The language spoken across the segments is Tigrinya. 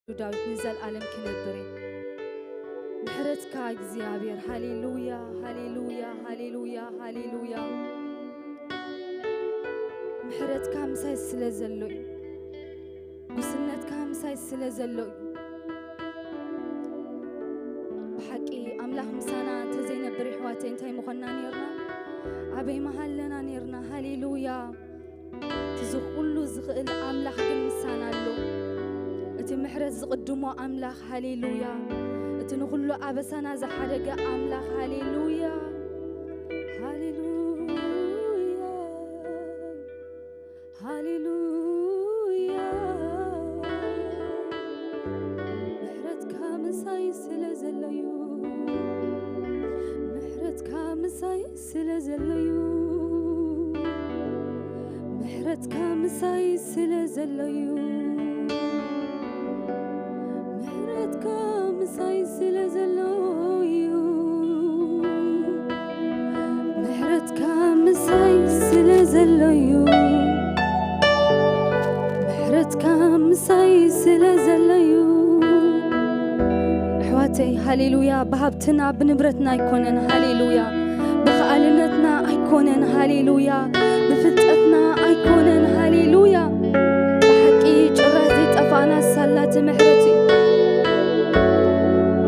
ዳዊት ንዘለኣለም ክነብር እየ። ምሕረትካ እግዚኣብሔር፣ ሃሌሉያ፣ ሃሌሉያ፣ ሃሌሉያ፣ ሃሌሉያ። ምሕረትካ ምሳይ ስለ ዘሎ እዩ። ጉስነትካ ምሳይ ስለ ዘሎ እዩ። ብሓቂ ኣምላኽ ምሳና እንተዘይነብር፣ የሕዋተይ፣ እንታይ ምኾንና ነይርና? ኣበይ ምሃለና ነይርና? ሃሌሉያ። እቲ እዚ ኩሉ ዝኽእል ኣምላኽ ግን ምሳና ኣሎ። እቲ ምሕረት ዝቕድሞ ኣምላኽ፣ ሃሌሉያ። እቲ ንኹሉ ኣበሳና ዝሓደገ ኣምላኽ፣ ሃሌሉያ፣ ሃሌሉያ፣ ሃሌሉያ። ምሕረትካ ምሳይ ስለ ዘሎዩ፣ ምሕረትካ ምሳይ ስለ ዘሎዩ፣ ምሕረትካ ምሳይ ስለ ዘሎዩ፣ ምሕረትካ ምሳይ ስለ ዘሎዩ፣ ምሕረትካ ምሳይ ስለ ዘሎዩ፣ ምሕረትካ ምሳይ ስለ ዘሎዩ። ኣሕዋተይ፣ ሃሌሉያ፣ ብሃብትና ብንብረትና ኣይኮነን። ሃሌሉያ፣ ብኸኣልነትና ኣይኮነን። ሃሌሉያ፣ ብፍልጠትና ኣይኮነን። ሃሌሉያ፣ ብሓቂ ጭራ ዘይጠፋእና ሳላ እቲ ምሕረት እዩ።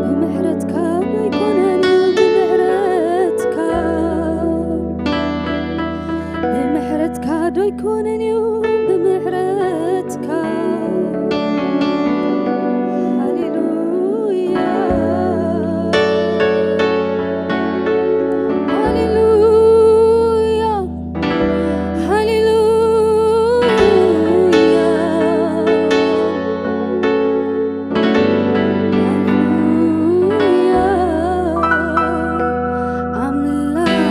ብምሕረትካ ኣይኮነን፣ ብምሕረትካ፣ ብምሕረትካ ዶ ኣይኮነን እዩ፣ ብምሕረትካ። ሃሌሉያ፣ ሃሌሉያ፣ ሃሌሉያ። ኣምላኽ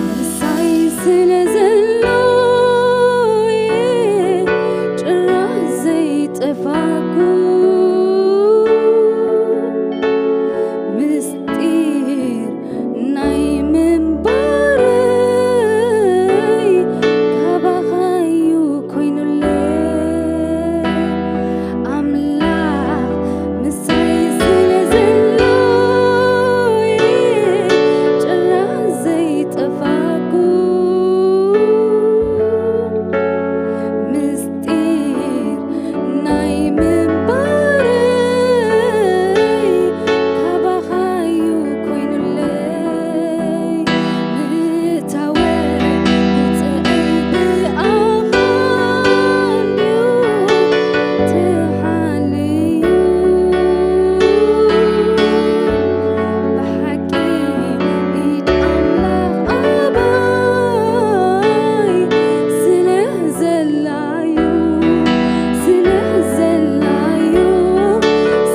ምሳይ ስለ ዘሎ፣ ጭራ ዘይጠፋኩ፣ ምስጢር ናይ ምንባረይ ካባኻዩ ኮይኑለይ። ኣምላኽ ምሳይ ስለ ዘሎ፣ ጭራ ዘይጠፋኩ፣ ምስጢር ናይ ምንባረይ ካባኻዩ ኮይኑለይ። ምእታወይ ውፅኣይ ብኣኻ እንድዩ ተሓልዩ። ብሓቂ ኢድ ኣምላኽ ኣባይ ስለ ዘላዩ፣ ስለ ዘላዩ፣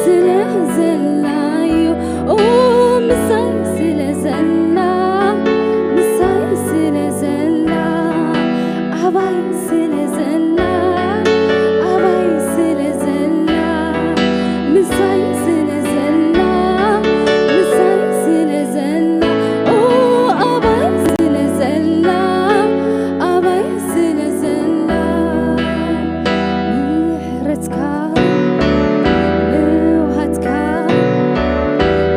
ስለ ዘላዩ፣ ኦ ምሳይ ስለ ዘላ፣ ምሳይ ስለ ዘላ፣ ኣባይ ስለ ዘላ፣ ኣባይ ስለ ዘላ፣ ምሳይ ስለ ዘላ፣ ምሳይ ስለ ዘላ፣ ኦ ኣባይ ስለ ዘላ፣ ኣባይ ስለ ዘላ። ምሕረትካ፣ ለውሃትካ፣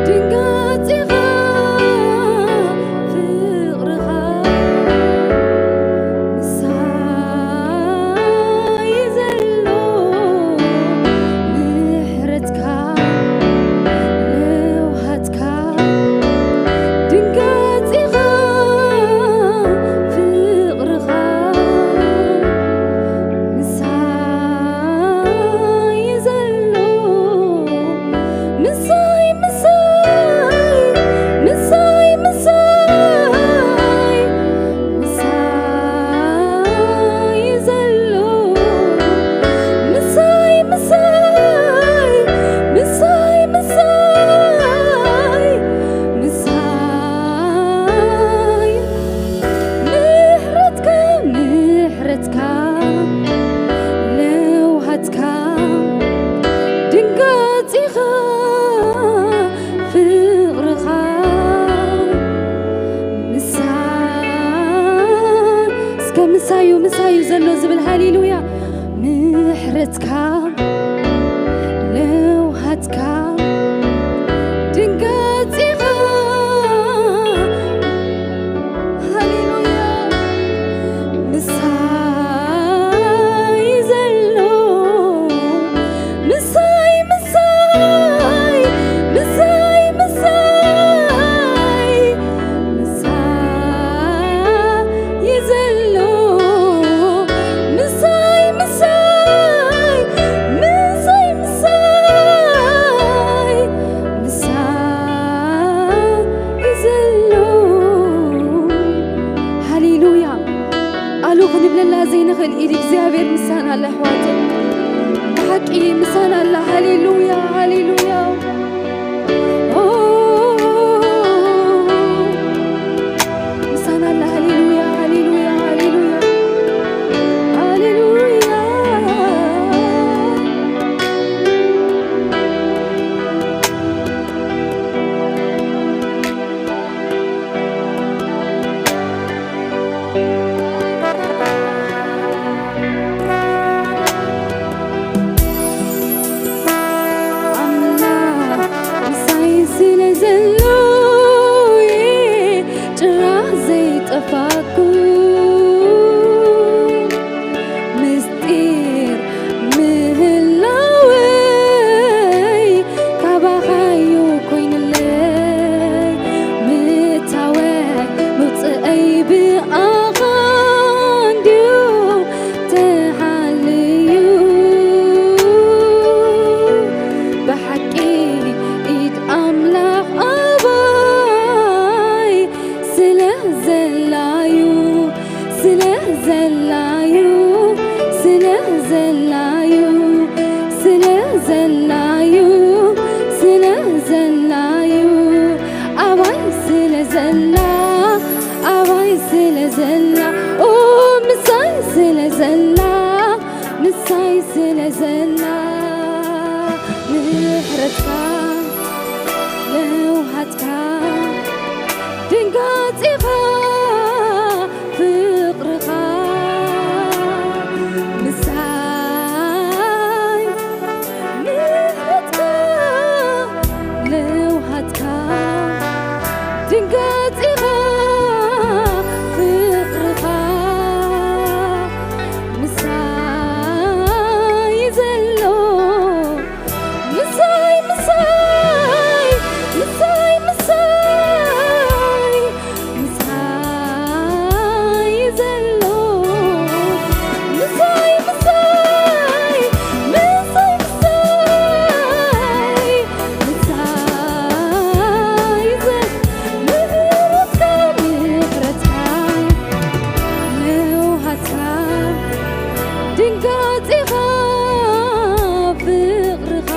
ድንጋጺኻ፣ ፍቕርኻ ምሳይ ዘሎ። ምሕረትካ፣ ለውሃትካ፣ ድንጋጺኻ፣ ፍቕርኻ ምሳይ ዘሎ። ምሳይ፣ ምሳይ፣ ምሳይ፣ ምሳይ፣ ምሳይ ዘሎ። ምሳይ፣ ምሳይ፣ ምሳይ፣ ምሳይ፣ ምሳይ። ምሕረትካ፣ ምሕረትካ፣ ለውሃትካ፣ ድንጋጺኻ፣ ፍቕርኻ ምሳይ። እስከ ምሳዩ፣ ምሳዩ ዘሎ ዝብል ሃሌሉያ። ምሕረትካ፣ ኢድ እግዚኣብሔር ምሳና ኣላ ኣሕዋተይ። ብሓቂ ምሳና ኣላ። ሃሌሉያ፣ ሃሌሉያ። ኦ፣ ምሳና ኣላ። ሃሌሉያ፣ ሃሌሉያ፣ ሃሌሉያ። ሃሌሉያ። ኣምላኽ ምሳይ ስለ ዘሎ እየ ጭራ ዘይጠፋኩ። ምስጢር ምህላወይ ካባኻዩ ኮይንለይ። ምእታወይ ምውፅኣይ ብኣኻ እንድዩ ተሓልዩ። ብሓቂ ኢድ ኣምላኽ ኣባይ ስለ ዘላዩ፣ ስለ ዘላዩ፣ ስለ ዘላዩ፣ ስለ ዘላዩ፣ ስለ ዘላዩ፣ ኣባይ ስለ ዘላ፣ ኣባይ ስለ ዘላ፣ ኦ ምሳይ ስለ ዘላ፣ ምሳይ ስለ ዘላ፣ ምሕረትካ ለውሃትካ ድንጋጺኻ ፍቕርኻ ምሳይ ምሕረትካ ለውሃትካ ድንጋጺኻ ፍቕርኻ ምሳይ ዘሎ ምሳይ ምሳይ ምሳይ ምሳይ ምሳይ ዘሎ ምሳይ ምሳይ ምሳይ ምሳይ ምሳይ ዘ- ምሕረትካ ምሕረትካ ለውሃትካ ድንጋጺኻ ፍቕርኻ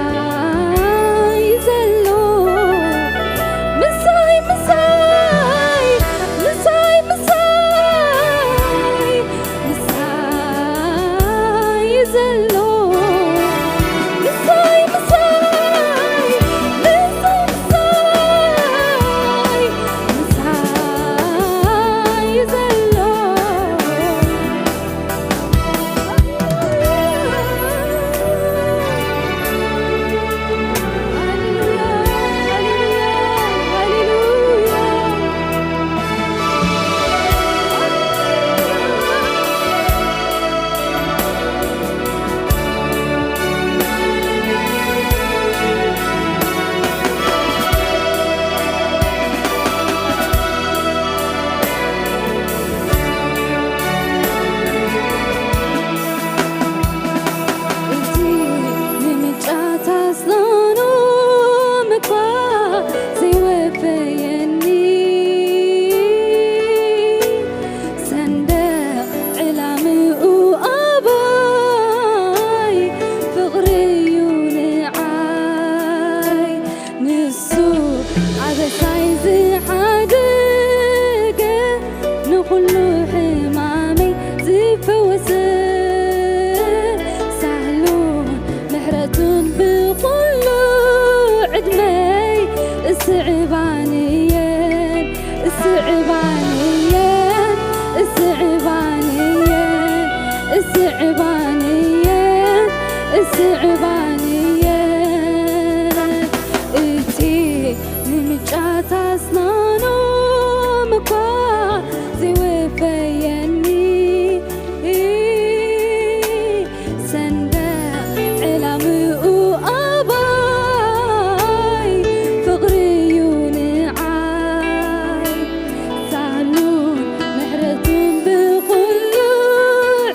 ምሳይ ዘሎ ምሳይ ምሳይ ምሳይ ምሳይ ምሳይ ዘሎ ምሳይ ምሳይ ምሳይ ምሳይ ምሳይ ዘሎ እቲ ንምጫት ኣስናኖም እኳ ዘይወፈየኒ፣ ሰንደቕ ዕላምኡ ኣባይ ፍቕሪ እዩ ንዓይ። ንሱ ኣበሳይ ዝሓደገ ንኹሉ ሕማመይ ዝፈወሰ ሳህሉን ምሕረቱን ብኹሉ ዕድመይ እስዕባንየን እስዕባንየን እስዕባንየን እስዕባንየን እስዕባንየን እቲ ንምጫት ኣስናኖም እኳ ዘይወፈየኒ ሰንደቕ ዕላምኡ ኣባይ ፍቕሪ እዩ ንዓይ ሳህሉን ምሕረቱን ብኹሉ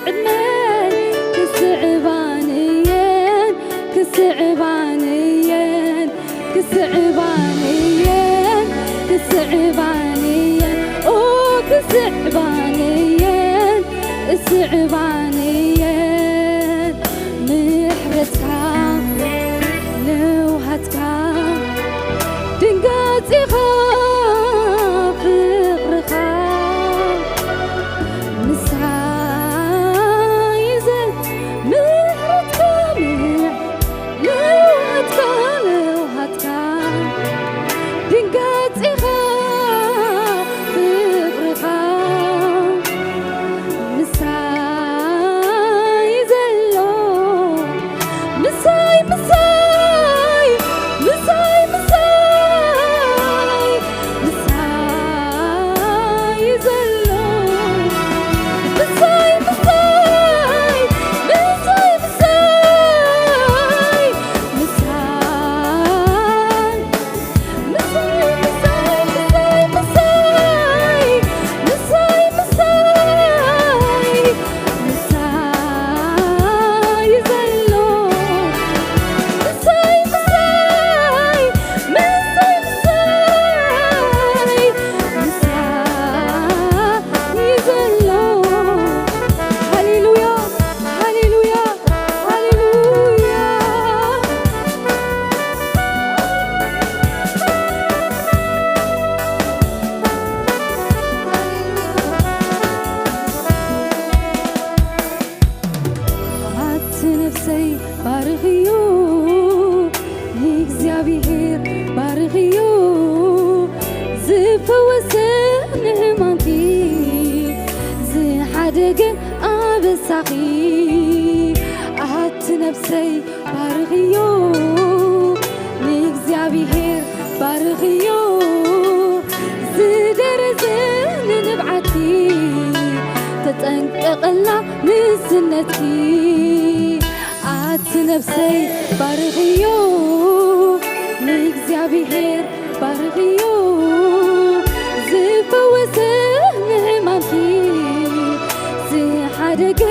ዕድመይ ክስዕባንየን ክስዕባንየን ክስዕባንየን ክስዕባንየን ኦ ስዕባንየን ስዕባንየን ምሕረትካ ለውሃትካ ድንጋጺኻ ፍቕርኻ ምሳይ ዘ ምሕረትካ ምሕ ለውሃትካ ለውሃትካ ድንጋጺኻ ፍቕርኻ ምሳይ ዘሎ ምሳይ ምሳይ ምሳይ ምሳይ ምሳይ ዘሎ ምሳይ ምሳይ ምሳይ ምሳይ ምሳይ ሃሌሉያ፣ ሃሌሉያ፣ ሃሌሉያ። ኣቲ ነፍሰይ ባርኽዮ ንእግዚኣብሔር ባርኽዮ ዝፈወሰ ንሕማምኪ ዝሓደገ ኣበሳኺ ኣቲ ነፍሰይ ባርኽዮ ንእግዚኣብሔር ባርኽዮ ዝደረዘ ንንብዓትኪ ተጠንቀቐላ ንስነትኪ ኣቲ ነፍሰይ ባርኽዮ ንእግዚኣብሔር ባርኽዮ ዝፈወሰ ንሕማምኪ ዝሓደገ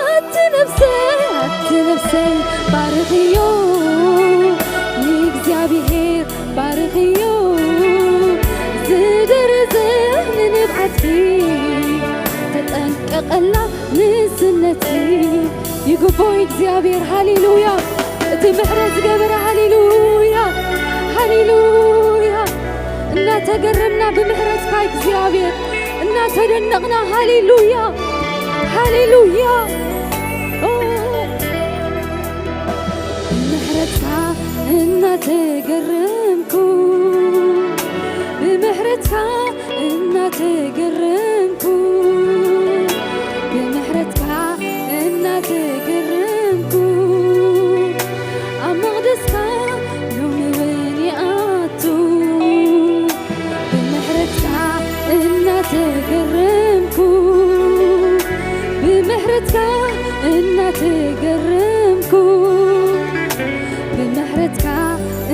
ኣቲ ነፍሰይ ኣቲ ነፍሰይ ባርኽዮ ንእግዚኣብሔር ባርኽዮ ዝደረዘ ንንብዓትኪ ተጠንቀቐላ ንስነትኪ ይግቦ እግዚኣብሔር ሃሌሉያ እቲ ምሕረት ዝገበረ ሃሌሉያ ሃሌሉያ እናተገረምና ብምሕረትካ እግዚኣብሔር እናተደነቕና ሃሌሉያ ሃሌሉያ ኦ፣ ብምሕረትካ እናተገረምኩ ብምሕረትካ እናተገረምኩ ብምሕረትካ እናተገረምኩ ኣብ መቕደስካ ሎሚ እውን ይኣቱ ብምሕረትካ እናተገረምኩ ብምሕረትካ እናተገረምኩ ብምሕረትካ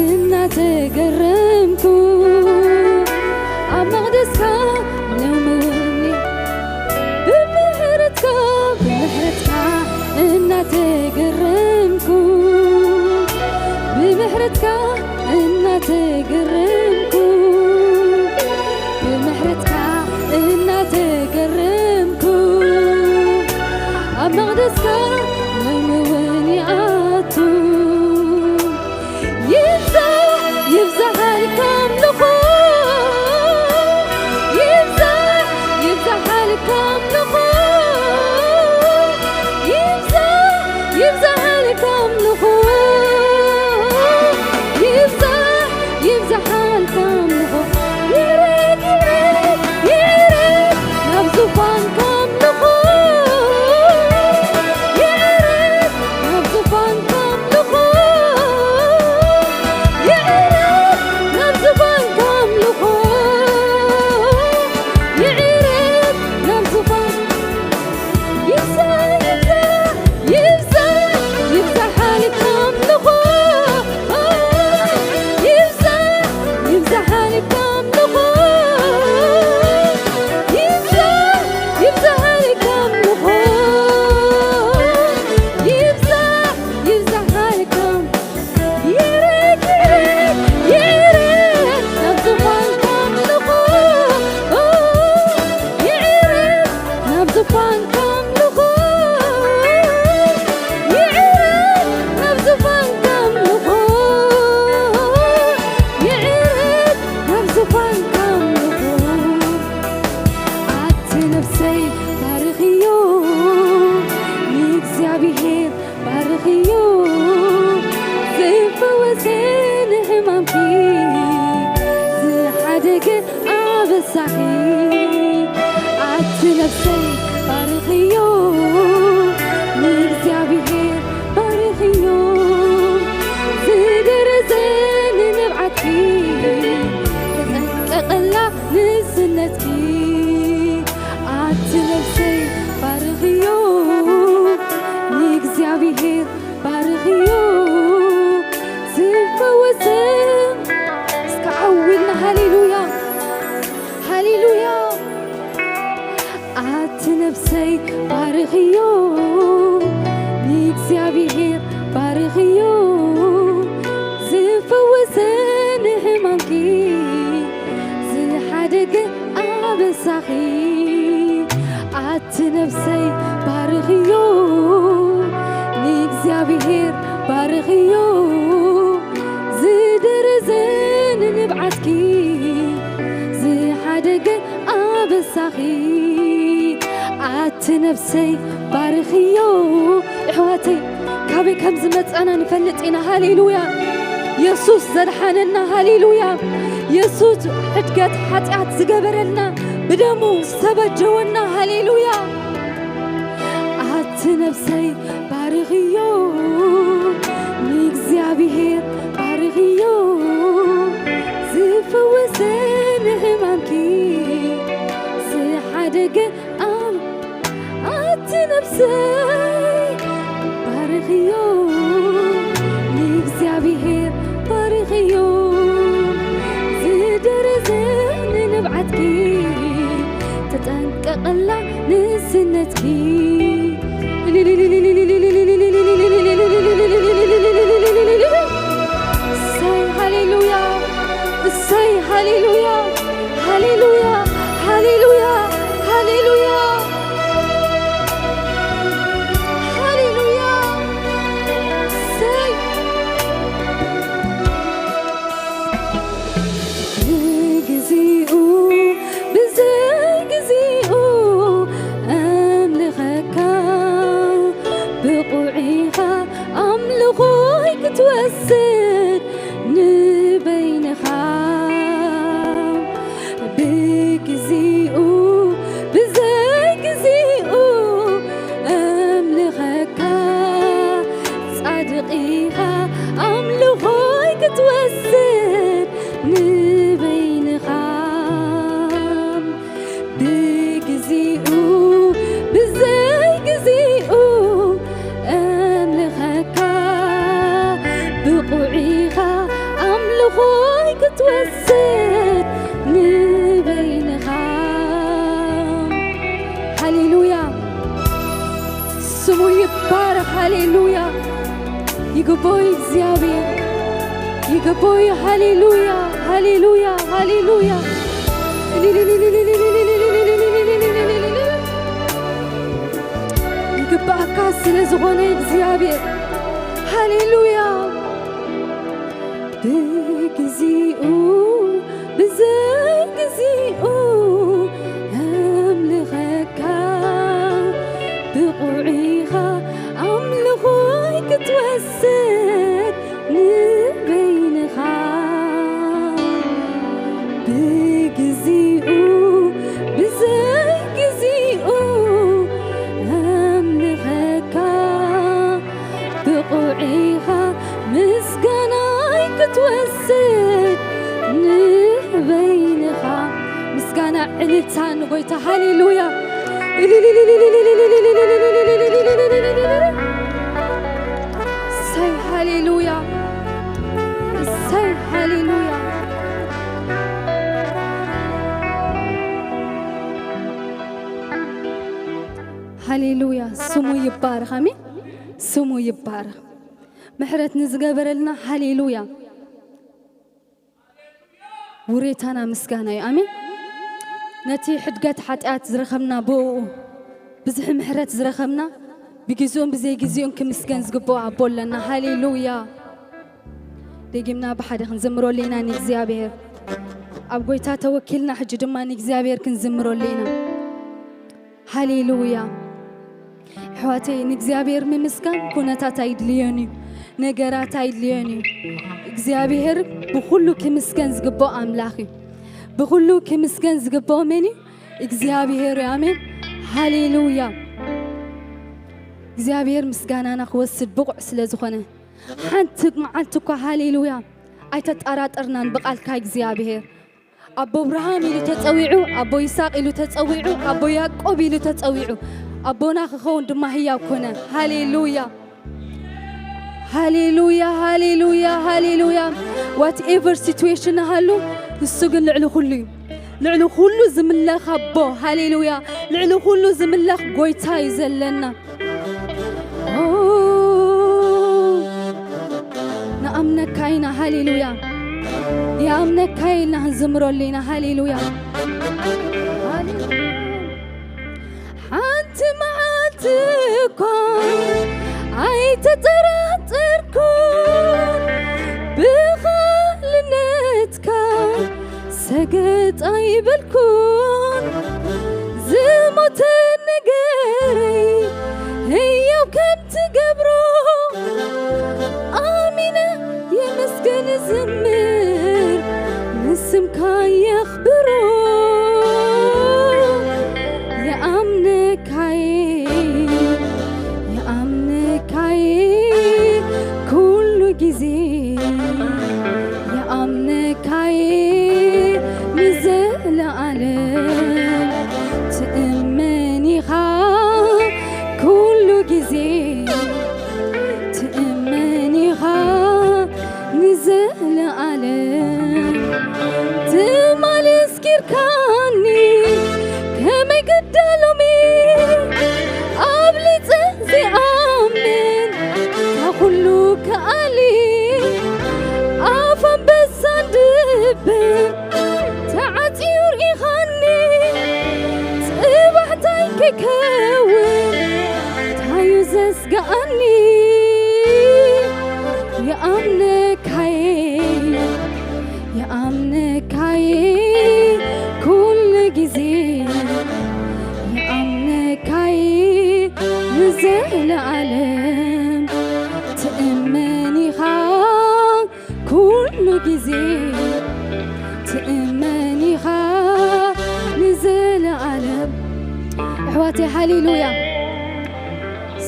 እናተገረምኩ ኣብ መቕደስካ ሎሚ እውን ብምሕረትካ ብምሕረትካ እናተገረምኩ ብምሕረትካ እናተገረምኩ ብምሕረትካ እናተገረምኩ ኣብ መቕደስካ ሎሚ እውን ይኣቱ ይብዛሕ ይብዛሓልካ ኣምልኾ ይብዛሕ ይብዛሓልካ ኣምልኾ ይብዛሕ ይብዛሕ ኣበሳኺ ኣቲ ነፍሰይ ባርኽዮ፣ ንእግዚኣብሔር ባርኽዮ። ዝደረዘ ንንብዓትኪ፣ ተጠንቀቐላ ንስነትኪ። ኣቲ ነፍሰይ ባርኽዮ፣ ንእግዚኣብሔር ባርኽዮ። ዝፈወሰ እስከ ዓው ኢልና ሃሌሉያ፣ ሃሌሉያ። ኣቲ ነፍሰይ ባርኽዮ፣ ንእግዚኣብሔር ባርኽዮ። ዝፈወሰ ንሕማምኪ፣ ዝሓደገ ኣበሳኺ። ኣቲ ነፍሰይ ባርኽዮ፣ ንእግዚኣብሔር ባርኽዮ። ዝደረዘ ንንብዓትኪ፣ ዝሓደገ ኣበሳኺ። ኣቲ ነፍሰይ ባርኽዮ። ኣሕዋተይ፣ ካበይ ከም ዝመጻና ንፈልጥ ኢና። ሃሌሉያ። የሱስ ዘድሓነና፣ ሃሌሉያ። የሱስ ሕድገት ሓጢኣት ዝገበረልና፣ ብደሙ ዝተበጀወና፣ ሃሌሉያ። ኣቲ ነፍሰይ ባርኽዮ፣ ንእግዚኣብሔር ባርኽዮ። ዝፈወሰ ንሕማምኪ፣ ዝሓደገ ኣም-፣ ኣቲ ነፍሰይ ባርኽዮ፣ ንእግዚኣብሔር ባርኽዮ። ዝደረዘ ንንብዓትኪ፣ ተጠንቀቐላ ንስነትኪ። እሰይ ሃሌሉያ፣ እሰይ ሃሌሉያ፣ ሃሌሉያ፣ ሃሌሉያ፣ ሃሌሉያ፣ ሃሌሉያ። እሰይ። ብግዚኡ ብዘይ ግዚኡ ኣምልኸካ፣ ብቑዒኻ ኣምልኾይ ክትወስድ ንበይንኻ። ብግዚኡ ብዘይ ግዚኡ ኣምልኸካ፣ ጻድቕ ኢኻ ኣምልኾይ ክትወስድ ንበይንኻ። ብግዚኡ ብዘይ ግዚኡ ኣምልኸካ፣ ብቑዕ ኢኻ ኣምልኾይ ክትወስድ ንበይንኻ። ሃሌሉያ፣ ስሙ ይባረኽ። ሃሌሉያ፣ ይግባኦ እግዚኣብሔር፣ ይግባኦ። ሃሌሉያ፣ ሃሌሉያ፣ ሃሌሉያ። ይግባእካ ስለ ዝኾነ እግዚኣብሔር። ሃሌሉያ። ብግዚኡ ብዘይ ግዚኡ ኣምልኸካ፣ ብቑዕ ኢኻ ኣምልኾይ ክትወስድ ንበይንኻ። ብግዚኡ ብዘይ ግዚኡ ኣምልኸካ፣ ብቑዕ ኢኻ ምስጋናይ ክትወስድ ንበይንኻ። ምስጋና ዕልልታ ንጎይታ። ሃሌሉያ። እሰይ ሃሌሉያ። እሰይ ሃሌሉያ። ሃሌሉያ። ስሙ ይባረኽ። ኣሜን። ስሙ ይባረኽ። ምሕረት ንዝገበረልና። ሃሌሉያ። ውሬታና ምስጋና እዩ። ኣሜን። ነቲ ሕድገት ሓጢኣት ዝረኸብና ብእኡ፣ ብዝሒ ምሕረት ዝረኸብና፣ ብግዜኡን ብዘይ ግዜኡን ክምስገን ዝግብኦ ኣቦ ኣለና። ሃሌሉያ። ደጊምና ብሓደ ክንዝምረሉ ኢና ንእግዚኣብሔር። ኣብ ጎይታ ተወኪልና ሕጂ ድማ ንእግዚኣብሔር ክንዝምረሉ ኢና። ሃሌሉያ። ኣሕዋተይ፣ ንእግዚኣብሔር ምምስጋን ኩነታት ኣይድልዮን እዩ፣ ነገራት ኣይድልዮን እዩ። እግዚኣብሔር ብኹሉ ክምስገን ዝግብኦ ኣምላኽ እዩ። ብኹሉ ክምስገን ዝግብኦ መን እዩ? እግዚኣብሔር እዩ። ኣሜን። ሃሌሉያ። እግዚኣብሔር ምስጋናና ክወስድ ብቑዕ ስለ ዝኾነ፣ ሓንቲ መዓልቲ እኳ፣ ሃሌሉያ፣ ኣይተጠራጠርናን ብቓልካ እግዚኣብሔር። ኣቦ እብርሃም ኢሉ ተጸዊዑ፣ ኣቦ ይስሐቅ ኢሉ ተጸዊዑ፣ ኣቦ ያዕቆብ ኢሉ ተጸዊዑ፣ ኣቦና ክኸውን ድማ ህያው ኮነ። ሃሌሉያ። ሃሌሉያ፣ ሃሌሉያ፣ ሃሌሉያ። Whatever situation ሃሉ፣ እሱ ግን ልዕሊ ኩሉ እዩ። ልዕሊ ኩሉ ዝምለኽ ኣቦ፣ ሃሌሉያ። ልዕሊ ኩሉ ዝምለኽ ጎይታ እዩ ዘለና። ኦ፣ ንኣምነካ ኢና፣ ሃሌሉያ። ይኣምነካ ኢልና ክንዝምረሉ ኢና፣ ሃሌሉያ። ሃሌሉያ። ሓንቲ መዓልቲ እኳ ኣይተጠራጠርኩን ብኻልነትካ፣ ሰገጥ ኣይበልኩን። ዝሞተ ነገረይ ህያው ከም ትገብሮ፣ ኣሚነ የመስገን ዝምር፣ ንስምካ የኽብሮ። የኣምነካይ፣ የኣምነካይ ኩሉ ግዜ፣ የኣምነካይ ንዘለኣለም። ትእመን ኢኻ ኩሉ ግዜ፣ ትእመን ኢኻ ንዘለኣለም። ትማሊ ኣስኪርካኒ ከመይ ግዳ ሎሚ ኣብሊጸ ዝኣምን፣ ካብ ኩሉ ከኣሊ ኣፍ ኣንበሳን ድብን ተዓጽዩ ርኢኻኒ። ጽባሕ ታይ ከይከውን ታዩ ዘስግኣኒ? ይኣምነካይ፣ ይኣምነካይ ኩሉ ግዜ፣ ይኣምነካይ ንዘለኣለም። ትእመን ኢኻ ኩሉ ግዜ፣ ትእመን ኢኻ ንዘለኣለም። ኣሕዋተይ፣ ሃሌሉያ፣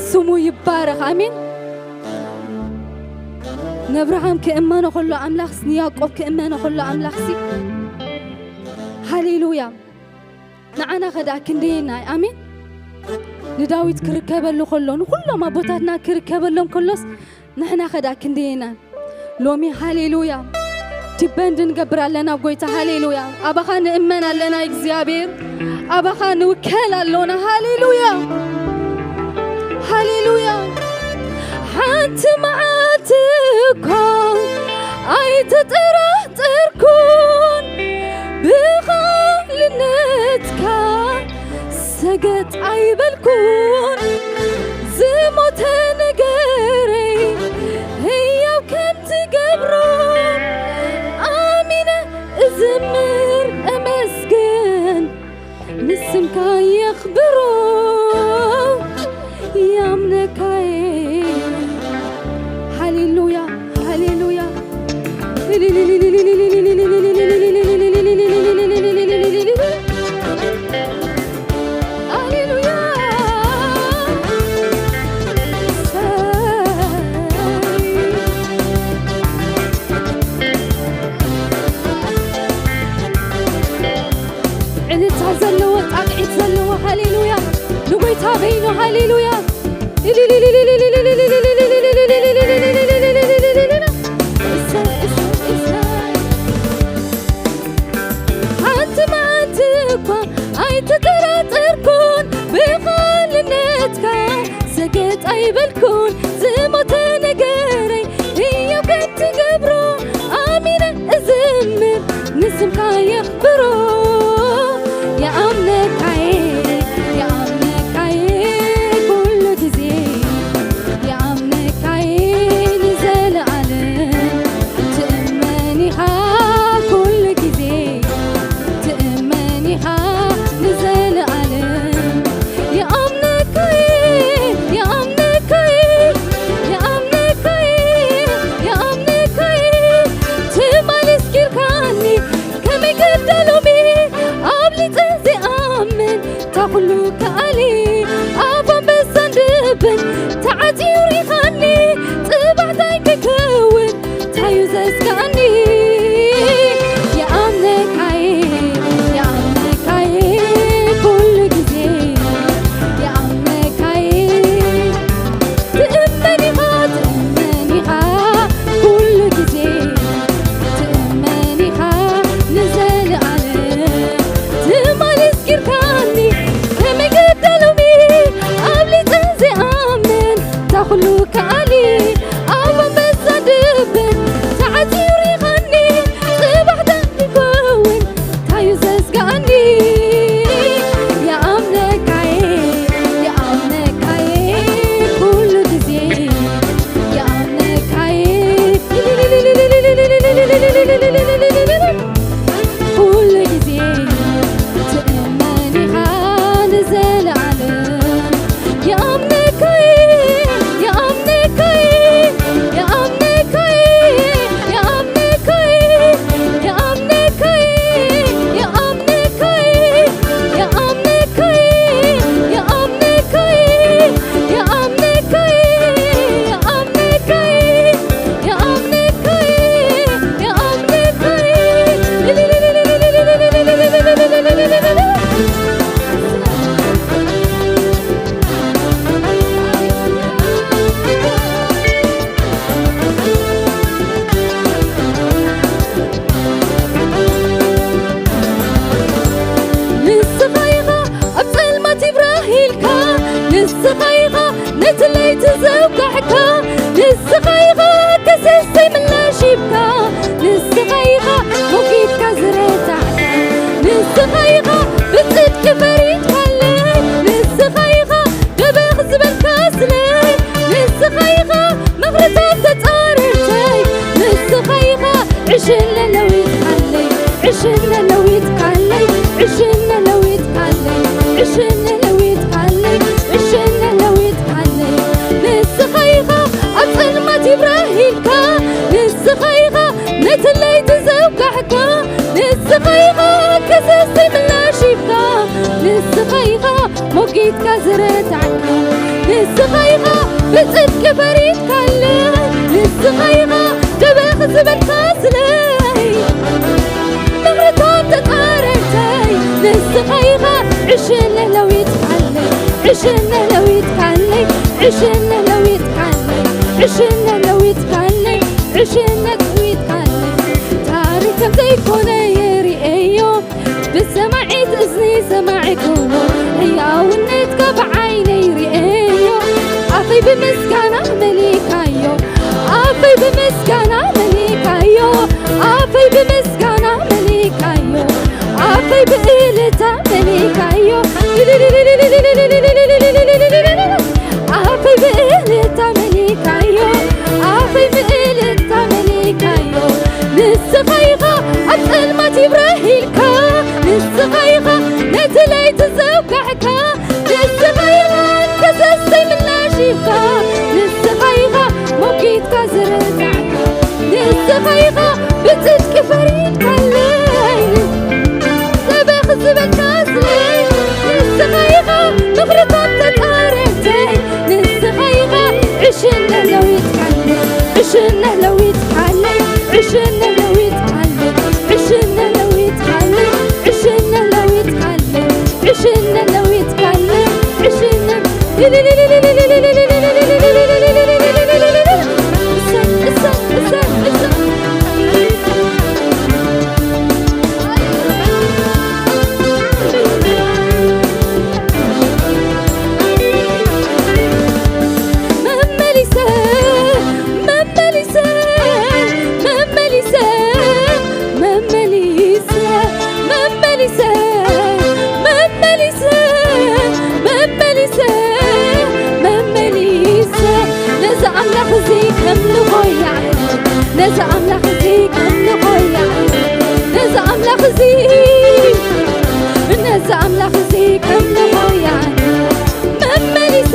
ስሙ ይባረኽ። ኣሜን። ነብርሃም ክእመኖ ከሎ ኣምላኽስ፣ ንያዕቆብ ክእመኖ ከሎ ኣምላኽሲ፣ ሃሌሉያ፣ ንዓና ኸ ደኣ ክንደየናይ? ኣሜን። ንዳዊት ክርከበሉ ከሎ፣ ንኹሎም ኣቦታትና ክርከበሎም ከሎስ፣ ንሕና ኸ ደኣ ክንደየናን? ሎሚ ሃሌሉያ፣ ዲፐንድ ንገብር ኣለና ኣብ ጎይታ። ሃሌሉያ፣ ኣባኻ ንእመን ኣለና እግዚኣብሔር፣ ኣባኻ ንውከል ኣሎና። ሃሌሉያ፣ ሃሌሉያ። ሓንቲ መዓልቲ እኳ ኣይተጠራጠርኩን ብኻልነትካ፣ ሰገጥ ኣይበልኩን። ዝሞተ ነገረይ ህያው ከም ትገብሮ ኣሚነ እዝምር እመስግን፣ ንስምካ የኽብሮ። ያምነካይ። ሃሌሉያ፣ ሃሌሉያ። ሃሌሉያ። ዕልልታ ዘለዎ፣ ጣቕዒት ዘለዎ፣ ሃሌሉያ። ንጎይታ በይኑ፣ ሃሌሉያ። ሓንቲ መዓልቲ እኳ ኣይተጠራጠርኩን ብኻልነትካ፣ ሰገጥ ኣይበልኩን። ዝሞተ ነገረይ ህያው ከም ትገብሮ ኣሚነ እዝምር፣ ንስምካ የኽብሮ። የኣምነካይ፣ የኣምነካይ ኩሉ ግዜ፣ የኣምነካይ ንዘለኣለም። ትእመን ኢኻ ኩሉ ግዜ፣ ትእመን ኢኻ ንዘለኣለም። የኣምነካይ፣ የኣምነካይ፣ የኣምነካይ፣ የኣምነካይ። ትማሊ ኣስኪርካኒ ከመይ ገዳ ሎሚ ዕሽነ ለዊጥካለይ፣ ዕሽነ ለዊጥካለይ፣ ዕሽነ ለዊጥካለይ፣ ዕሽነ ለዊጥካለይ። ንስኻ ኢኻ ኣብ ጸልማት ይብራህ ኢልካ፣ ንስኻ ኢኻ ነቲ ለይቲ ዘውጋሕካ፣ ንስኻ ኢኻ ከሰሰይ ምላሽ ሂብካ፣ ንስኻ ኢኻ ሞጊትካ ዝረታዕካ፣ ንስኻ ኢኻ ብጽድቂ ፈሪድካለይ፣ ንስኻ ኢኻ ደበኽ ዝበልካ ስለይ። ምኽርቶም ተጻረርተይ፣ ንስኻ ኢኻ ዕሽነ ለዊጥካለይ፣ ዕሽነ ለዊጥካለይ፣ ዕሽነ ለዊጥካለይ፣ ዕሽነ ለዊጥካለይ፣ ዕሽነ ለዊጥካለይ። ታሪኽ ከም ዘይኮነ የርእዮ፣ ብሰማዒት እዝኒ ሰማዒክዎ፣ ህያውነትካ ብዓይነይ ርእዮ። ኣፈይ ብምስጋና መሊካዮ፣ ኣፈይ ብምስጋና መሊካዮ፣ ኣፈይ ብምስጋና መሊካዮ፣ ኣፈይ ብእልልታ መሊካዮ። ኣፈይ ብእልልታ መሊካዮ፣ ኣፈይ ብእልልታ መሊካዮ። ንስኻ ኢኻ ኣብ ጸልማት ይብራህ ኢልካ፣ ንስኻ ኢኻ ነቲ ለይቲ ዘውጋሕካ፣ ንስኻ ኢኻ ከሰሰይ ምላሽ ሂብካ፣ ንስኻ ኢኻ ሞጊትካ ዝረታዕካ፣ ንስኻ ኢኻ ብጽድቂ ፈሪድካለይ። ሰበኽ ዝበልካ ስለይ፣ ንስኻ ኢኻ ምኽርታት ተጻረርተይ፣ ንስኻ ኢኻ ዕሽነ ለዊጥካለይ፣ ዕሽነ ለዊጥካለይ፣ ዕሽነ ለዊጥካለይ፣ ዕሽነ ለዊጥካለይ፣ ዕሽነ ለዊጥካለይ፣ ዕሽነ ለዊጥካለይ፣ ዕሽነ መመሊሰ፣ መመሊሰ፣ መመሊሰ፣ መመሊሰ፣ መመሊሰ፣ መመሊሰ፣ መመሊሰ፣ መመሊሰ፣ ነዚ ኣምላኽ እዚ ከምልኾ ይዓይነቱ፣ ነዚ ኣምላኽ እዚ ከምልኾ ይዓይነቱ፣ ነዚ ኣምላኽ እዚ፣ ነዚ ኣምላኽ እዚ ከምልኾ ይዓይነቱ። መመሊሰ፣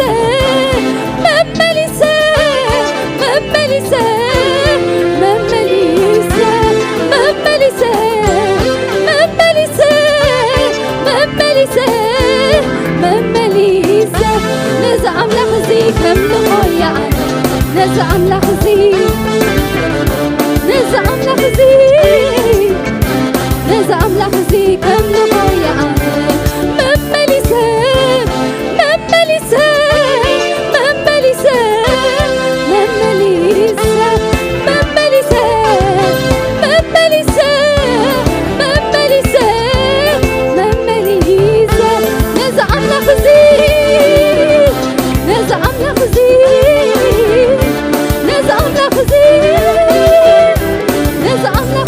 መመሊሰ፣ መመሊሰ፣ መመሊሰ፣ መመሊሰ፣ መመሊሰ፣ መመሊሰ፣ መመሊሰ፣ ነዚ ኣምላኽ እዚ ከምልኾ እየ ኣነ፣ ነዚ ኣምላኽ እዚ፣ ነዚ ኣምላኽ እዚ፣ ነዚ ኣምላኽ እዚ ከምልኾ እየ ኣነ፣ መመሊሰ፣ መመሊሰ፣ መመሊሰ፣ መመሊሰ፣ መመሊሰ፣ መመሊሰ፣ መመሊሰ፣ መመሊሰ፣ ነዚ ኣምላኽ እዚ፣ ነዚ ኣምላኽ እዚ፣ ነዚ ኣምላኽ እዚ፣ ነዚ ኣምላኽ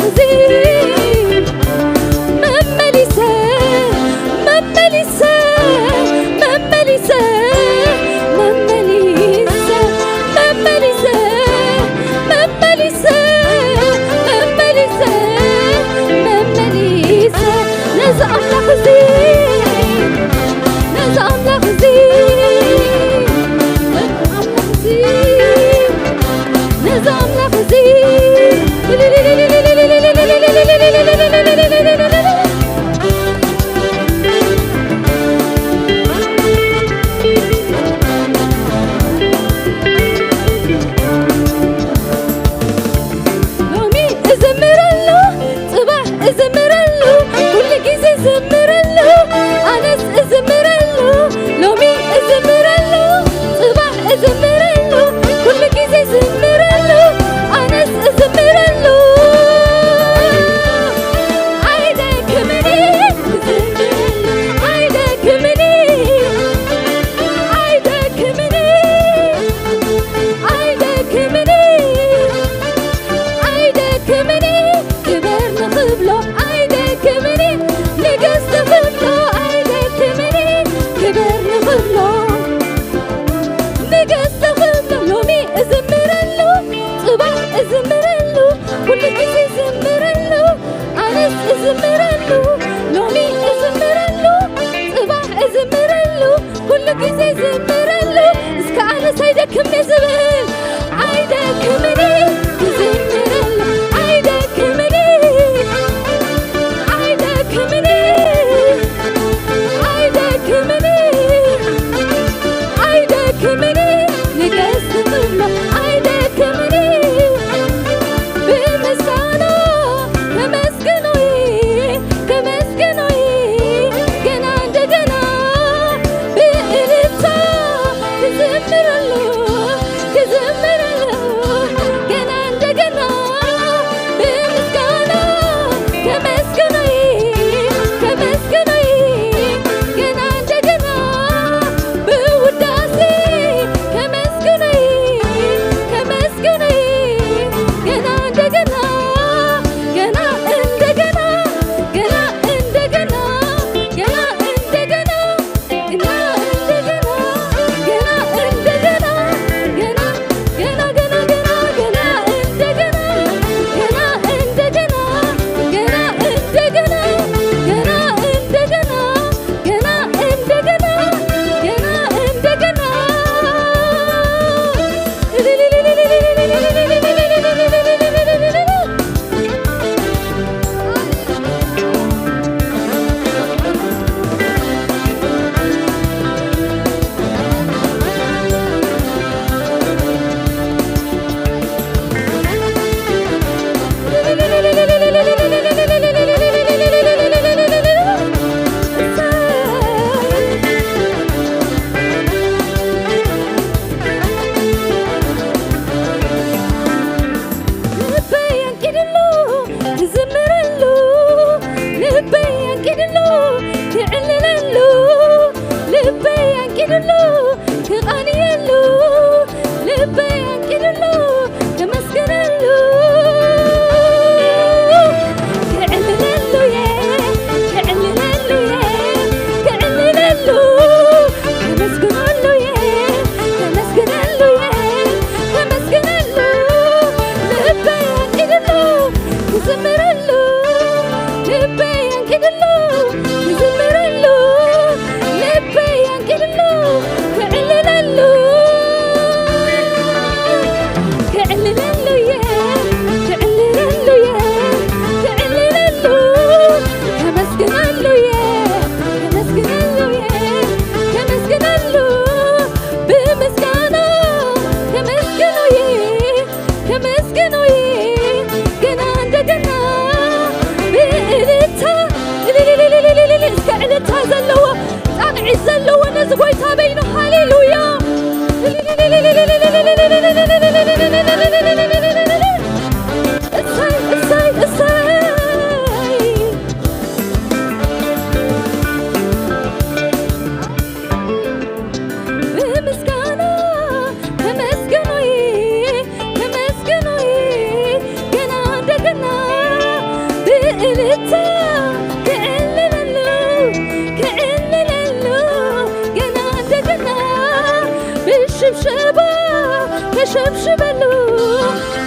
ሸብሽበሉ፣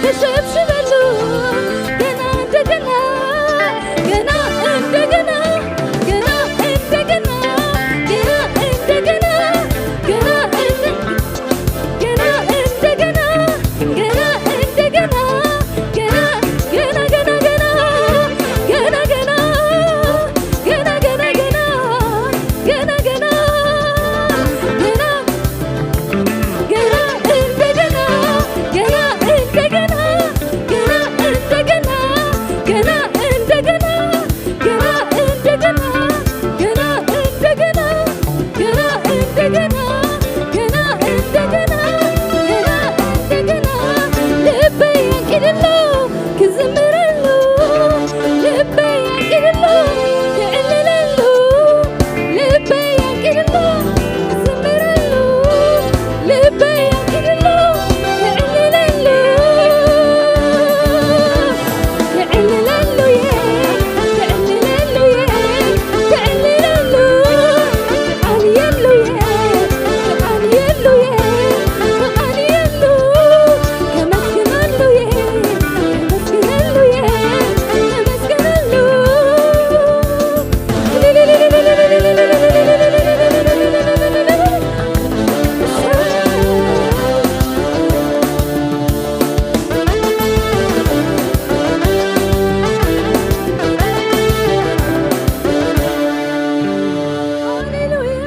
ተሸብሽበሉ፣ ገና እንደገና፣ ገና እንደገና፣ ገና እንደገና፣ ገና እንደገና፣ ገና እንደ-፣ ገና እንደገና፣ ገና እንደገና፣ ገና፣ ገና፣ ገና፣ ገና፣ ገና፣ ገና፣ ገና፣ ገና፣ ገና፣ ገና፣ ገና፣ ገና፣ ገና እንደገና፣ ገና እንደገና፣ ገና እንደገና፣ ገና እንደገና፣ ገና እንደገና፣ ገና እንደገና፣ ገና እንደገና፣ ገና እንደገና፣ ልበይ ያንኪድሎ ክዝምረሉ፣ ልበይ ያንኪድሎ ክዕልለሉ፣ ልበይ ያንኪድሎ ክዝምረሉ፣ ልበይ ያንኪድሎ ክዕልለሉ፣ ክዕልለሉየ፣ ክዕልለሉየ፣ ክዕልለሉ፣ ክዓንየሉየ፣ ክዓንየሉየ፣ ክዓንየሉ፣ ከመስግነሉየ፣ ከመስግነሉየ፣ ከመስግነሉ። ሃሌሉያ፣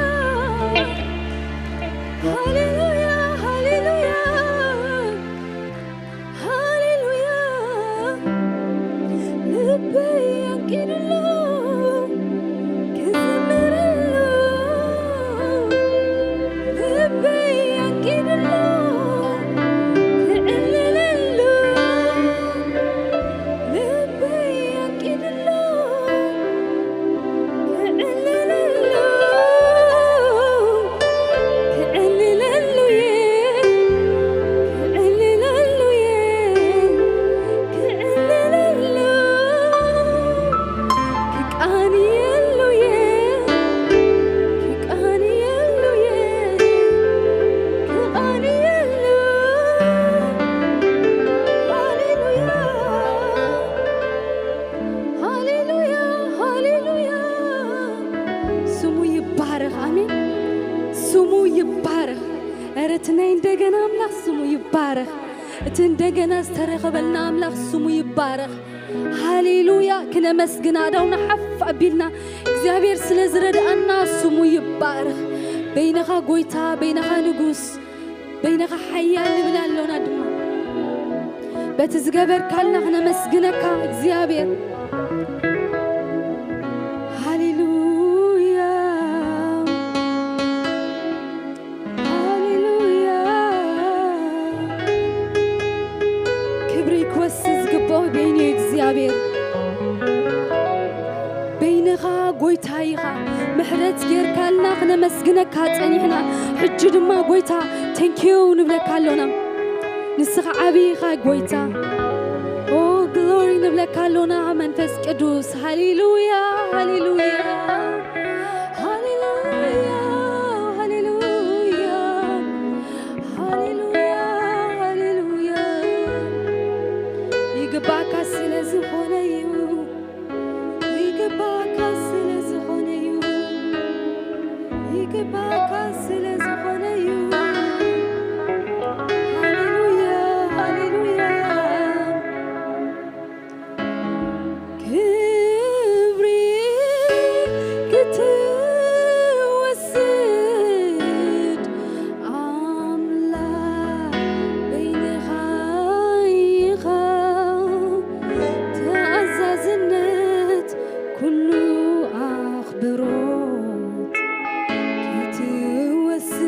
ሃሌሉያ፣ ሃሌሉያ፣ ሃሌሉያ። ልበይ ያንቂድሎ ክዝምረሉ፣ ልበይ ያንቂድሎ ክዕልለሉ፣ ልበይ ያንቂድሎ ክዕልለሉ፣ ክዕልለሉየ፣ ክዕልለሉየ፣ ክዕልለሉ፣ ክቃንየሉየ፣ ክቃንየሉየ፣ ክቃንየሉ። ሃሌሉያ፣ ሃሌሉያ፣ ሃሌሉያ። ስሙ ይባረኽ። ኣሜን። ስሙ ይባረኽ። ኧረ እቲ ናይ እንደገና ኣምላኽ ስሙ ይባረኽ። እቲ እንደገና ዝተረኸበልና ኣምላኽ ስሙ ይባረኽ። ሃሌሉያ። ክነመስግን ኣእዳውና ሓፍ ኣቢልና እግዚኣብሔር ስለ ዝረድኣና ስሙ ይባረኽ። በይንኻ ጎይታ፣ በይንኻ ንጉስ፣ በይንኻ ሓያል ንብል ኣሎና ድማ። በቲ ዝገበርካልና ክነመስግነካ እግዚኣብሔር። ሃሌሉያ፣ ሃሌሉያ። ክብሪ ክወስድ ዝግብኦ በይኑ እዩ እግዚኣብሔር። በይንኻ ጎይታ ኢኻ። ምሕረት ጌርካልና ክነመስግነካ ጸኒሕና። ሕጂ ድማ ጎይታ ተንኪዩ ንብለካ ኣሎና። ንስኻ ዓብዪ ኢኻ ጎይታ። ኦ ግሎሪ ንብለካ ኣሎና መንፈስ ቅዱስ። ሃሌሉያ፣ ሃሌሉያ፣ ሃሌሉያ፣ ሃሌሉያ፣ ሃሌሉያ፣ ሃሌሉያ። ይግባእካ ስለ ዝኾነ እዩ። ይግባእካ ስለ ዝኾነ እዩ። ይግባእካ ስለ ዝኾነ እዩ። ሃሌሉያ፣ ሃሌሉያ። ክብሪ ክትወስድ ኣምላኽ በይንኻ ኢኻ። ተኣዛዝነት ኩሉ ኣኽብሮት ክትወስድ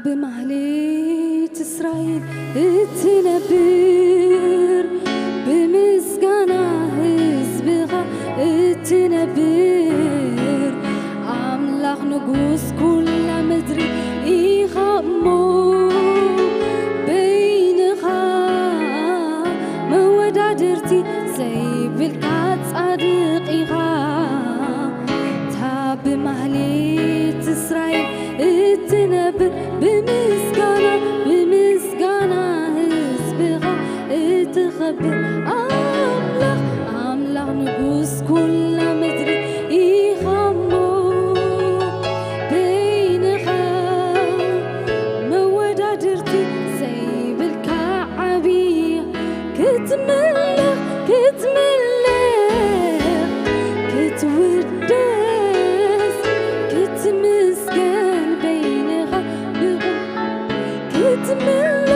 ብማህሌት እስራኤል እትነብር፣ ብምስጋና ህዝብኻ እትነብር፣ ኣምላኽ ንጉስ ኩላ ምድሪ ኢኻ እሞ፣ በይንኻ መወዳድርቲ ዘይብልካ ጻድቕ ኢኻ። እታ ብማህሌት እስራኤል እትነብር፣ ብምስጋና፣ ብምስጋና ህዝብኻ እትኸብር ኣምላኽ፣ ኣምላኽ ንጉስ ኩላ ምድሪ ኢኻ እሞ፣ በይንኻ መወዳድርቲ ዘይብልካ ዓብዪ፣ ክትምለኽ፣ ክትምለኽ፣ ክትውደስ፣ ክትምስገን በይንኻ ብቑዕ፣ ክትምለኽ፣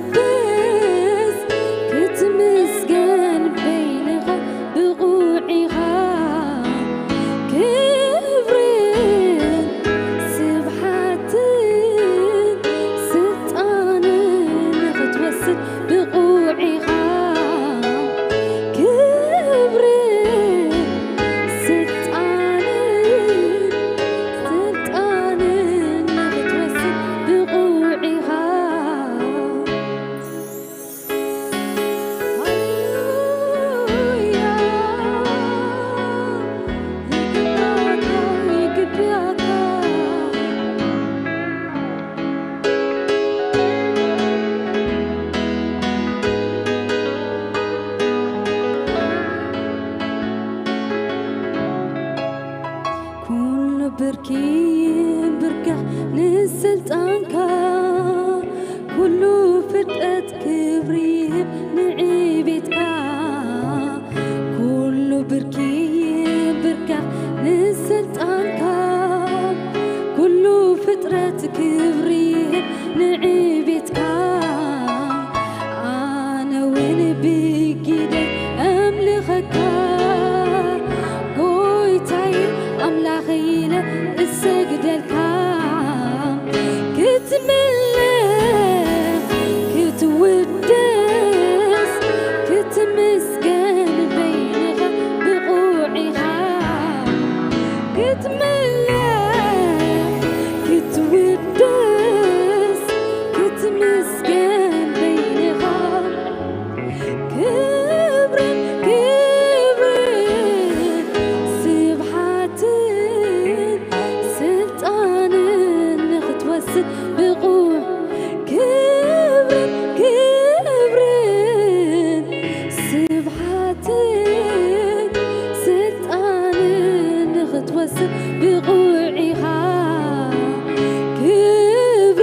ክትውደስ፣ ክትምስገን በይንኻ ብቑዕ ኢኻ። ክብርን ስብሓትን ስልጣንን ንኽትወስድ ብቑዕ ኢኻ። ክብርን ስልጣንን ስልጣንን ንኽትወስድ ብቑዕ ኢኻ። ኩሉ ብርኪ ይንብርከኽ ንስልጣንካ፣ ኩሉ ፍጥረት ክብሪ ይህብ ንዕቤትካ። ኩሉ ብርኪ ይንብርከኽ ንስልጣንካ፣ ኩሉ ፍጥረት ክብሪ ይህብ ንዕቤትካ። ኣነ እውን ብጊደይ እምልኸካ፣ ጎይታይ ኣምላኸይ ኢለ እሰግደልካ። ክትምለኽ፣ ክትውደስ፣ ክትምስገን በይንኻ ብቑዕ ኢኻ። ክትምለኽ፣ ክትውደስ፣ ክትምስገን በይንኻ። ክብርን፣ ክብርን፣ ስብሓትን፣ ስልጣንን ንኽትወስድ ብቑዕ። ክብርን፣ ክብርን፣ ስብሓትን፣ ስልጣንን ንኽትወስድ ብቑዕ ኢኻ። ክብሪ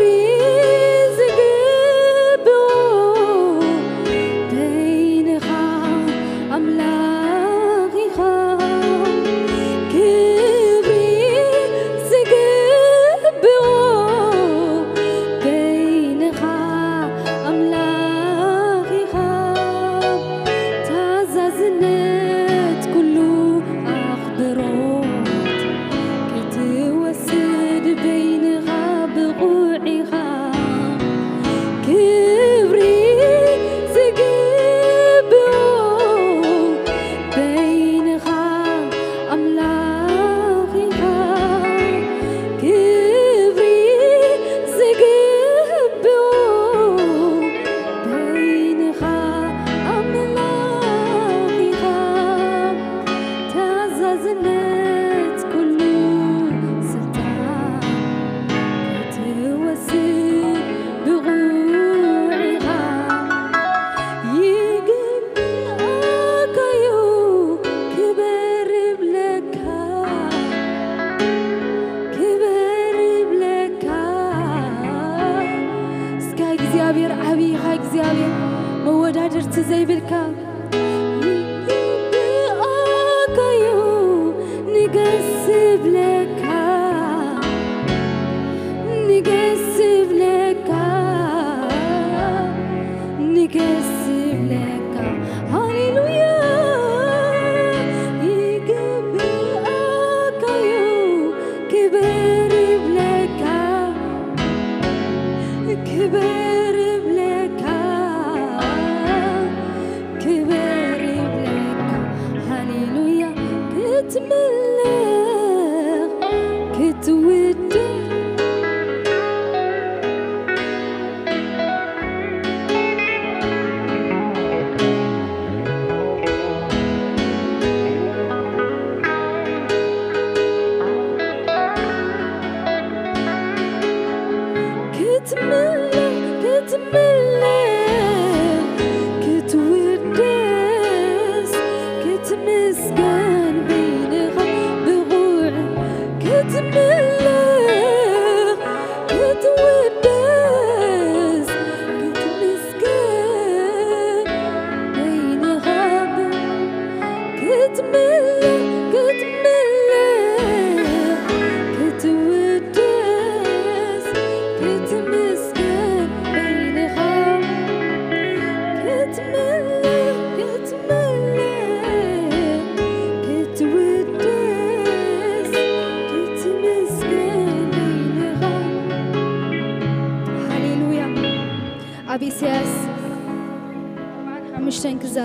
ዝግብኦ በይንኻ ኣምላኽ ኢኻ። ክብሪ ዝግብኦ በይንኻ ኣምላኽ ኢኻ። ታዛዝነት ኩሉ ኣኽብሮት ክትወስድ በይንኻ ብቑዕ ኢኻ። ክብሪ ዝግብኦ በይንኻ ኣምላኽ ኢኻ። ክብሪ ዝግብኦ በይንኻ ኣምላኽ ኢኻ። ታዛዝነት ኩሉ ስልጣን ክትወስድ ብቑዕ ኢኻ። ይግብኣካዩ ክበር እብለካ፣ ክበር እብለካ። እስካ እግዚኣብሔር ዓብዪ ኢኻ፣ እግዚኣብሔር መወዳድርቲ ዘይብልካ። ይግብኣካዩ ንገስ እብለካ፣ ንገስ እብለካ፣ ንገስ እብለካ። ሃሌሉያ። ይግብኣካዩ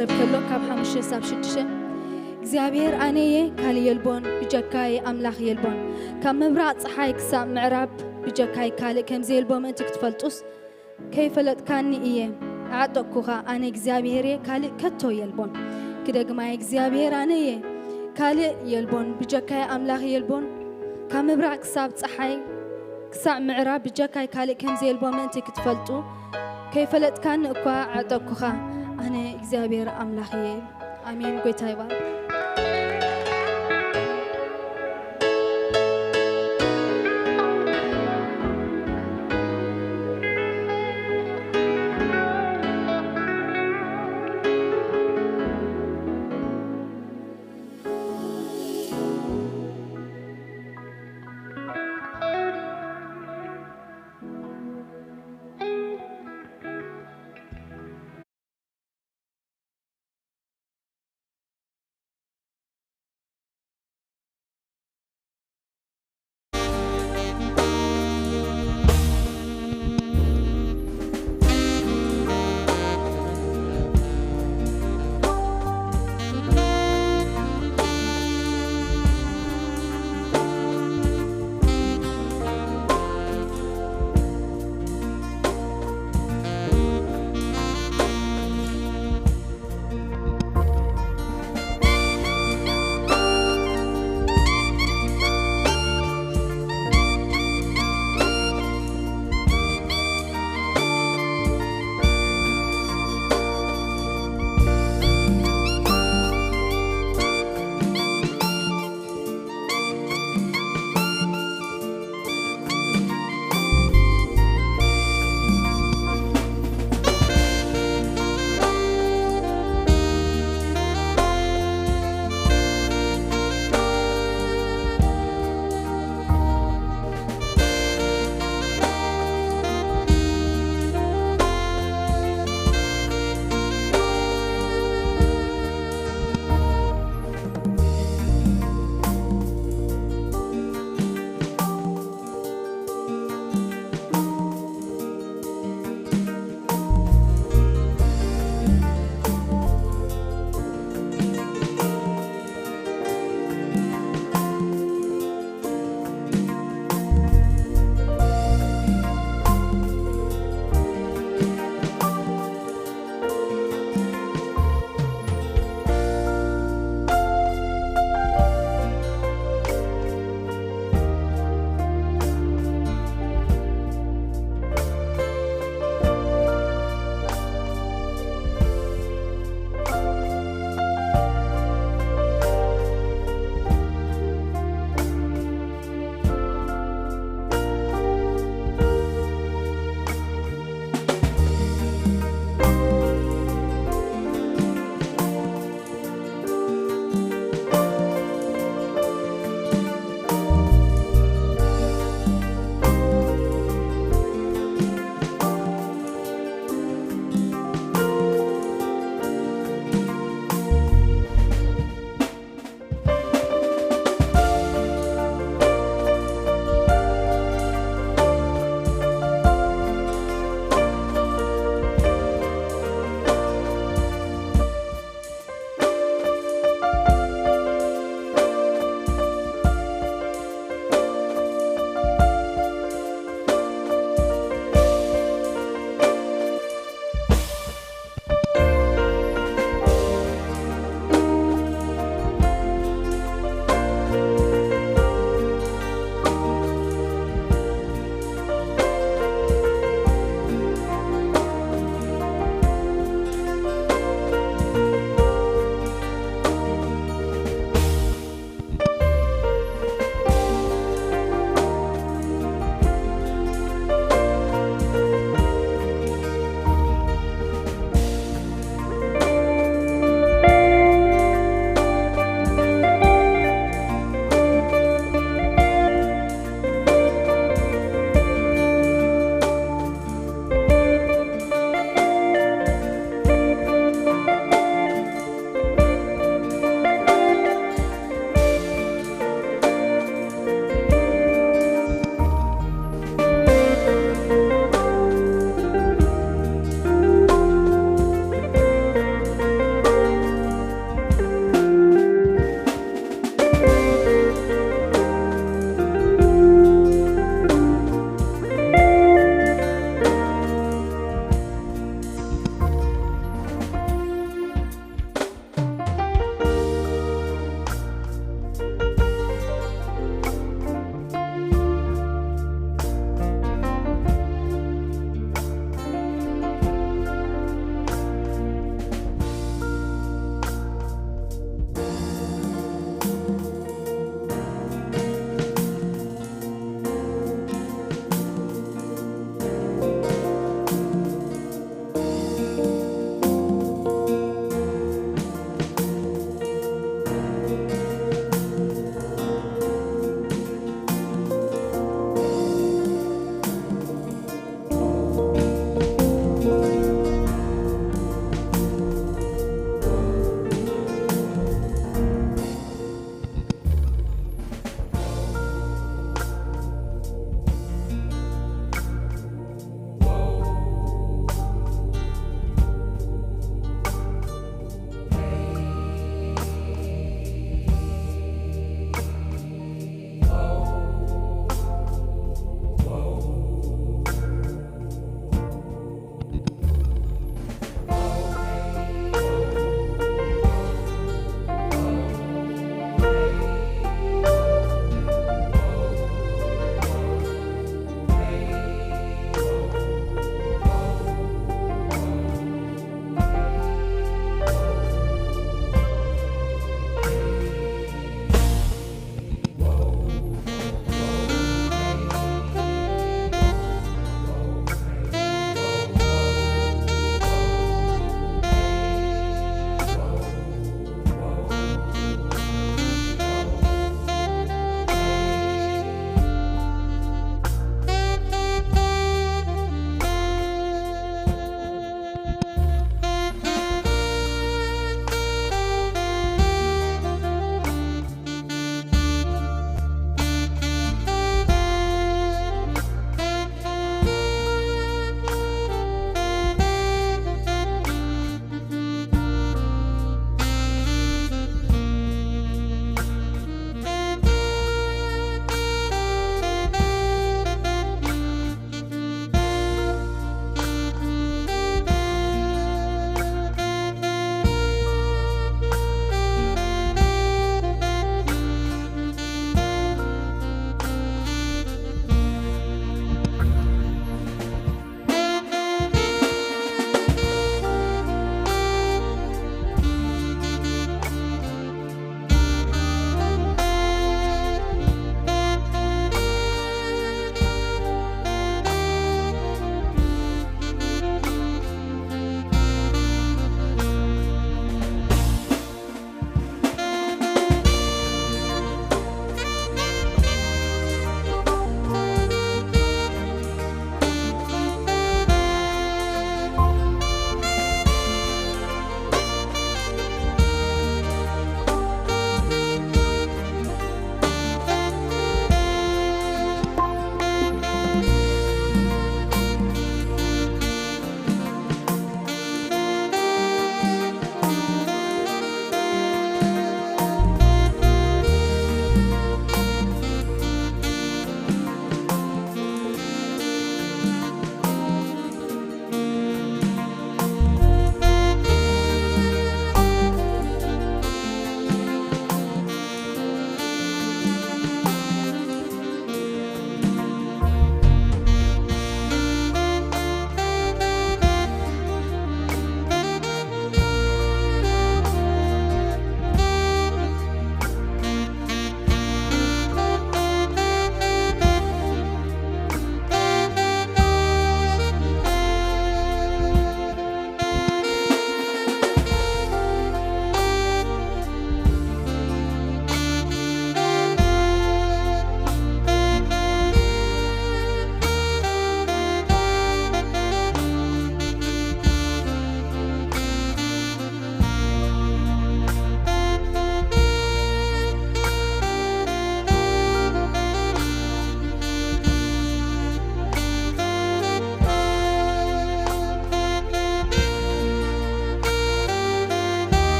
ከሎ ካብ ሓሙሽተ ሳብ ሽዱሽተ እግዚኣብሔር ኣነ እየ፣ ካልእ የልቦን፣ ብጀካይ ኣምላኽ የልቦን። ካብ ምብራቕ ጸሓይ ክሳብ ምዕራብ ብጀካይ ካልእ ከም ዘየልቦ ምእንቲ ክትፈልጡስ፣ ከይፈለጥካኒ እየ ኣዕጠቕኩኻ። ኣነ እግዚኣብሔር እየ፣ ካልእ ከቶ የልቦን። ክደግማይ እግዚኣብሔር ኣነ እየ፣ ካልእ የልቦን፣ ብጀካይ ኣምላኽ የልቦን። ካብ ምብራቕ ክሳብ ጸሓይ ክሳብ ምዕራብ ብጀካይ ካልእ ከም ዘየልቦ ምእንቲ ክትፈልጡ፣ ከይፈለጥካኒ እኳ ኣዕጠቕኩኻ። ኣነ እግዚኣብሔር ኣምላኽ እየ። ኣሜን። ጎይታ ይባርክ።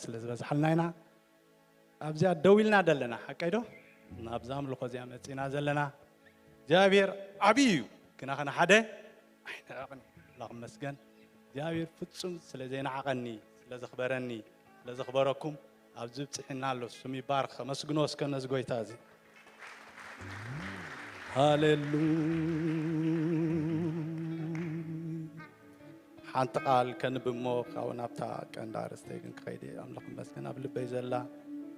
ስለ ዝበዝሓልና ኢና ኣብዚኣ ደው ኢልና ዘለና። ሓቀይ ዶ? ናብዛ ኣምልኾ እዚኣ መጺና ዘለና። እግዚኣብሔር ዓብዪ እዩ። ግና ኸነ ሓደ ኣይንዕቕን። ኣምላኽ ይመስገን። እግዚኣብሔር ፍጹም ስለ ዘይነዓቐኒ፣ ስለ ዘኽበረኒ፣ ስለ ዘኽበረኩም ኣብዚ ብጽሒና ኣሎ። ስሙ ይባረኽ። ከመስግኖ እስከ ነዚ ጎይታ እዚ። ሃሌሉያ። ሓንቲ ቃል ከንብብ እሞ ካብኡ ናብታ ቀንዲ ኣርእስተይ ግን ክኸይድ እየ። ኣምላኽ ይመስገን ኣብ ልበይ ዘላ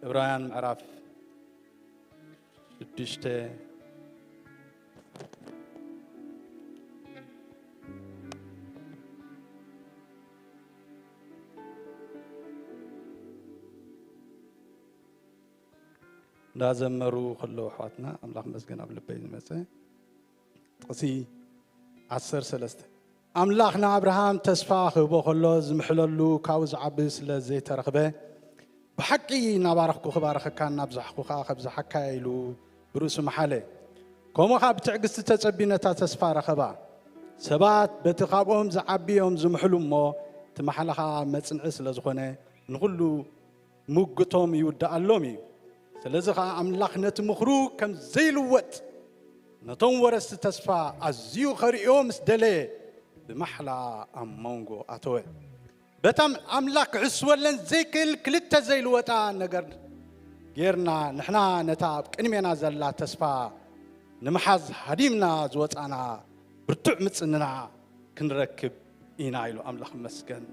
ዕብራውያን ምዕራፍ ሽዱሽተ እንዳዘመሩ ከለዉ ኣሕዋትና ኣምላኽ መስገን ኣብ ልበይ ዝመጸ ጥቕሲ ዓሰርተ ሰለስተ ኣምላኽ ንኣብርሃም ተስፋ ክህቦ ከሎ ዝምሕለሉ ካብኡ ዝዓቢ ስለ ዘይተረኽበ ብሓቂ እናባረኽኩ ክባርኸካን እናብዛሕኩ ከኣ ከብዝሓካ ኢሉ ብርእሱ መሓለ። ከምኡ ከኣ ብትዕግስቲ ተጸቢ ነታ ተስፋ ረኸባ። ሰባት በቲ ካብኦም ዝዓቢ እዮም ዝምሕሉ እሞ እቲ ማሕላ ከኣ መጽንዒ ስለ ዝኾነ ንኹሉ ምጉቶም ይውድኣሎም እዩ። ስለዚ ኸኣ ኣምላኽ ነቲ ምኽሩ ከም ዘይልወጥ ነቶም ወረስቲ ተስፋ ኣዝዩ ኸርእዮ ምስ ደለየ ብማሕላ ኣብ መንጎ ኣተወ። በታ ኣምላኽ ክሕስወለን ዘይክእል ክልተ ዘይልወጣ ነገር ጌርና ንሕና ነታ ኣብ ቅድሜና ዘላ ተስፋ ንምሓዝ ሃዲምና ዝወጻና ብርቱዕ ምጽንና ክንረክብ ኢና ኢሉ ኣምላኽ መስገን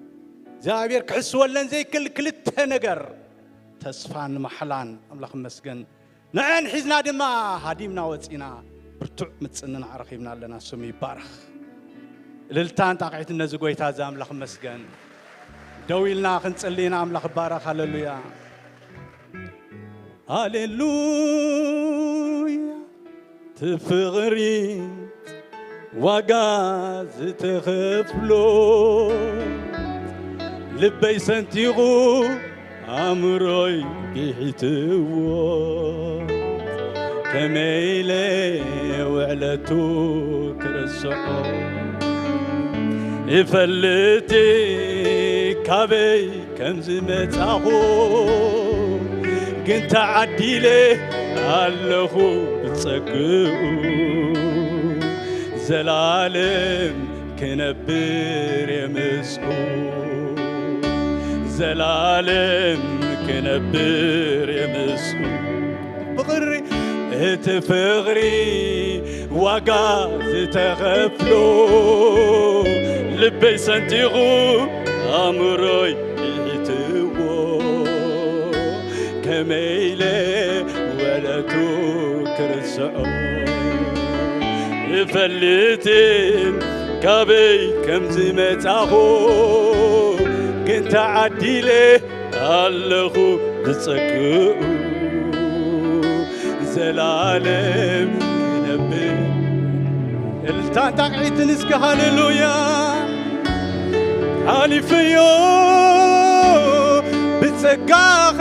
እግዚኣብሔር ክሕስወለን ዘይክእል ክልተ ነገር ተስፋን ማሕላን ኣምላኽ መስገን ንዐን ሒዝና ድማ ሃዲምና ወፂና ብርቱዕ ምፅንና ረኺብና ኣለና ስሙ ይባረኽ እልልታን ጣቕዒትን ነዚ ጎይታ እዚ ኣምላኽ መስገን ደው ኢልና ክንፅሊ ኢና ኣምላኽ ይባረኽ ሃሌሉያ ሃሌሉያ ትፍቕሪ ዋጋ ዝተኸፍሎ ልበይ ሰንቲቑ ኣእምሮይ ቢሒትዎ ከመይ ኢለ ውዕለቱ ክርስዖ ይፈልጥ ካበይ ከም ዝመጻኹ ግን ተዓዲለ ኣለኹ ብጸግኡ ዘላለም ክነብር የምስኡ ዘላለም ክነብር የምስኡ ፍቕሪ እቲ ፍቕሪ ዋጋ ዝተኸፍሎ ልበይ ሰንጢቑ ኣእምሮይ ይሕትዎ ከመይ ኢለ ወለቱ ክርስዖ ይፈልጥን ካበይ ከም ዝመጻኹ ግን ተዓዲለ ኣለኹ ብጸግኡ ዘላለም ክነብር እልልታን ጣቕዒትን እስከ ሃሌሉያ ሓሊፈዮ ብጸጋኻ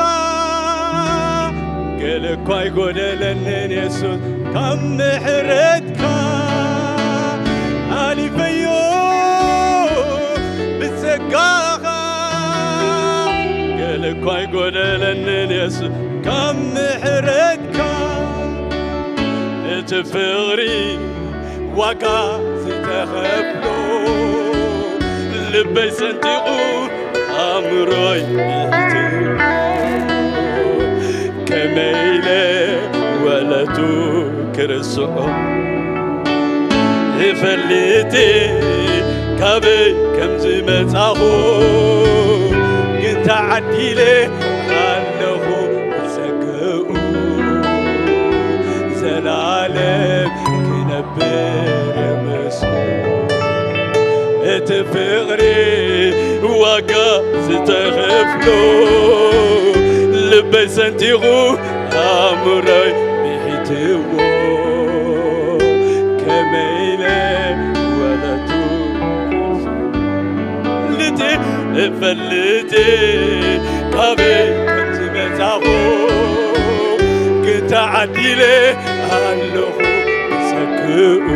ገለ እኳ ኣይጎደለንን የሱስ ካብ ምሕረትካ ሓሊፈዮ ብጸጋኻ ገለ እኳ ኣይጎደለንን የሱስ ካብ ምሕረትካ እቲ ፍቕሪ ዋጋ ዝተኸፍሎ ልበይ ሰንጢቑ ኣእምሮይ ይሕትዎ ከመይ ኢለ ወለቱ ክርስዖ ይፈልጥ ካበይ ከም ዝመጻኹ ግን ተዓዲለ ኣለኹ ብጸግኡ ዘላለም ክነብር ምስኡ እቲ ፍቕሪ ዋጋ ዝተኸፍሎ ልበይ ሰንቲቑ ኣእምሮይ ብሒትዎ ከመይ ኢለ ወለቱ ልቲ እፈልጥ ካበይ ከም ዝመጻኹ ግን ተዓዲለ ኣለኹ ብጸግኡ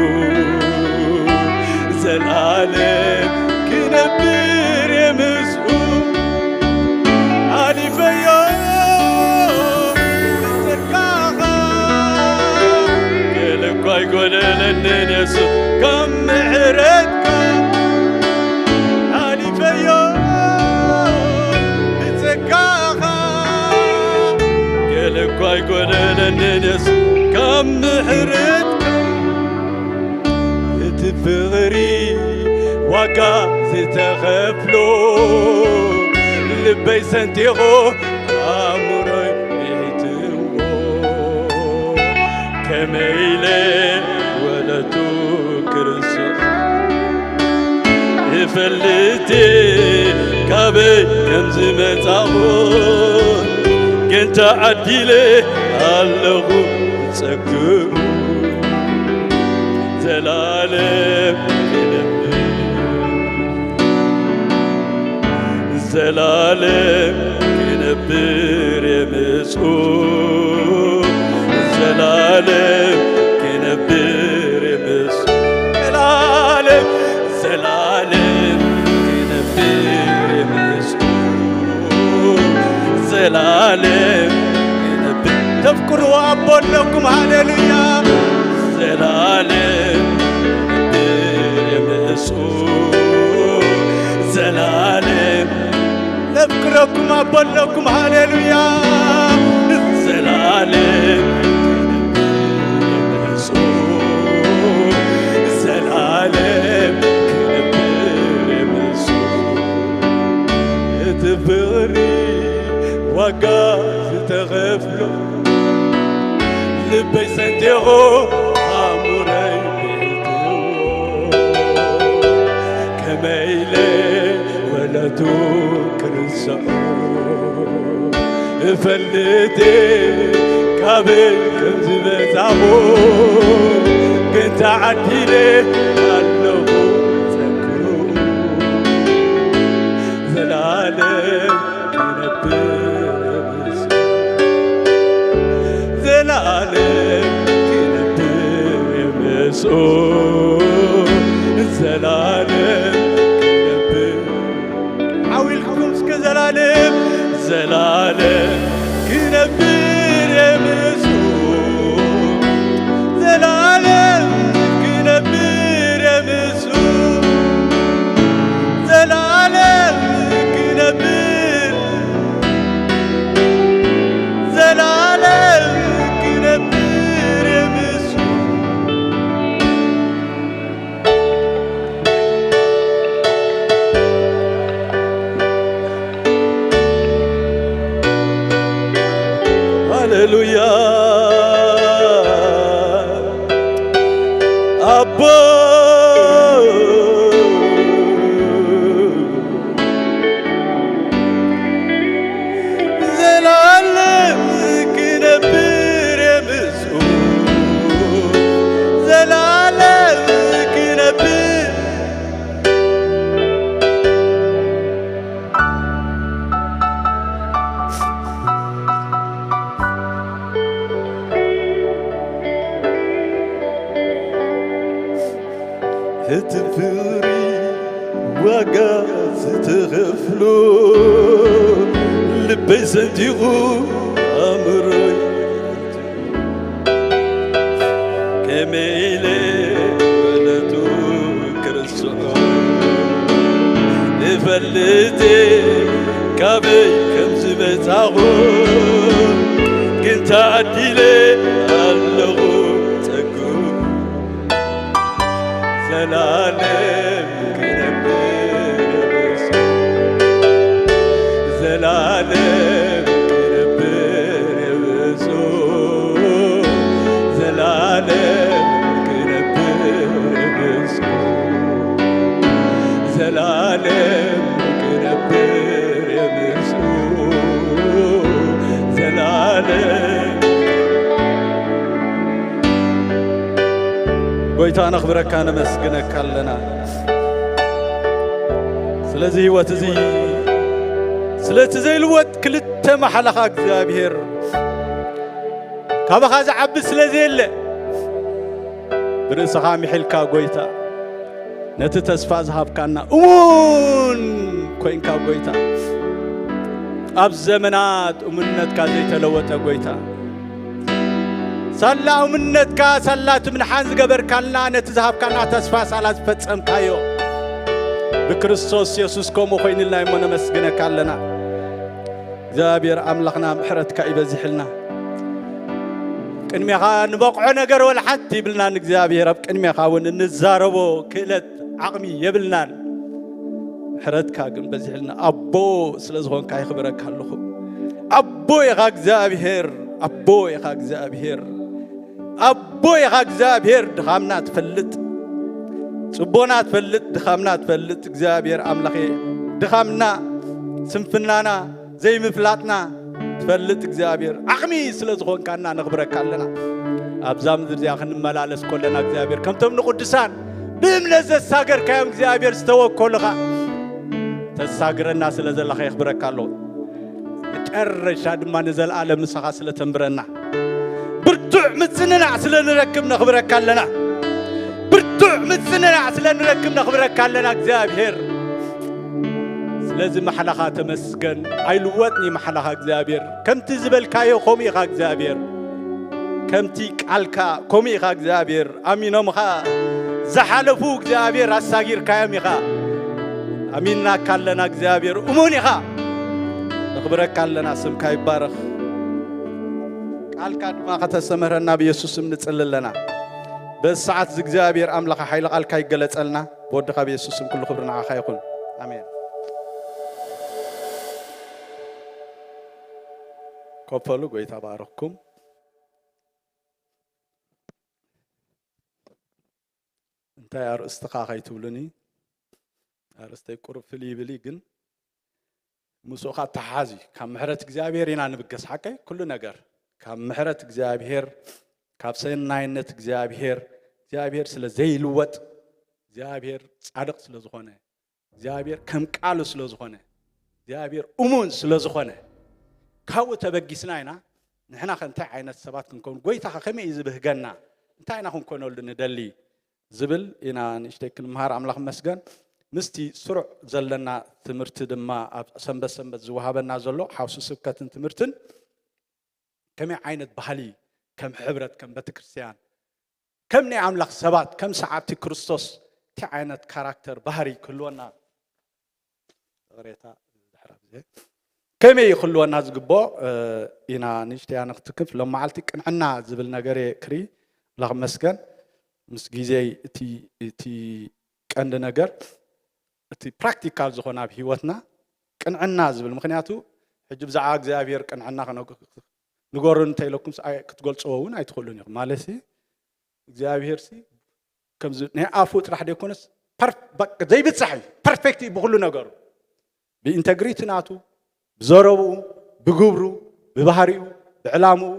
ዘላለም ክነብር የምስኡ ኣሊ ኣይጎደለንን የሱስ ካብ ምሕረትካ ሓሊፈዮ ብጸጋኻ። ገለ እኳ ኣይጎደለንን የሱስ ካብ ምሕረትካ። እቲ ፍቕሪ ዋጋ ዝተኸፍሎ ልበይ ሰንጢቖ ኣእምሮይ ሒዝዎ። ከመይ ኢለ ወለቱ ክርስቶስ ይፈልጥ ካበይ ከም ዝመጻኹ ግን ተዓዲለ ኣለኹ ጸግኡ ዘላለም ክነብር ዘላለም ክነብር የምስኡ ዘላለም ክነብር የምስኡ ዘላለም ዘላለም ክነብር የምስኡ ዘላለም ክነብር ተፍቅርዎ ኣቦ ኣለኩም ሃሌሉያ ዘላለም ክነብር የምስኡ ዘላለም ነፍቅረኩም ኣቦ ኣለኩም ሃሌሉያ ዘላለም ዘላለም ክነብር የምስኡ እቲ ፍቕሪ ዋጋ ዝተኸፍሎ ልበይ ሰንጢቑ ኣእምሮይ ብዒልትዎ ከመይ ኢለ ወለቱ ክርስዖ እፈልጥ ካበይ ከም ዝመጻኹ ግን ተዓዲለ ኣለኹ ጸግኡ ዘላለም ክነብር ምስኡ ዘላለም ክነብር ምስኡ ዘላለም ክነብር ሓዊልኩም እስከ ዘላለም ዘላለም ክነብር ምስኡ ዘላለም ክነብር ምስኡ ዘላለም ክነብር ዘላለም ክነብር ምስኡ ሃሌሉያ ኣቦ ዘላለም ክነብር የምስኡ ዘላለም ክነብር እቲ ፍቕሪ ዋጋ ዝተኸፍሎ ልበይ ሰንጢቑ ኣእምሮይ ከመይ ኢለ ወለቱ ክርስዖ እፈልጥ ካበይ ከም ዝመጻኹ ግን ተዓዲለ ኣለኹ ጸግኡ ዘላለም ክነብር ምስኡ ዘላለም ክነብር ምስኡ ዘላለም ክነብር ምስኡ ዘላለም ክነብር ምስኡ ዘላለም ጎይታ ነኽብረካ ነመስግነካ ኣለና ስለዚ ህይወት እዚ ስለቲ ዘይልወጥ ክልተ ማሓላኻ እግዚኣብሔር ካባኻ ዝዓቢ ስለ ዘየለ ብርእስኻ ምሒልካ ጎይታ ነቲ ተስፋ ዝሃብካና እሙን ኮይንካ ጎይታ ኣብ ዘመናት እሙንነትካ ዘይተለወጠ ጎይታ ሳላ እምነትካ፣ ሳላ እቲ ምድሓን ዝገበርካልና፣ ነቲ ዝሃብካና ተስፋ ሳላ ዝፈጸምካዮ፣ ብክርስቶስ የሱስ ከምኡ ኮይንልና እሞ ነመስግነካ ኣለና። እግዚኣብሔር ኣምላኽና ምሕረትካ ይበዝሕልና። ቅድሜኻ ንበቕዖ ነገር ወላ ሓንቲ ይብልናን እግዚኣብሔር፣ ኣብ ቅድሜኻ እውን እንዛረቦ ክእለት ዓቕሚ የብልናን። ምሕረትካ ግን በዚሕልና። ኣቦ ስለ ዝኾንካ የኽብረካ ኣለኹ። ኣቦ ኢኻ እግዚኣብሔር፣ ኣቦ ኢኻ እግዚኣብሔር፣ ኣቦ ኢኻ እግዚኣብሔር። ድኻምና ትፈልጥ፣ ጽቦና ትፈልጥ፣ ድኻምና ትፈልጥ እግዚኣብሔር ኣምላኸ፣ ድኻምና፣ ስንፍናና፣ ዘይምፍላጥና ትፈልጥ እግዚኣብሔር፣ ዓቕሚ ስለ ዝኾንካና ነኽብረካ ኣለና። ኣብዛ ምድሪ እዚኣ ክንመላለስ ከለና እግዚኣብሔር፣ ከምቶም ንቅዱሳን ብእምነት ዘሳገርካዮም እግዚኣብሔር ዝተወከሉኻ ተሳግረና ስለ ዘለኻ የኽብረካ ኣለኹ። መጨረሻ ድማ ንዘለኣለም ምሳኻ ስለ ተንብረና፣ ብርቱዕ ምጽንናዕ ስለ ንረክብ ነኽብረካ ኣለና። ብርቱዕ ምጽንናዕ ስለ ንረክብ ነኽብረካ ኣለና እግዚኣብሔር። ስለዚ ማሕላኻ ተመስገን። ኣይልወጥን እዩ ማሕላኻ እግዚኣብሔር። ከምቲ ዝበልካዮ ከምኡ ኢኻ እግዚኣብሔር። ከምቲ ቃልካ ከምኡ ኢኻ እግዚኣብሔር። ኣሚኖምኻ ዝሓለፉ እግዚኣብሔር ኣሳጊርካዮም ኢኻ። ኣሚንናካ ኣለና እግዚኣብሔር። እሙን ኢኻ። ነኽብረካ ኣለና። ስምካ ይባረኽ። ቃልካ ድማ ከተስተምህረና ብየሱስ ስም ንጽሊ ኣለና። በዚ ሰዓት እዚ እግዚኣብሔር ኣምላኽ ሓይሊ ቃልካ ይገለጸልና። ብወድኻ ብየሱስ ስም ኩሉ ክብሪ ንዓኻ ይኹን። ኣሜን። ኮፍ በሉ፣ ጎይታ ባረኽኩም። እንታይ ኣርእስትኻ ከይትብሉኒ፣ ኣርእስተይ ቁሩብ ፍልይ ይብል እዩ፣ ግን ምስኡ ኸኣ ተሓዝ እዩ። ካብ ምሕረት እግዚኣብሔር ኢና ንብገስ፣ ሓቀይ? ኩሉ ነገር ካብ ምሕረት እግዚኣብሔር፣ ካብ ሰናይነት እግዚኣብሔር፣ እግዚኣብሔር ስለ ዘይልወጥ፣ እግዚኣብሔር ጻድቕ ስለ ዝኾነ፣ እግዚኣብሔር ከም ቃሉ ስለ ዝኾነ፣ እግዚኣብሔር እሙን ስለ ዝኾነ፣ ካብኡ ተበጊስና ኢና። ንሕና ኸ እንታይ ዓይነት ሰባት ክንከውን፣ ጎይታ ኸ ከመይ እዩ ዝብህገና፣ እንታይ ኢና ክንኮነሉ ንደሊ ዝብል ኢና ንእሽተይ ክንምሃር። ኣምላኽ ይመስገን። ምስቲ ስሩዕ ዘለና ትምህርቲ ድማ ኣብ ሰንበት ሰንበት ዝወሃበና ዘሎ ሓውሲ ስብከትን ትምህርትን ከመይ ዓይነት ባህሊ ከም ሕብረት፣ ከም ቤተክርስትያን፣ ከም ናይ ኣምላኽ ሰባት፣ ከም ሰዓብቲ ክርስቶስ፣ እንታይ ዓይነት ካራክተር፣ ባህሪ ክህልወና፣ ይቕሬታ፣ ድሕር ኣብ ግዜ ከመይ ክህልወና ዝግብኦ፣ እ፣ ኢና ንእሽተይ ኣነ ክትክፍ። ሎም መዓልቲ ቅንዕና ዝብል ነገር እየ ክርኢ፣ ኣምላኽ ይመስገን። ምስ ግዜይ እቲ፣ እቲ ቀንዲ ነገር፣ እቲ ፕራክቲካል ዝኾነ ኣብ ህይወትና ቅንዕና ዝብል፣ ምኽንያቱ ሕጂ ብዛዕባ እግዚኣብሔር ቅንዕና ክነግ-፣ ንገሩን እንተኢለኩምስ ኣይ-፣ ክትገልጽዎ እውን ኣይትኽእሉን ኢኹም። ማለትሲ እግዚኣብሔር ሲ ከምዚ ናይ ኣፉ ጥራሕ ዘይኮነስ ፐር-፣ በቃ ዘይብጻሕ እዩ። ፐርፌክት እዩ ብኹሉ ነገሩ። ብኢንተግሪቲ ናቱ፣ ብዘረብኡ፣ ብግብሩ፣ ብባህሪኡ፣ ብዕላምኡ፣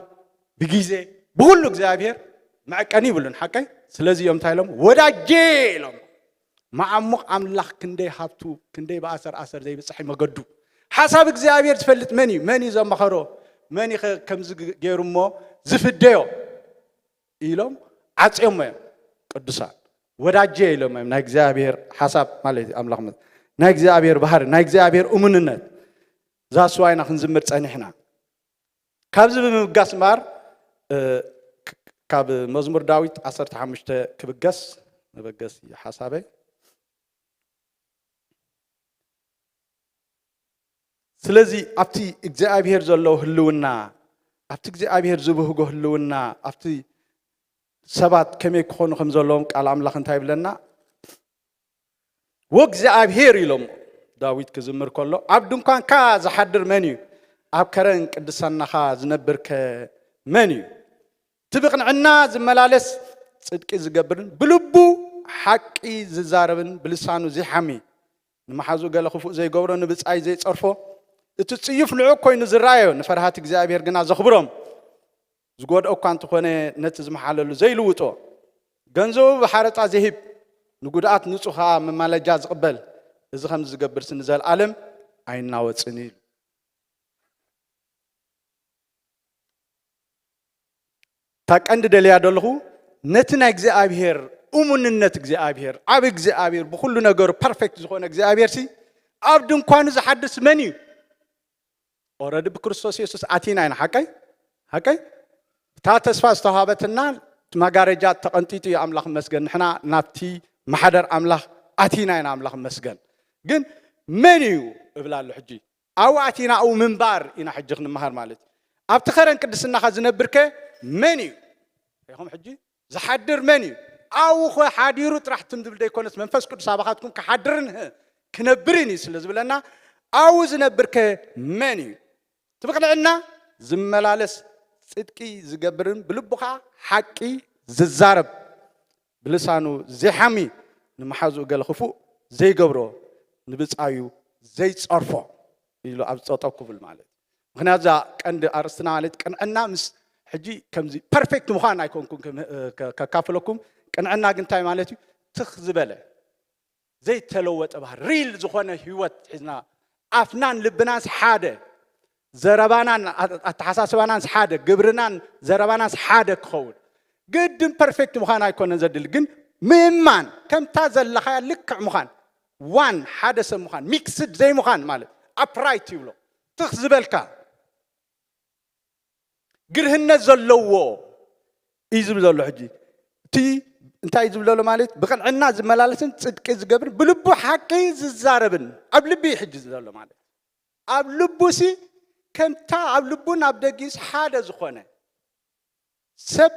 ብግዜ፣ ብኹሉ እግዚኣብሔር መዐቀኒ ይብሉን። ሓቀይ? ስለዚ እዮም እንታይ ኢሎም? ወዳጄ ኢሎም። መዓሙቕ ኣምላኽ ክንደይ ሃብቱ፣ ክንደይ ብኣሰር ኣሰር ዘይብጻሕ እዩ መገዱ። ሓሳብ እግዚኣብሔር ዝፈልጥ መን እዩ? መን እዩ ዘመኸሮ? መን እዩ ኸ ከምዚ ግ-፣ ገይሩ እሞ ዝፍደዮ? ኢሎም ዓጽዮሞ እዮም ቅዱሳን። ወዳጄ ኢሎም እዮም ናይ እግዚኣብሔር ሓሳብ ማለት እዩ፣ ኣምላኽ መ-፣ ናይ እግዚኣብሔር ባህሪ፣ ናይ እግዚኣብሔር እሙንነት። እዛ ስዋ ኢና ክንዝምር ጸኒሕና። ካብዚ ብምብጋስ እምበኣር፣ እ፣ ክ-፣ ካብ መዝሙር ዳዊት ዓሰርተ ሓሙሽተ ክብገስ፣ መበገሲ ሓሳበይ። ስለዚ ኣብቲ እግዚኣብሔር ዘለዎ ህልውና፣ ኣብቲ እግዚኣብሔር ዝብህጎ ህልውና፣ ኣብቲ ሰባት ከመይ ክኾኑ ከም ዘለዎም ቃል ኣምላኽ እንታይ ይብለና? "ወእግዚኣብሔር" ኢሎም ዳዊት ክዝምር ከሎ፣ "ኣብ ድንኳንካ ዝሓድር መን እዩ? ኣብ ከረን ቅድስናኻ ዝነብር ከ መን እዩ? እቲ ብቕንዕና ዝመላለስ፣ ጽድቂ ዝገብርን ብልቡ ሓቂ ዝዛረብን ብልሳኑ ዘይሓሚ፣ ንመሓዝኡ ገለ ክፉእ ዘይገብሮ፣ ንብጻይ ዘይጸርፎ፣ እቲ ጽዩፍ ንዑቕ ኮይኑ ዝረኣዮ፣ ንፈርሃት እግዚኣብሔር ግና ዘኽብሮም። ዝጎድኦ እኳ እንተኾነ፣ ነቲ ዝመሓለሉ ዘይልውጦ፣ ገንዘቡ ብሓረጣ ዘይህብ፣ ንጉድኣት ንጹህ ከኣ መማለጃ ዝቕበል፣ እዚ ከምዚ ዝገብርሲ ንዘለኣለም ኣይናወጽን" ኢሉ። እታ ቀንዲ ደልያ ደለኹ፣ ነቲ ናይ እግዚኣብሔር እሙንነት፣ እግዚኣብሔር፣ ኣብ እግዚኣብሔር፣ ብኹሉ ነገሩ ፐርፌክት ዝኾነ እግዚኣብሔርሲ፣ ኣብ ድንኳኑ ዝሓድስ መን እዩ? ኦረዲ ብክርስቶስ የሱስ ኣቲና ኢና። ሓቀይ? ሓቀይ? እታ ተስፋ ዝተዋሃበትና መጋረጃ ተቐንጢጡ እዩ። ኣምላኽ ይመስገን፣ ንሕና ናብቲ ማሕደር ኣምላኽ ኣቲና ኢና። ኣምላኽ ይመስገን። ግን መን እዩ እብል ኣሎ ሕጂ። ኣብኡ ኣቲና ኣብኡ ምንባር ኢና ሕጂ ክንመሃር ማለት እዩ። ኣብቲ ኸረን ቅድስናኻ ዝነብርከ መን እዩ? ኢኹም ሕጂ ዝሓድር መን እዩ? ኣብኡ ኸ ሓዲሩ ጥራሕ ትም ዝብል ዘይኮነስ መንፈስ ቅዱስ ኣባኻትኩም ክሓድርን ክነብርን እዩ ስለ ዝብለና፣ ኣብኡ ዝነብርከ መን እዩ? እቲ ብቕንዕና ዝመላለስ፣ ጽድቂ ዝገብርን ብልቡ ኸኣ ሓቂ ዝዛረብ፣ ብልሳኑ ዘይሓሚ፣ ንመሓዝኡ ገለ ክፉእ ዘይገብሮ፣ ንብጻዩ ዘይጸርፎ ኢሉ ኣብ ጸጠው ክብል ማለት እዩ። ምኽንያቱ እዛ ቀንዲ ኣርእስትና ማለት ቅንዕና ምስ ሕጂ ከምዚ ፐርፌክት ምዃን ኣይኮንኩን ከም- ከ- ከካፍለኩም። ቅንዕና ግን እንታይ ማለት እዩ? ትኽ ዝበለ ዘይተለወጠ ባህሪ፣ ሪል ዝኾነ ህይወት ሒዝና ኣፍናን ልብናንስ ሓደ፣ ዘረባናን ኣ- ኣተሓሳስባናንስ ሓደ፣ ግብርናን ዘረባናንስ ሓደ ክኸውን። ግድን ፐርፌክት ምዃን ኣይኮነን ዘድሊ፣ ግን ምእማን፣ ከምታ ዘለኻያ ልክዕ ምዃን፣ ዋን ሓደ ሰብ ምዃን፣ ሚክስድ ዘይምዃን ማለት ኣፕራይት ይብሎ። ትኽ ዝበልካ ግርህነት ዘለዎ እዩ ዝብል ዘሎ። ሕጂ እቲ እንታይ እዩ ዝብል ዘሎ ማለት ብቕንዕና ዝመላለስን ጽድቂ ዝገብርን ብልቡ ሓቂ ዝዛረብን ኣብ ልቢ እዩ ሕጂ ዘሎ ማለት። ኣብ ልቡ ሲ ከምታ ኣብ ልቡን ኣብ ደጊስ ሓደ ዝኾነ ሰብ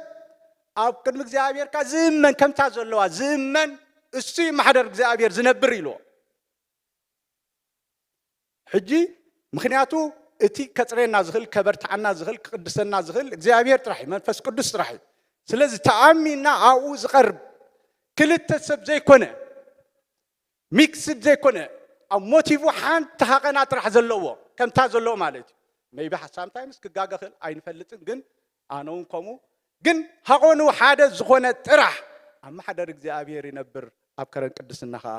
ኣብ ቅድሚ እግዚኣብሔር ከኣ ዝእመን፣ ከምታ ዘለዋ ዝእመን እሱ እዩ ማሕደር እግዚኣብሔር ዝነብር ኢልዎ። ሕጂ ምኽንያቱ እቲ ከጽሬና ዝኽእል፣ ከበርትዓና ዝኽእል፣ ክቅድሰና ዝኽእል እግዚኣብሔር ጥራሕ እዩ፣ መንፈስ ቅዱስ ጥራሕ እዩ። ስለዚ ተኣሚንና ኣብኡ ዝቐርብ ክልተ ሰብ ዘይኮነ፣ ሚክስድ ዘይኮነ፣ ኣብ ሞቲቭ ሓንቲ ሃቐና ጥራሕ ዘለዎ፣ ከምታ ዘለዎ ማለት እዩ። ሜይቢ ሳምታይምስ ክጋገ ክእል ኣይንፈልጥን፣ ግን ኣነ እውን ከምኡ። ግን ሃቐኑ ሓደ ዝኾነ ጥራሕ ኣብ ማሕደር እግዚኣብሔር ይነብር፣ ኣብ ከረን ቅድስና ኸዓ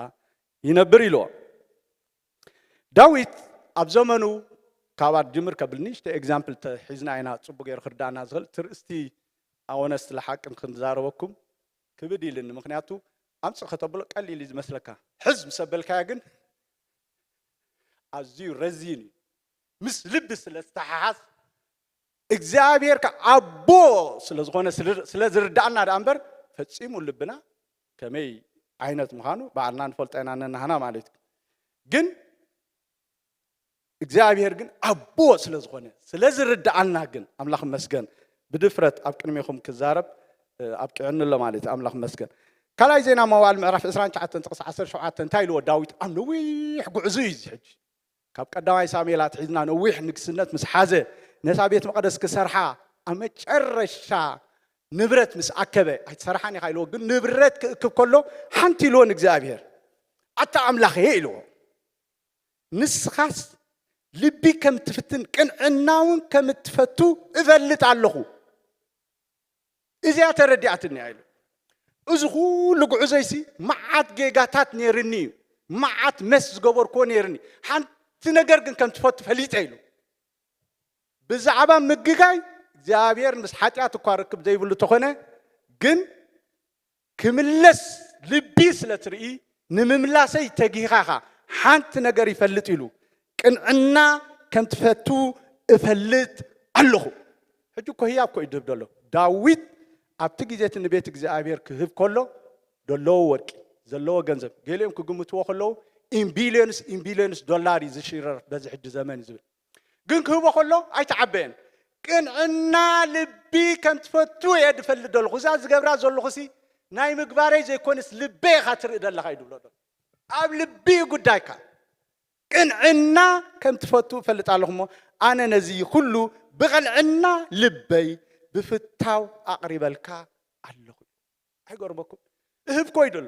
ይነብር ኢልዎ። ዳዊት ኣብ ዘመኑ፣ ካብ ኣድጅምር ከብል ንእሽተይ ኤግዛምፕል ተሒዝና ኢና ጽቡቅ ገይሩ ክርዳእና ዝኽእል። ትርእስቲ ኣወነስ ለሓቅን ክንዛረበኩም ክብድ ኢልኒ። ምኽንያቱ ኣምጽእ ከተብሎ ቀሊል እዩ ዝመስለካ። ሕዝ ምስ ኣበልካያ ግን ኣዝዩ ረዚን እዩ። ምስ ልቢ ስለ ዝተሓሓዝ እግዚኣብሔር ከ ኣቦ ስለ ዝኾነ ስለ ዝርዳእና ደኣ እምበር ፈጺሙ ልብና ከመይ ዓይነት ምዃኑ ባዕልና ንፈልጦ ኢና ነናህና ማለት እዩ። ግን እግዚኣብሔር ግን ኣቦ ስለ ዝኾነ ስለ ዝርዳእና ግን ኣምላኽ መስገን ብድፍረት ኣብ ቅድሜኹም ክዛረብ ኣብቂዕኒ ኣሎ ማለት እዩ። ኣምላኽ መስገን። ካልኣይ ዜና መዋዕል ምዕራፍ ዕስራን ትሽዓተን ጥቕሲ ዓሰርተ ሸውዓተ እንታይ ኢልዎ ዳዊት ኣብ ነዊሕ ጉዕዙ እዩ እዚ ሕጂ ካብ ቀዳማይ ሳሙኤል ኣትሒዝና ነዊሕ ንግስነት ምስ ሓዘ ነታ ቤት መቕደስ ክሰርሓ ኣብ መጨረሻ ንብረት ምስ ኣከበ ኣይትሰርሓን ኢኻ ኢልዎ። ግን ንብረት ክእክብ ከሎ ሓንቲ ኢልዎ ንእግዚኣብሔር ኣታ ኣምላኸ ኢልዎ። ንስኻስ ልቢ ከም ትፍትን ቅንዕና እውን ከም እትፈቱ እፈልጥ ኣለኹ። እዚኣ ተረዲኣትኒ እያ ኢሉ። እዚ ኩሉ ጉዕዞይሲ መዓት ጌጋታት ነይርኒ እዩ፣ መዓት መስ ዝገበርክዎ ነይርኒ፣ ሓንቲ ነገር ግን ከም ትፈቱ ፈሊጠ ኢሉ። ብዛዕባ ምግጋይ እግዚኣብሔር ምስ ሓጢኣት እኳ ርክብ ዘይብሉ ተኾነ ግን ክምለስ ልቢ ስለ ትርኢ ንምምላሰይ ተጊኻ ኢኻ። ሓንቲ ነገር ይፈልጥ ኢሉ ቅንዕና ከም ትፈቱ እፈልጥ ኣለኹ። ሕጂ እኮ ህያብ እኮ እዩ ድህብ ደሎ። ዳዊት ኣብቲ ግዜ እቲ ንቤት እግዚኣብሔር ክህብ ከሎ ደለዎ ወርቂ ዘለዎ ገንዘብ ገሊኦም ክግምትዎ ከለዉ ኢን ቢልዮንስ ኢን ቢልዮንስ ዶላር እዩ ዝሽረር በዚ ሕጂ ዘመን ዝብል ግን ክህቦ ከሎ ኣይተዓበየን። ቅንዕና ልቢ ከም ትፈቱ እየ ዝፈልጥ ዘለኹ። እዛ ዝገብራ ዘለኹሲ ናይ ምግባረይ ዘይኮነስ ልበይ ኢኻ ትርኢ ዘለኻ እዩ ድብሎ ዘሎ። ኣብ ልቢ እዩ ጉዳይካ። ቅንዕና ከም ትፈቱ እፈልጥ ኣለኹ እሞ ኣነ ነዚ ኩሉ ብቕንዕና ልበይ ብፍታው ኣቕሪበልካ ኣለኹ። ኣይገርመኩም? እህብ ኮይደሉ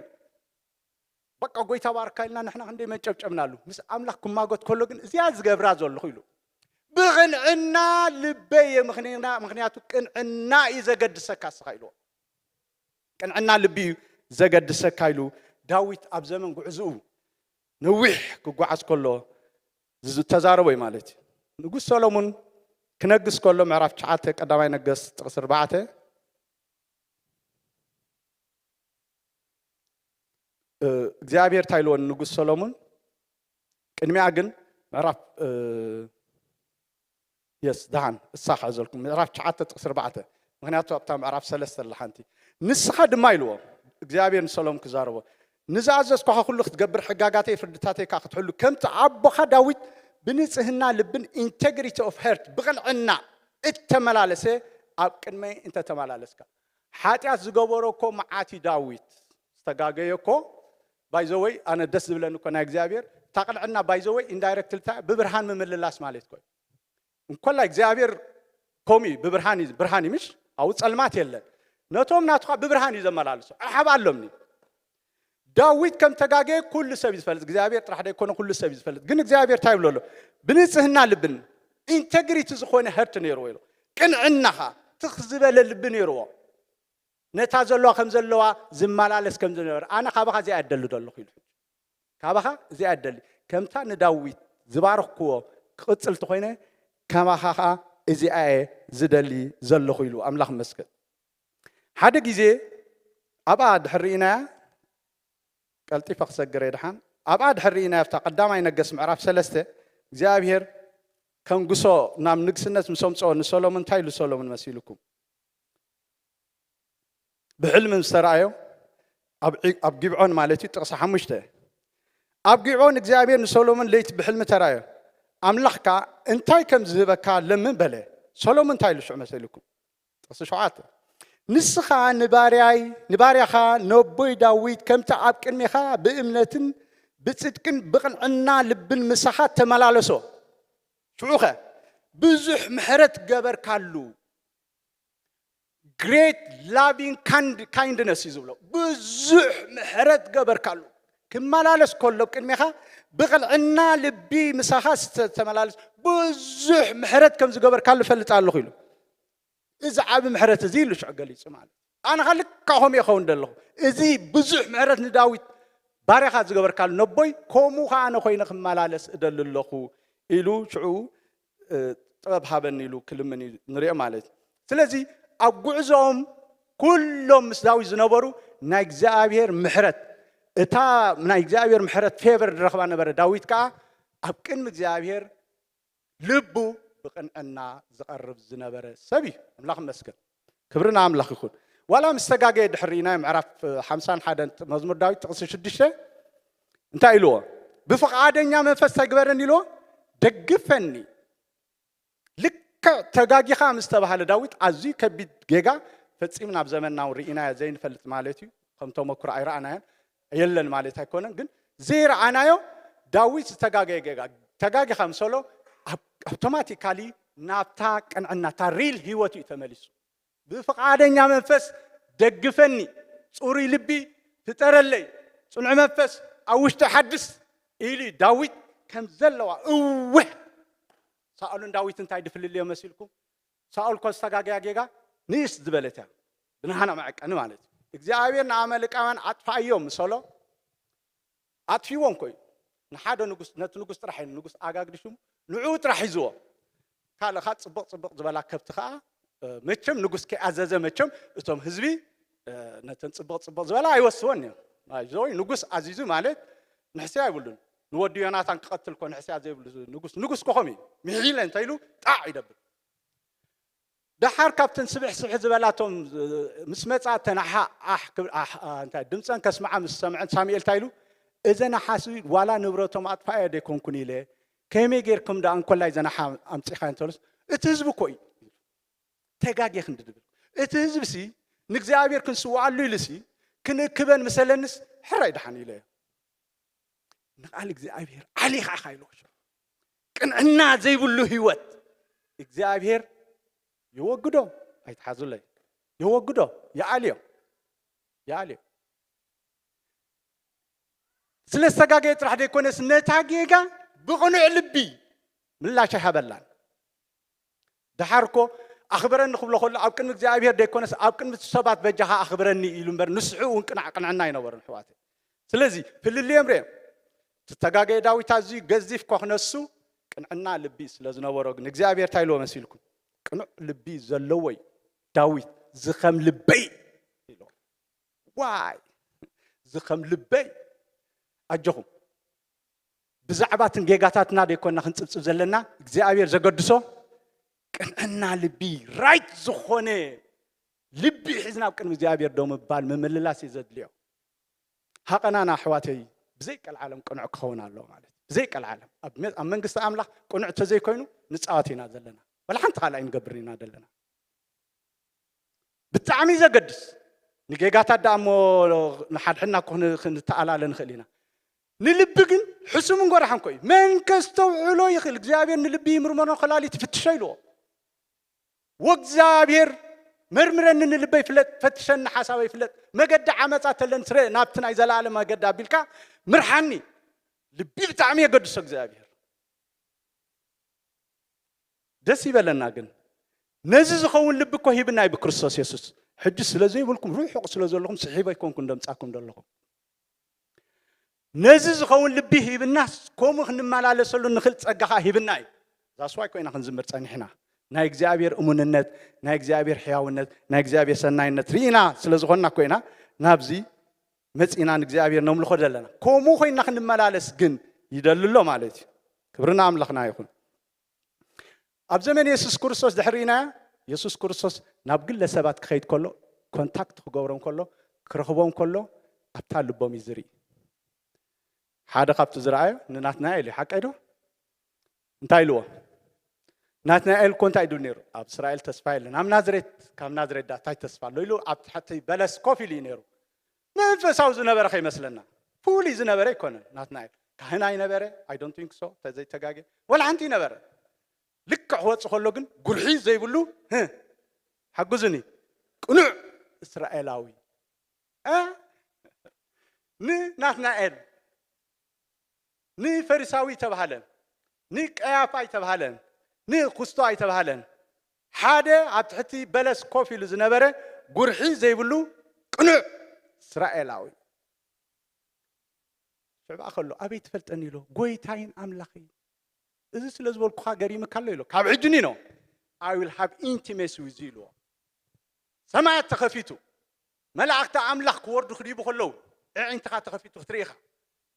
በቃ ጎይታ ባርካ ኢልና ንሕና ክንደይ መንጨብጨብናሉ። ምስ ኣምላኽ ክማጎት ከሎ ግን እዚኣ ዝገብራ ዘለኹ ኢሉ ብቕንዕና ልበይ ምኽንያቱ ቅንዕና እዩ ዘገድሰካ እስኻ ኢልዎ። ቅንዕና ልቢ እዩ ዘገድሰካ ኢሉ ዳዊት ኣብ ዘመን ጉዕዝኡ ነዊሕ ክጓዓዝ ከሎ ዝተዛረቦ እዩ ማለት እዩ። ንጉስ ሰሎሙን ክነግስ ከሎ ምዕራፍ ትሽዓተ ቀዳማይ ነገስ ጥቕሲ ኣርባዕተ እግዚኣብሔር እንታይ ኢልዎ ንጉስ ሰሎሙን? ቅድሚኣ ግን ምዕራፍ የስ ደሓን እሳ ክሕዘልኩም ምዕራፍ ትሽዓተ ጥቕሲ ኣርባዕተ ምኽንያቱ ኣብታ ምዕራፍ ሰለስተ ኣላ ሓንቲ። ንስኻ ድማ ኢልዎ እግዚኣብሔር ንሰሎሞን ክዛረቦ፣ ንዝኣዘዝኳኻ ኩሉ ክትገብር፣ ሕጋጋተይ ፍርድታተይ ከዓ ክትሕሉ፣ ከምቲ ኣቦኻ ዳዊት ብንጽህና ልብን፣ integrity of heart፣ ብቕንዕና እተመላለሰ፣ ኣብ ቅድመይ እንተተመላለስካ። ሓጢኣት ዝገበሮ እኮ መዓት እዩ ዳዊት፣ ዝተጋገየ እኮ። ባይዘወይ ኣነ ደስ ዝብለኒ እኮ ናይ እግዚኣብሔር እታ ቅንዕና፣ ባይዘወይ ኢንዳይረክት ልታ ብብርሃን ምምልላስ ማለት እኮ እዩ። እንኮላ እግዚኣብሔር ከምኡ እዩ፣ ብብርሃን እዩ፣ ብርሃን እዩ ምሽ ኣብኡ ጸልማት የለን። ነቶም ናቱ ከዓ ብብርሃን እዩ ዘመላልሶ። ኣሓብ ኣሎምኒ። ዳዊት ከም ተጋገየ ኩሉ ሰብ እዩ ዝፈልጥ፣ እግዚኣብሔር ጥራሕ ደይኮነ ኩሉ ሰብ እዩ ዝፈልጥ። ግን እግዚኣብሔር እንታይ ይብሎ ኣሎ? ብንጽህና ልብን፣ ኢንተግሪቲ ዝኾነ ሀርት ነይርዎ ኢሉ። ቅንዕናኻ ትኽ ዝበለ ልቢ ነይርዎ። ነታ ዘለዋ ከም ዘለዋ ዝመላለስ ከም ዝነበረ፣ ኣነ ካባኻ እዚኣ እደሊ ዘለኹ ኢሉ። ካባኻ እዚኣ እደሊ፣ ከምታ ንዳዊት ዝባረኽክዎ ክቕጽል እንተኾይነ፣ ካባኻ ኸኣ እዚኣ እየ ዝደሊ ዘለኹ ኢሉ። ኣምላኽ ይመስገን። ሓደ ግዜ ኣብኣ ድሕር ርኢናያ፣ ቀልጢፈ ክሰግር እየ ድሓን። ኣብኣ ድሕር ርኢናያ፣ ኣብታ ቀዳማይ ነገስ ምዕራፍ ሰለስተ፣ እግዚኣብሔር ከንግሶ ናብ ንግስነት ምስ ኣምጽኦ ንሰሎሞን እንታይ ኢሉ ሰሎሞን መሲልኩም? ብሕልሚ ምስ ተራእዮ፣ ኣብ ዒ-፣ ኣብ ጊብዖን ማለት እዩ፣ ጥቕሲ ሓሙሽተ። ኣብ ጊብዖን እግዚኣብሔር ንሰሎሞን ለይቲ ብሕልሚ ተራእዮ። ኣምላኽ ከኣ እንታይ ከም ዝህበካ ለምን በለ። ሰሎሞን እንታይ ኢሉ ሽዑ መሰልኩም? ጥቕሲ ሸውዓተ። ንስኻ ንባርያይ፣ ንባርያኻ ነቦይ ዳዊት ከምቲ ኣብ ቅድሜኻ ብእምነትን ብጽድቅን ብቕንዕና ልብን ምሳኻ ተመላለሶ። ሽዑኸ ብዙሕ ምሕረት ገበርካሉ። ግሬት ላቪንግ ካይንድነስ እዩ ዝብሎ። ብዙሕ ምሕረት ገበርካሉ። ክመላለስ ከሎ ቅድሜኻ ብቕንዕና ልቢ ምሳኻ ዝተመላለስ ብዙሕ ምሕረት ከም ዝገበርካሉ እፈልጥ ኣለኹ ኢሉ። እዚ ዓቢ ምሕረት እዚ ኢሉ ሽዑ ገሊጹ ማለት እዩ። ኣነ ኸኣ ልክዕ ከምኡ እየ ኸውን ዘለኹ። እዚ ብዙሕ ምሕረት ንዳዊት ባርያኻ ዝገበርካሉ ነቦይ፣ ከምኡ ኸኣ ኣነ ኾይነ ክመላለስ እደሊ ኣለኹ ኢሉ ሽዑ፣ እ፣ ጥበብ ሃበኒ ኢሉ ክልምን እዩ ንሪኦ ማለት እዩ። ስለዚ ኣብ ጉዕዞኦም ኩሎም ምስ ዳዊት ዝነበሩ ናይ እግዚኣብሔር ምሕረት፣ እታ ናይ እግዚኣብሔር ምሕረት ፌቨር ዝረኽባ ነበረ። ዳዊት ከኣ ኣብ ቅድሚ እግዚኣብሔር ልቡ ብቕንዕና ዝቐርብ ዝነበረ ሰብ እዩ። ኣምላኽ ይመስገን። ክብሪ ንኣምላኽ ይኹን። ዋላ ምስ ተጋገየ ድሕሪ ርኢናዮ ምዕራፍ ሓምሳን ሓደን መዝሙር ዳዊት ጥቕሲ ሽዱሽተ እንታይ ኢልዎ? ብፍቓደኛ መንፈስ እንታይ ግበረኒ ኢልዎ? ደግፈኒ። ልክዕ ተጋጊኻ ምስ ተባህለ ዳዊት ኣዝዩ ከቢድ ጌጋ ፈጺምና ኣብ ዘመንና እውን ርኢናዮ ዘይንፈልጥ ማለት እዩ። ከም ተመክሮ ኣይረኣናዮን የለን ማለት ኣይኮነን፣ ግን ዘይረኣናዮ ዳዊት ዝተጋገየ ጌጋ ተጋጊኻ ምስ በሎ ኣብ-፣ ኣውቶማቲካሊ ናብታ ቅንዕና፣ እታ ሪል ህይወት እዩ ተመሊሱ። ብፍቓደኛ መንፈስ ደግፈኒ፣ ጽሩይ ልቢ ፍጠረለይ፣ ጽኑዕ መንፈስ ኣብ ውሽጢ ሓድስ ኢሉ ዳዊት ከም ዘለዋ እወ። ሳኦልን ዳዊትን እንታይ ድፍልልዮ መሲልኩም? ሳኦል እኮ ዝተጋገያ ጌጋ ንእስ ዝበለት እያ። ብንሃና መዐቀኒ ማለት እዩ። እግዚኣብሔር ንኣማሌቃውያን ኣጥፍኣዮም ምስ በሎ፣ ኣጥፊዎም እኮ እዩ። ንሓደ ንጉስ፣ ነቲ ንጉስ ጥራሕ እዩ፣ ንጉስ ኣጋግ ድዩ ሽሙ፣ ንዕኡ ጥራሕ ሒዝዎ። ካልእ ኸኣ ጽብቕ ጽብቕ ዝበላ ከብቲ ኸኣ፣ እ፣ መቸም ንጉስ ከይኣዘዘ መቸም እቶም ህዝቢ፣ እ፣ ነተን ጽብቕ ጽብቕ ዝበላ ኣይወስወን እዮም። ኣይ፣ ንጉስ ኣዚዙ ማለት ንሕስያ ኣይብሉን። ንወዲ ዮናታን ክቐትል እኮ ንሕስያ ዘይብሉ ንጉስ፣ ንጉስ ኮኾም እዩ። ምሒለ እንተ ኢሉ ጣዕ ይደብል። ደሓር ካብተን ስብሕ ስብሕ ዝበላቶም ምስ መጻ፣ እተን ኣሓ-፣ ኣሕ ክብል-፣ ኣሕ-፣ ኣ፣ እንታይ ድምጸን ከስምዓ ምስ ሰምዐን ሳሙኤል እንታይ ኢሉ? "እዘን ኣሓ ሲ ዋላ ንብረቶም ኣጥፋኣዮ ደይኮንኩን ኢለ፣ ከመይ ጌርኩም ደኣ እንኮላይ እዘን ኣሓ ኣምጺኻየን?" እንተበሉስ፣ "እቲ ህዝቢ እኮ እዩ። ተጋጌ ክንዲ ድብል። እቲ ህዝቢ ሲ ንእግዚኣብሔር ክንስውኣሉ ኢሉ ሲ ክንእክበን ምሰለንስ ሕራይ ደሓን ኢለዮ። ንቓል እግዚኣብሔር ዓሊኻ ኢኻ" ኢልዎ። ቅንዕና ዘይብሉ ህይወት እግዚኣብሔር የወግዶ። ኣይትሓዙለይ። የወግዶ፣ ይኣልዮ። ይኣልዮ። ስለ ዝተጋገየ ጥራሕ ዘይኮነስ ነታ ጌጋ ብቕኑዕ ልቢ ምላሽ ኣይሃበላን። ደሓር እኮ ኣኽብረኒ ክብሎ ከሎ ኣብ ቅድሚ እግዚኣብሔር ዘይኮነስ ኣብ ቅድሚ ሰባት በጃኻ ኣኽብረኒ ኢሉ እምበር ንስሑ እውን ቅንዕ-፣ ቅንዕና ኣይነበሮን ኣሕዋተይ። ስለዚ ፍልልዮም ርኤ። እቲ ዝተጋገየ ዳዊት ኣዝዩ ገዚፍ እኳ ክነሱ ቅንዕና ልቢ ስለ ዝነበሮ ግን እግዚኣብሔር እንታይ ኢልዎ መሲልኩም? ቅኑዕ ልቢ ዘለዎ እዩ ዳዊት ዝኸም ልበይ ኢልዎ። ዋይ ዝኸም ልበይ። ኣጆኹም ብዛዕባ እትን ጌጋታትና ደይኮንና ክንጽብጽብ ዘለና እግዚኣብሔር ዘገድሶ ቅንዕና ልቢ ራይት ዝኾነ ልቢ ሒዝና ኣብ ቅድሚ እግዚኣብሔር ደው ምባል ምምልላስ እዩ ዘድልዮ። ሃቐናና ኣሕዋተይ ብዘይ ቀልዓለም ቅኑዕ ክኸውን ኣለዎ ማለት እዩ። ብዘይ ቀልዓለም ኣብ መ- ኣብ መንግስቲ ኣምላኽ ቅኑዕ ተዘይኮይኑ ንፃወት ኢና ዘለና። ወላ ሓንቲ ካልእ ኣይንገብርን ኢና ዘለና። ብጣዕሚ ዘገድስ ንጌጋታት ደኣ እሞ ንሓድሕድና እኮ ክን- ክንተኣላለ ንኽእል ኢና። ንልቢ ግን ሕሱምን ጎራሕን ኮ እዩ። መን ከስተውዕሎ ይኽእል? እግዚኣብሔር ንልቢ ይምርመሮ፣ ከላሊት ይፍትሾ ኢልዎ። ወእግዚኣብሔር መርምረኒ ንልበይ ፍለጥ፣ ፈትሸኒ ሓሳበይ ፍለጥ፣ መገዲ ዓመፃ ተለን ስረ ናብቲ ናይ ዘለኣለም መገዲ ኣቢልካ ምርሓኒ። ልቢ ብጣዕሚ የገድሶ እግዚኣብሔር። ደስ ይበለና ግን ነዚ ዝኸውን ልቢ እኮ ሂብናይ ብክርስቶስ የሱስ። ሕጂ ስለ ዘይብልኩም ርሑቕ ስለ ዘለኹም ስሒበ ኣይኮንኩን ደምጻኩም ዘለኹም። ነዚ ዝኸውን ልቢ ሂብናስ ከምኡ ክንመላለሰሉ ንኽእል ጸጋኻ ሂብና እዩ። ዛስዋይ ኮይና ክንዝምር ጸኒሕና ናይ እግዚኣብሔር እሙንነት፣ ናይ እግዚኣብሔር ሕያውነት፣ ናይ እግዚኣብሔር ሰናይነት ርኢና ስለ ዝኾንና ኮይና ናብዚ መጺና ንእግዚኣብሔር ነምልኾ ዘለና። ከምኡ ኮይና ክንመላለስ ግን ይደሊ ኣሎ ማለት እዩ። ክብርና ኣምላኽና ይኹን። ኣብ ዘመን የሱስ ክርስቶስ ድሕሪ ርኢናዮ፣ የሱስ ክርስቶስ ናብ ግለ ሰባት ክኸይድ ከሎ፣ ኮንታክት ክገብሮም ከሎ፣ ክረኽቦም ከሎ ኣብታ ልቦም እዩ ዝርኢ። ሓደ ካብቲ ዝረኣዮ ንናትናኤል እዩ። ሓቀይ ዶ? እንታይ ኢልዎ? ናትናኤል እኮ እንታይ ድብል ነይሩ? ኣብ እስራኤል ተስፋ የለን። ኣብ ናዝሬት፣ ካብ ናዝሬት ዳ እንታይ ተስፋ ኣሎ ኢሉ ኣብ ትሕቲ በለስ ኮፍ ኢሉ እዩ ነይሩ። መንፈሳዊ ዝነበረ ከይመስለና። ፍሉይ ዝነበረ ኣይኮነን ናትናኤል። ካህን ኣይነበረ፣ I don't think so፣ ተዘይተጋጌ። ወላ ሓንቲ ይነበረ። ልክዕ ክወጽእ ከሎ ግን ጉርሒ ዘይብሉ፣ ህ፣ ሓግዙኒ፣ ቅኑዕ እስራኤላዊ። እ? ንናትናኤል፣ ንፈሪሳዊ ተባሃለ፣ ንቀያፋ ኣይተባሃለን፣ ንኩስቶ ኣይተባሃለን። ሓደ ኣብ ትሕቲ በለስ ኮፍ ኢሉ ዝነበረ ጉርሒ ዘይብሉ ቅኑዕ እስራኤላዊ። ሽዕባ ከሎ ኣበይ ትፈልጠኒ ኢሎ፣ ጎይታይን ኣምላኸይ፣ እዚ ስለ ዝበልኩኻ ገሪምካ ኣሎ ኢሎ። ካብ ሕጂ ኒኖ I will have intimacy with you ኢልዎ። ሰማያት ተኸፊቱ፣ መላእኽቲ ኣምላኽ ክወርዱ ክድይቡ ከለዉ ኣዒንትኻ ተኸፊቱ ክትርኢ ኢኻ።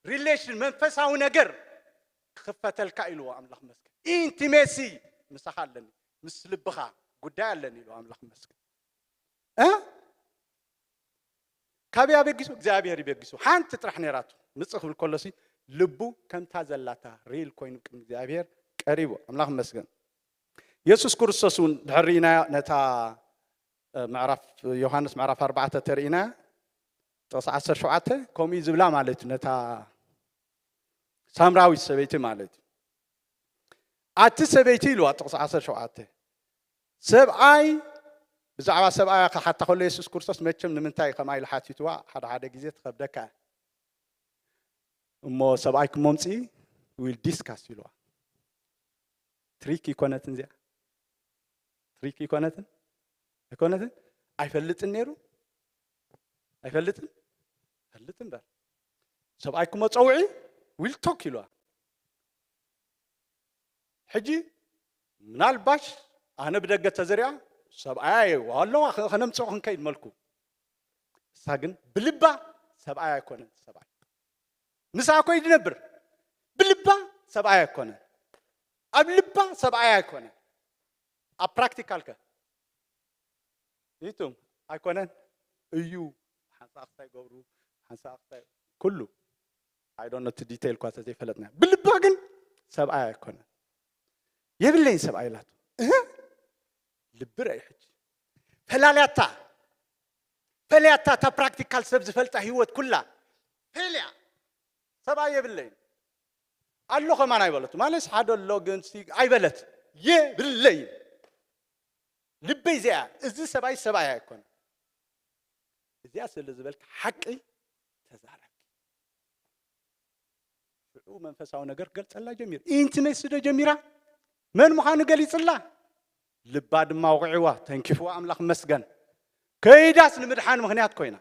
ሪሌሽን መንፈሳዊ ነገር ክኽፈተልካ ኢልዎ ኣምላኽ መስገን። ኢንቲሜሲ ምሳኻ ኣለኒ፣ ምስ ልብኻ ጉዳይ ኣለኒ ኢልዎ ኣምላኽ መስገን። እ? ካበይ ኣበጊሱ? እግዚኣብሔር ይበጊሱ። ሓንቲ ጥራሕ ነይራቱ። ምጽእ ክብል ከሎሲ ልቡ ከምታ ዘላታ ሪል ኮይኑ ቅድሚ እግዚኣብሔር ቀሪቡ። ኣምላኽ ይመስገን። የሱስ ክርስቶስ እውን ድሕር ርኢናዮ ነታ፣ እ፣ ምዕራፍ ዮሃንስ ምዕራፍ ኣርባዕተ ተርኢና ጥቕሲ ዓሰርተ ሸውዓተ ከምኡ እዩ ዝብላ ማለት እዩ። ነታ ሳምራዊት ሰበይቲ ማለት እዩ። ኣቲ ሰበይቲ ኢልዋ ጥቕሲ ዓሰርተ ሸውዓተ። ሰብኣይ፣ ብዛዕባ ሰብኣያ ክሓታ ከሎ የሱስ ክርስቶስ መቸም ንምንታይ ከምኣ ኢሉ ሓቲትዋ ሓደ ሓደ ግዜ ትኸብደካ እያ። እሞ ሰብኣይ ክመምፅኢ ዊል ዲስካስ ኢልዋ። ትሪክ ይኮነትን እዚኣ? ትሪክ ይኮነትን? ኣይኮነትን? ኣይፈልጥን ነይሩ? ኣይፈልጥን? ፈልጥ እምበር። ሰብኣይ ክመፀውዒ ዊል ቶክ ኢልዋ። ሕጂ ምናልባሽ ኣነ ብደገ ተዘሪኣ ሰብኣያ ኣለዋ ከ-፣ ከነምፅኦ ክንከይድ መልኩ። እሳ ግን ብልባ ሰብኣያ ኣይኮነን። ሰብኣይ ምሳ እኮ ይድነብር። ብልባ ሰብኣያ ኣይኮነን። ኣብ ልባ ሰብኣያ ኣይኮነን። ኣብ ፕራክቲካል ከ? ይቱም ኣይኮነን እዩ። ሓንሳ ክስታይ ገብሩ፣ ሓንሳ ክስታይ ኩሉ። I don't know እቲ ዲቴይል እኳ ተዘይፈለጥና። ብልባ ግን ሰብኣያ ኣይኮነን። የብለይን ሰብኣይ ኢላቶ። እህ? ልቢ ረኢ ሕጂ። ፈላልያታ። ፈለያታ እታ ፕራክቲካል ሰብ ዝፈልጣ ህይወት ኩላ። ፌልያ። ሰብኣይ የብለይን። ኣሎ ከማን ኣይበለቱ። ማለት ሓደ ኣሎ ግን ሲ ኣይበለት። የብለይን። ልበይ እዚኣ፣ እዚ ሰብኣይ ሰብኣይ ኣይኮነን። እዚኣ ስለ ዝበልካ ሓቂ ተዛረብኪ። ሽዑ መንፈሳዊ ነገር ክገልጸላ ጀሚሩ። ኢንቲሜሲ ዶ ጀሚራ? መን ምዃኑ ገሊጽላ? ልባ ድማ ወቕዕዋ፣ ተንኪፍዋ፣ ኣምላኽ መስገን። ከይዳስ ንምድሓን ምኽንያት ኮይና።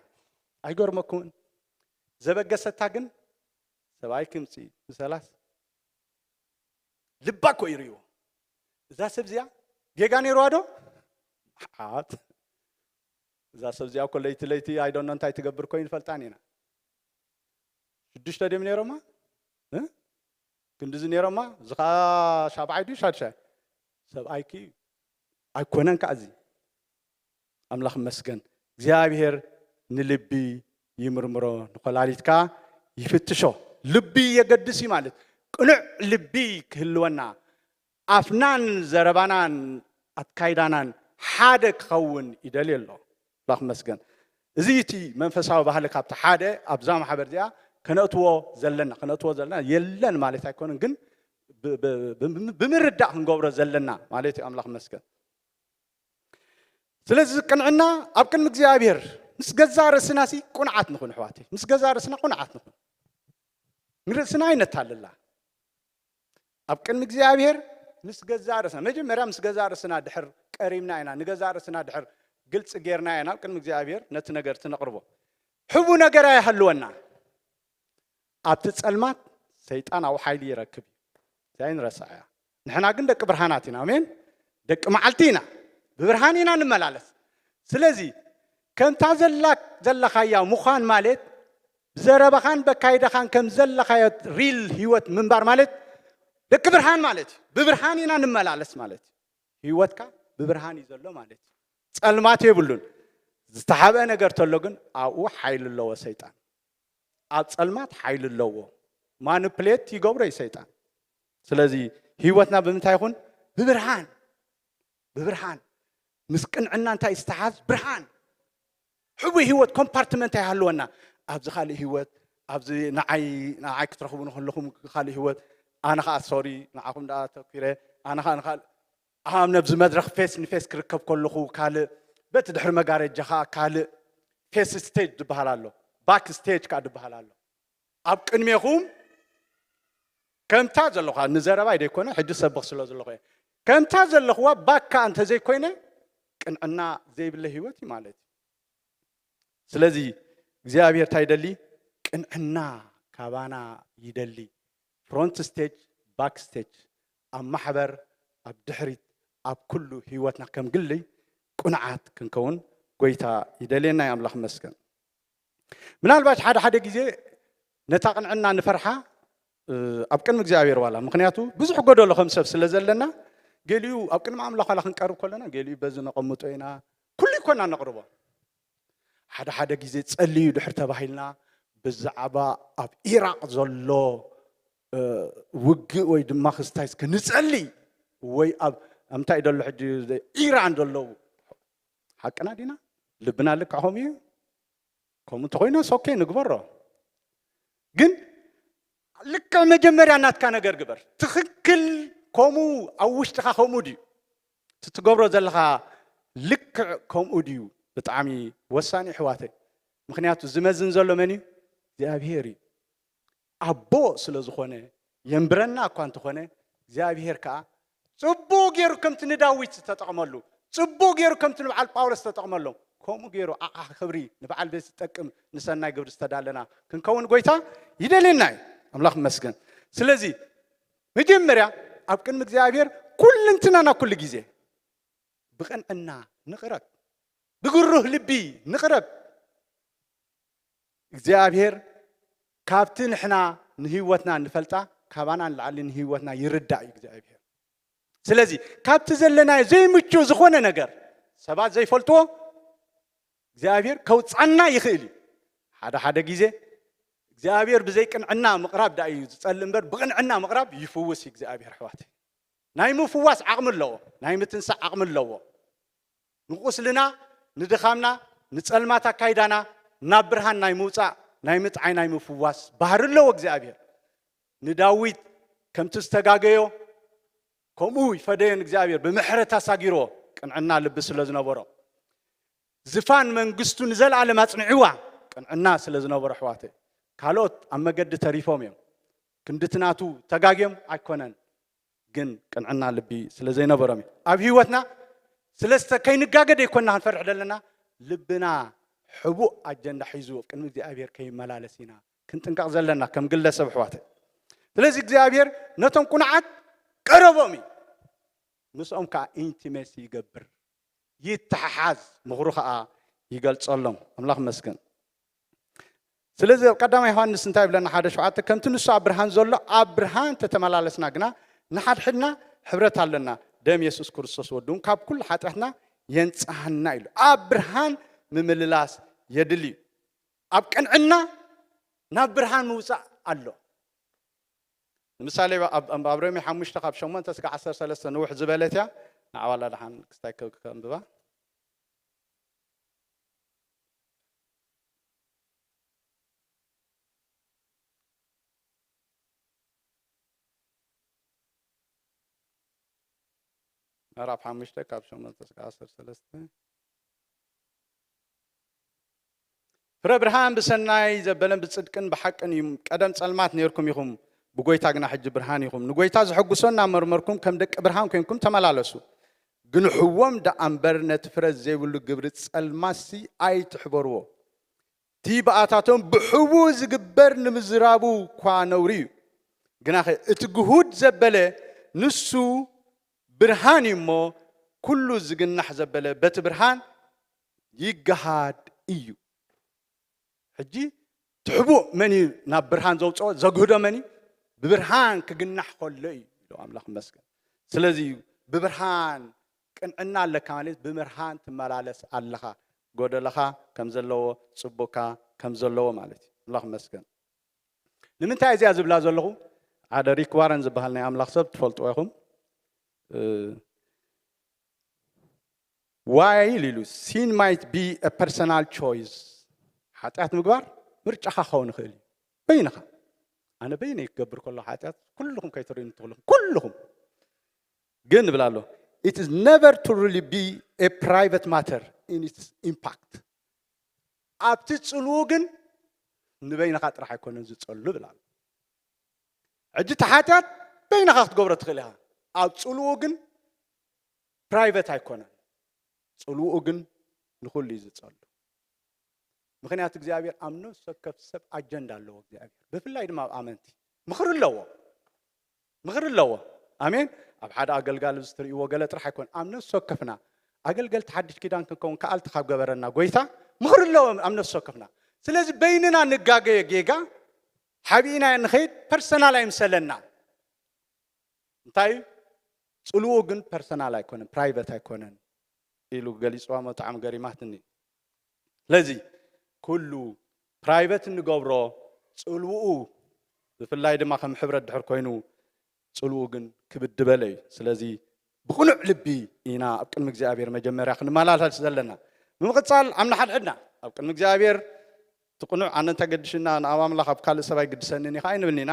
ኣይገርመኩምን? ዘበገሰታ ግን ሰብኣይ ክምጺ ምሰላስ ልባ እኮ ይርእዎ። እዛ ሰብ እዚኣ ጌጋ ነይርዋ ዶ? ሓት። እዛ ሰብ እዚኣ እኮ ለይቲ ለይቲ I don't know እንታይ ትገብር ኮይኑ ንፈልጣን ኢና። ሽዱሽተ ድዮም ነይሮማ? እ? ክንድዚ ነይሮማ? እዚ ኸዓ ሻብዓይ ድዩ ሻድሻይ? ሰብኣይኪ ኣይኮነን ከዓ እዚ። ኣምላኽ ይመስገን። እግዚኣብሔር ንልቢ ይምርምሮ፣ ንኮላሊት ከኣ ይፍትሾ። ልቢ የገድስ እዩ ማለት፣ ቅኑዕ ልቢ ክህልወና፣ ኣፍናን ዘረባናን ኣካይዳናን ሓደ ክኸውን ይደልየ ኣሎ። ኣምላኽ ይመስገን። እዚ እቲ መንፈሳዊ ባህሊ ካብቲ ሓደ ኣብዛ ማሕበር እዚኣ ከነእትዎ ዘለና፣ ከነእትዎ ዘለና የለን ማለት ኣይኮነን፣ ግን ብ-፣ ብ-፣ ብ-፣ ብምርዳእ ክንገብሮ ዘለና ማለት እዩ። ኣምላኽ ይመስገን። ስለዚ ቅንዕና ኣብ ቅድሚ እግዚኣብሔር ምስ ገዛ ርእስና ሲ ቁንዓት ንኹን ኣሕዋተይ፣ ምስ ገዛ ርእስና ቁንዓት ንኹን። ንርእስና ኣይነታልላ። ኣብ ቅድሚ እግዚኣብሔር ምስ ገዛ ርእስና፣ መጀመርያ ምስ ገዛ ርእስና ድሕር ቀሪምና ኢና፣ ንገዛ ርእስና ድሕር ግልፂ ጌርና ኢና ናብ ቅድሚ እግዚኣብሔር ነቲ ነገር እቲ ነቕርቦ። ሕቡ ነገር ኣይሃልወና። ኣብቲ ጸልማት ሰይጣን ኣብኡ ሓይሊ ይረክብ እዩ። እዚኣ ኣይንረስዓያ። ንሕና ግን ደቂ ብርሃናት ኢና። ኣሜን። ደቂ መዓልቲ ኢና። ብብርሃን ኢና ንመላለስ። ስለዚ ከምታ ዘላ ዘለኻያ ምዃን ማለት ብዘረባኻን በካይዳኻን ከም ዘለኻዮ ሪል ህይወት ምንባር ማለት ደቂ ብርሃን ማለት እዩ። ብብርሃን ኢና ንመላለስ ማለት እዩ። ህይወትካ ብብርሃን እዩ ዘሎ ማለት እዩ። ጸልማት የብሉን። ዝተሓብአ ነገር ተሎ ግን ኣብኡ ሓይሊ ኣለዎ ሰይጣን። ኣብ ጸልማት ሓይሊ ኣለዎ። ማኒፕሌት ይገብሮ እዩ ሰይጣን። ስለዚ ህይወትና ብምንታይ ይኹን? ብብርሃን። ብብርሃን። ምስ ቅንዕና እንታይ ዝተሓዝ? ብርሃን። ሕቡይ ህይወት ኮምፓርትመንት ኣይሃልወና። ኣብዚ ካልእ ህይወት፣ ኣብዚ ንዓይ፣ ንዓይ ክትረኽቡ ንከለኹም ካልእ ህይወት፣ ኣነ ኸዓ ሶሪ ንዓኹም ደኣ ተኪረ፣ ኣነ ኸዓ ንኻልእ ኣብ ነብዚ መድረኽ ፌስ ንፌስ ክርከብ ከለኹ ካልእ፣ በቲ ድሕሪ መጋረጃ ኸዓ ካልእ። ፌስ ስቴጅ ዝበሃል ኣሎ፣ ባክ ስቴጅ ከኣ ዝበሃል ኣሎ። ኣብ ቅድሜኹም ከምታ ዘለኹዋ፣ ንዘረባይ ዘይኮነ ሕጂ ሰብኽ ስለ ዘለኹ እየ። ከምታ ዘለኹዋ ባካ እንተዘይኮይነ ቅንዕና ዘይብለ ህይወት እዩ ማለት እዩ። ስለዚ እግዚኣብሔር እንታይ ይደሊ? ቅንዕና ካባና ይደሊ። ፍሮንት ስቴጅ፣ ባክ ስቴጅ፣ ኣብ ማሕበር፣ ኣብ ድሕሪት፣ ኣብ ኩሉ ህይወትና ከም ግሊ ቅኑዓት ክንከውን ጎይታ ይደልየና እዩ። ኣምላኽ ይመስገን። ምናልባት ሓደ ሓደ ግዜ ነታ ቅንዕና ንፈርሓ፣ እ፣ ኣብ ቅድሚ እግዚኣብሔር ዋላ። ምኽንያቱ ብዙሕ ጎደሎ ከም ሰብ ስለ ዘለና፣ ገሊኡ ኣብ ቅድሚ ኣምላኽ ዋላ ክንቀርብ ከለና፣ ገሊኡ በዚ ነቐምጦ ኢና። ኩሉ ይኮና ነቕርቦ። ሓደ ሓደ ግዜ ጸልዩ ድሕር ተባሂልና፣ ብዛዕባ ኣብ ኢራቕ ዘሎ፣ እ፣ ውግእ ወይ ድማ ክስታይ እስከ ንጸሊ፣ ወይ ኣብ፣ ኣብ እንታይ ደሎ ሕጂ፣ ኢራን ደለዉ። ሓቅና ዲና? ልብና ልክዕ ከምኡ እዩ? ከምኡ እንተኾይኑ ሶኬ ንግበሮ። ግን ልክዕ መጀመርያ ናትካ ነገር ግበር። ትኽክል ከምኡ ኣብ ውሽጥኻ ከምኡ ድዩ? እቲ ትገብሮ ዘለኻ ልክዕ ከምኡ ድዩ? ብጣዕሚ ወሳኒ ኣሕዋተይ። ምኽንያቱ ዝመዝን ዘሎ መን እዩ? እግዚኣብሔር እዩ። ኣቦ ስለ ዝኾነ የንብረና እኳ እንተኾነ፣ እግዚኣብሔር ከኣ ጽቡቕ ገይሩ ከምቲ ንዳዊት ዝተጠቕመሉ፣ ጽቡቕ ገይሩ ከምቲ ንበዓል ጳውሎስ ዝተጠቕመሎም፣ ከምኡ ገይሩ ኣኻ ክብሪ ንበዓል ቤት ዝጠቅም ንሰናይ ግብሪ ዝተዳለና ክንከውን ጎይታ ይደልየና እዩ። ኣምላኽ ይመስገን። ስለዚ መጀመርያ ኣብ ቅድሚ እግዚኣብሔር ኩልንትናና ኩሉ ግዜ ብቕንዕና ንቕረብ፣ ብግሩህ ልቢ ንቕረብ። እግዚኣብሔር ካብቲ ንሕና ንህይወትና ንፈልጣ፣ ካባና ንላዕሊ ንህይወትና ይርዳእ እዩ እግዚኣብሔር። ስለዚ ካብቲ ዘለናዮ ዘይምቹ ዝኾነ ነገር፣ ሰባት ዘይፈልጥዎ፣ እግዚኣብሔር ከውጻና ይኽእል እዩ። ሓደ ሓደ ግዜ እግዚኣብሔር ብዘይ ቅንዕና ምቕራብ ደኣ እዩ ዝጸልእ እምበር፣ ብቕንዕና ምቕራብ ይፍውስ እዩ እግዚኣብሔር፣ ኣሕዋተይ። ናይ ምፍዋስ ዓቕሚ ኣለዎ፣ ናይ ምትንሳእ ዓቕሚ ኣለዎ። ንቁስልና፣ ንድኻምና፣ ንጸልማት ኣካይዳና ናብ ብርሃን ናይ ምውጻእ፣ ናይ ምጥዓይ፣ ናይ ምፍዋስ ባህሪ ኣለዎ እግዚኣብሔር። ንዳዊት ከምቲ ዝተጋገዮ ከምኡ ይፈደዮን እግዚኣብሔር ብምሕረት ኣሳጊርዎ፣ ቅንዕና ልቢ ስለ ዝነበሮ። ዝፋን መንግስቱ ንዘለኣለም ኣጽንዕዋ፣ ቅንዕና ስለ ዝነበሮ፣ ኣሕዋተይ። ካልኦት ኣብ መገዲ ተሪፎም እዮም። ክንድቲ ናቱ ተጋግዮም ኣይኮነን፣ ግን ቅንዕና ልቢ ስለ ዘይነበሮም እዩ። ኣብ ህይወትና ስለስተ ከይንጋገ ደይኮንና ክንፈርሕ ዘለና፣ ልብና ሕቡእ ኣጀንዳ ሒዙ ኣብ ቅድሚ እግዚኣብሔር ከይመላለስ ኢና ክንጥንቀቕ ዘለና ከም ግለሰብ፣ ኣሕዋተይ። ስለዚ እግዚኣብሔር ነቶም ቁኑዓት ቀረቦም እዩ። ምስኦም ከኣ ኢንቲሜሲ ይገብር፣ ይተሓሓዝ፣ ምኽሩ ከኣ ይገልጸሎም። ኣምላኽ ይመስገን። ስለዚ ኣብ ቀዳማይ ዮሃንስ እንታይ ይብለና? ሓደ ሸውዓተ፣ ከምቲ ንሱ ኣብ ብርሃን ዘሎ ኣብ ብርሃን ተተመላለስና ግና ንሓድሕድና ሕብረት ኣለና፣ ደም የሱስ ክርስቶስ ወዱ እውን ካብ ኩሉ ሓጢኣትና የንጽሃና ኢሉ። ኣብ ብርሃን ምምልላስ የድሊ እዩ። ኣብ ቅንዕና ናብ ብርሃን ምውጻእ ኣሎ። ንምሳሌ ኣብ ኣብ ሮሜ ሓሙሽተ ካብ ሸሞንተ እስከ ዓሰርተ ሰለስተ ንውሕ ዝበለት እያ። ንዓባላ ደሓን ክስታይ ከ- ከንብባ። ምዕራፍ ሓሙሽተ ካብ ሸሞንተ እስከ ዓሰርተ ሰለስተ። ፍረ ብርሃን ብሰናይ ዘበለን ብጽድቅን ብሓቅን እዩ። ቀደም ጸልማት ነርኩም ኢኹም፣ ብጎይታ ግና ሕጂ ብርሃን ኢኹም። ንጎይታ ዝሐጉሶ እናመርመርኩም ከም ደቂ ብርሃን ኮንኩም ተመላለሱ። ግንሕዎም ደኣ እምበር ነቲ ፍረ ዘይብሉ ግብሪ ጸልማሲ ኣይትሕበርዎ። እቲ ብኣታቶም ብሕቡ ዝግበር ንምዝራቡ እኳ ነውሪ እዩ። ግናኸ እቲ ግሁድ ዘበለ ንሱ ብርሃን እዩ እሞ፣ ኩሉ ዝግናሕ ዘበለ በቲ ብርሃን ይገሃድ እዩ። ሕጂ ትሕቡእ መን እዩ ናብ ብርሃን ዘውፅኦ፣ ዘግህዶ መን እዩ? ብብርሃን ክግናሕ ከሎ እዩ ኢሉ ኣምላኽ ይመስገን። ስለዚ ብብርሃን ቅንዕና ኣለካ ማለት ብብርሃን ትመላለስ ኣለኻ፣ ጎደለኻ ከም ዘለዎ፣ ጽቡቕካ ከም ዘለዎ ማለት እዩ። ኣምላኽ ይመስገን። ንምንታይ እዚኣ ዝብላ ዘለኹ? ሓደ ሪክ ዋረን ዝበሃል ናይ ኣምላኽ ሰብ ትፈልጥዎ ኢኹም። ዋይል ኢሉ፣ ሲን ማይት ቢ አ ፐርሰናል ቾይስ። ሓጢኣት ምግባር ምርጫኻ ክኸውን ይኽእል እዩ። በይንኻ፣ ኣነ በይነይ ክገብር ከሎ ሓጢኣት ኩልኹም ከይትርእዩኒ ትኽእሉ፣ ኩልኹም ግን ይብል ኣሎ፣ it is never to really be a private matter in its impact። ኣብቲ ጽልኡ ግን ንበይንኻ ጥራሕ ኣይኮነን ዝጸሉ ይብል ኣሎ። ሕጂ እቲ ሓጢኣት በይንኻ ክትገብሮ ትኽእል ኢኻ። ኣብ ጽልኡ ግን ፕራይቨት ኣይኮነን። ጽልኡ ግን ንኹሉ እዩ ዝጸሉ። ምኽንያቱ እግዚኣብሔር ኣብ ነፍሲ ወከፍ ሰብ ኣጀንዳ ኣለዎ። እግዚኣብሔር ብፍላይ ድማ ኣብ ኣመንቲ ምኽሪ ኣለዎ። ምኽሪ ኣለዎ። ኣሜን። ኣብ ሓደ ኣገልጋሊ እዚ ትርእይዎ ገለ ጥራሕ ኣይኮን፣ ኣብ ነፍሲ ወከፍና ኣገልገልቲ ሓድሽ ኪዳን ክንከውን ከኣልቲ ካብ ገበረና ጎይታ ምኽሪ ኣለዎ ኣብ ነፍሲ ወከፍና። ስለዚ በይንና ንጋገየ ጌጋ ሓቢእና ንኸይድ ፐርሰናል ኣይምሰለና። እንታይ እዩ? ጽልኡ ግን ፐርሰናል ኣይኮነን፣ ፕራይቨት ኣይኮነን ኢሉ ገሊጽዋ። ብጣዕሚ ገሪማትኒ። ስለዚ ኩሉ ፕራይቨት እንገብሮ ጽልውኡ፣ ብፍላይ ድማ ከም ሕብረት ድሕር ኮይኑ ጽልኡ ግን ክብድ በለ እዩ። ስለዚ ብቕኑዕ ልቢ ኢና ኣብ ቅድሚ እግዚኣብሔር መጀመርያ ክንመላለስ ዘለና። ብምቕጻል ኣብ ንሓድሕድና ኣብ ቅድሚ እግዚኣብሔር እቲ ቅኑዕ ኣነ እንተ ገድሽና ንኣብ ኣምላኽ ኣብ ካልእ ሰብ ኣይግድሰንን ኢኻ ኣይንብልን ኢና።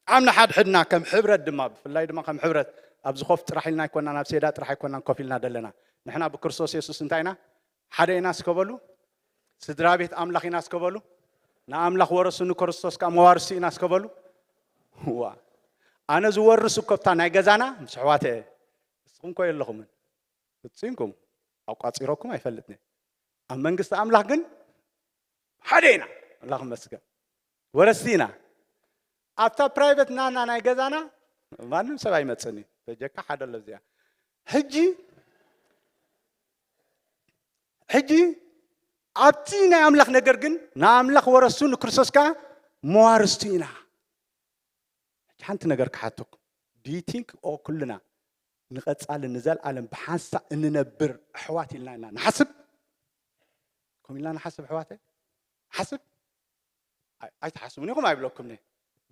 ኣብ ንሓድሕድና ከም ሕብረት ድማ፣ ብፍላይ ድማ ከም ሕብረት ኣብዚ ኮፍ ጥራሕ ኢልና ኣይኮናን፣ ኣብ ሴዳ ጥራሕ ኣይኮናን ኮፍ ኢልና ዘለና። ንሕና ብክርስቶስ የሱስ እንታይ ኢና? ሓደ ኢና እስከ በሉ። ስድራ ቤት ኣምላኽ ኢና እስከ በሉ። ንኣምላኽ ወረሱ ንክርስቶስ ከኣ መዋርሱ ኢና እስከ በሉ። ዋ፣ ኣነ ዝወርስ እኮ እታ ናይ ገዛና ምስ ኣሕዋተ እየ። ንስኹም እኮ የለኹምን። ፍጹምኩም ኣቋጺረኩም ኣይፈልጥን እየ። ኣብ መንግስቲ ኣምላኽ ግን ሓደ ኢና። ኣምላኽ ይመስገን። ወረስቲ ኢና። ኣብታ ፕራይቨት ናና ናይ ገዛና ማንም ሰብ ኣይመጽእን እዩ። በጀካ ሓደ ኣሎ እዚኣ። ሕጂ፣ ሕጂ ኣብቲ ናይ ኣምላኽ ነገር ግን ንኣምላኽ ወረስቱ ንክርስቶስ ከኣ መዋርስቱ ኢና። ሕጂ ሓንቲ ነገር ክሓተኩም። Do you think ኩልና ንቐጻሊ ንዘለኣለም ብሓንሳእ እንነብር ኣሕዋት ኢልና ኢና ንሓስብ? ከምኡ ኢልና ንሓስብ ኣሕዋተይ? ሓስብ? ኣይ-፣ ኣይትሓስቡን ኢኹም ኣይብለኩምን እየ።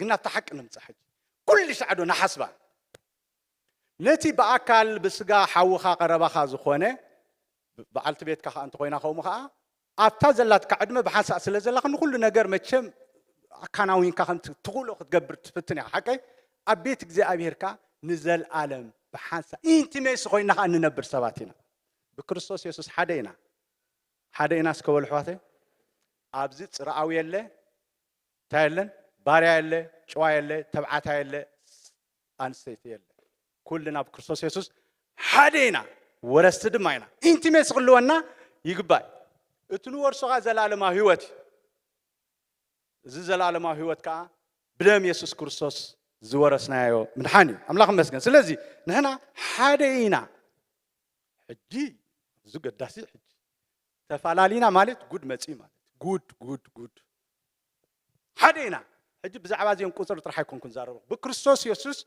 ግን ናብታ ሓቂ ንምጻእ ሕጂ። ኩሉ ሻዕ ዶ ንሓስባ? ነቲ ብኣካል ብስጋ ሓውኻ ቀረባኻ ዝኾነ በዓልቲ ቤትካ ከኣ እንተኾይና ከምኡ ከኣ ኣብታ ዘላትካ ዕድመ ብሓንሳእ ስለ ዘለኻ ንኹሉ ነገር መቸም ኣካናዊንካ ከም ት-፣ ትኽእሎ ክትገብር ትፍትን ኢኻ። ሓቀይ? ኣብ ቤት እግዚኣብሔር ከኣ ንዘለኣለም ብሓንሳእ ኢንቲሜሲ ኮይና ከኣ እንነብር ሰባት ኢና። ብክርስቶስ የሱስ ሓደ ኢና። ሓደ ኢና እስከ በሉ ኣሕዋተይ። ኣብዚ ጽርኣዊ የለ፣ እንታይ የለን? ባርያ የለ፣ ጭዋ የለ፣ ተብዓታይ የለ፣ ኣንስተይቲ የለ። ኩልና ኣብ ክርስቶስ የሱስ ሓደ ኢና፣ ወረስቲ ድማ ኢና። ኢንቲሜሲ ክህልወና ይግባእ። እቲ ንወርሶ ከኣ ዘለኣለማዊ ህይወት እዩ። እዚ ዘለኣለማዊ ህይወት ከኣ ብደም የሱስ ክርስቶስ ዝወረስናዮ ምድሓን እዩ። ኣምላኽ ይመስገን። ስለዚ ንሕና ሓደ ኢና። ሕጂ፣ እዚ ገዳሲ ሕጂ። ተፈላለና ማለት ጉድ መጺኡ ማለት። ጉድ፣ ጉድ፣ ጉድ። ሓደ ኢና። ሕጂ ብዛዕባ እዚኦም ቁጽሪ ጥራሕ ኣይኮንኩን ዝዛረብ። ብክርስቶስ የሱስ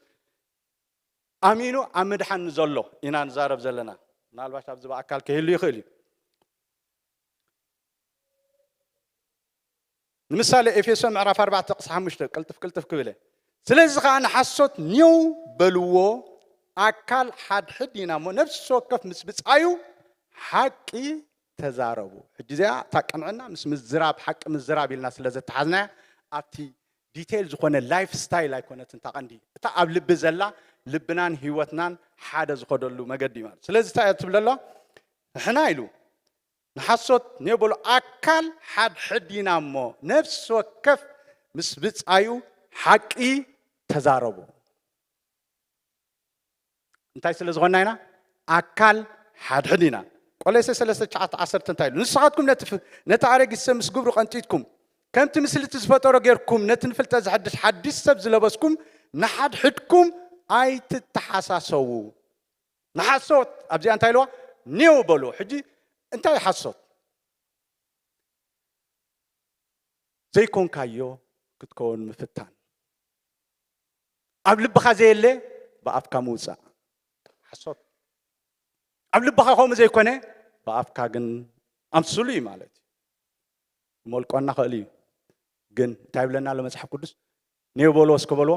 ኣሚኑ ኣብ ምድሓን ንዘሎ ኢና ንዛረብ ዘለና። ምናልባሽ ኣብዚ ብኣካል ክህሉ ይኽእል እዩ። ንምሳሌ ኤፌሶ ምዕራፍ ኣርባዕተ ጥቕሲ ሓሙሽተ ቅልጥፍ ቅልጥፍ ክብል እየ። ስለዚ ኸዓ ንሓሶት ኔው በልዎ፣ ኣካል ሓድሕድ ኢና እሞ ነፍሲ ወከፍ ምስ ብጻዩ ሓቂ ተዛረቡ። ሕጂ እዚኣ እታ ቅንዕና ምስ ምዝራብ፣ ሓቂ ምዝራብ ኢልና ስለ ዘተሓዝናያ ኣብቲ ዲቴይል ዝኾነ ላይፍ ስታይል ኣይኮነትን እታ ቀንዲ። እታ ኣብ ልቢ ዘላ ልብናን ህይወትናን ሓደ ዝኾደሉ መገዲ እዩ ማለት። ስለዚ እንታይ እያ ትብል ዘሎ? ንሕና ኢሉ ንሓሶት ኔው በሉ ኣካል ሓድሕድ ኢና እሞ ነፍሲ ወከፍ ምስ ብጻዩ ሓቂ ተዛረቡ። እንታይ ስለ ዝኾንና ኢና? ኣካል ሓድሕድ ኢና። ቆሎሴ ሰለስተ ትሽዓተ ዓሰርተ እንታይ ኢሉ? ንስኻትኩም ነቲ ፍ-፣ ነቲ ኣረጊት ሰብ ምስ ግብሩ ቀንጢጥኩም፣ ከምቲ ምስልቲ ዝፈጠሮ ጌርኩም፣ ነቲ ንፍልጠት ዘሐድስ ሓድሽ ሰብ ዝለበስኩም፣ ንሓድሕድኩም ኣይትተሓሳሰዉ። ንሓሶት፣ ኣብዚኣ እንታይ ኢልዋ? ኔው በልዎ። ሕጂ እንታይ ሓሶት? ዘይኮንካዮ ክትከውን ምፍታን። ኣብ ልብኻ ዘየለ ብኣፍካ ምውጻእ። ሓሶት። ኣብ ልብኻ ከምኡ ዘይኮነ ብኣፍካ ግን ኣምስሉ እዩ ማለት እዩ። ክመልቆና ኽእል እዩ። ግን እንታይ ይብለና ኣሎ መጽሓፍ ቅዱስ? ኔው በልዎ እስከ በልዎ።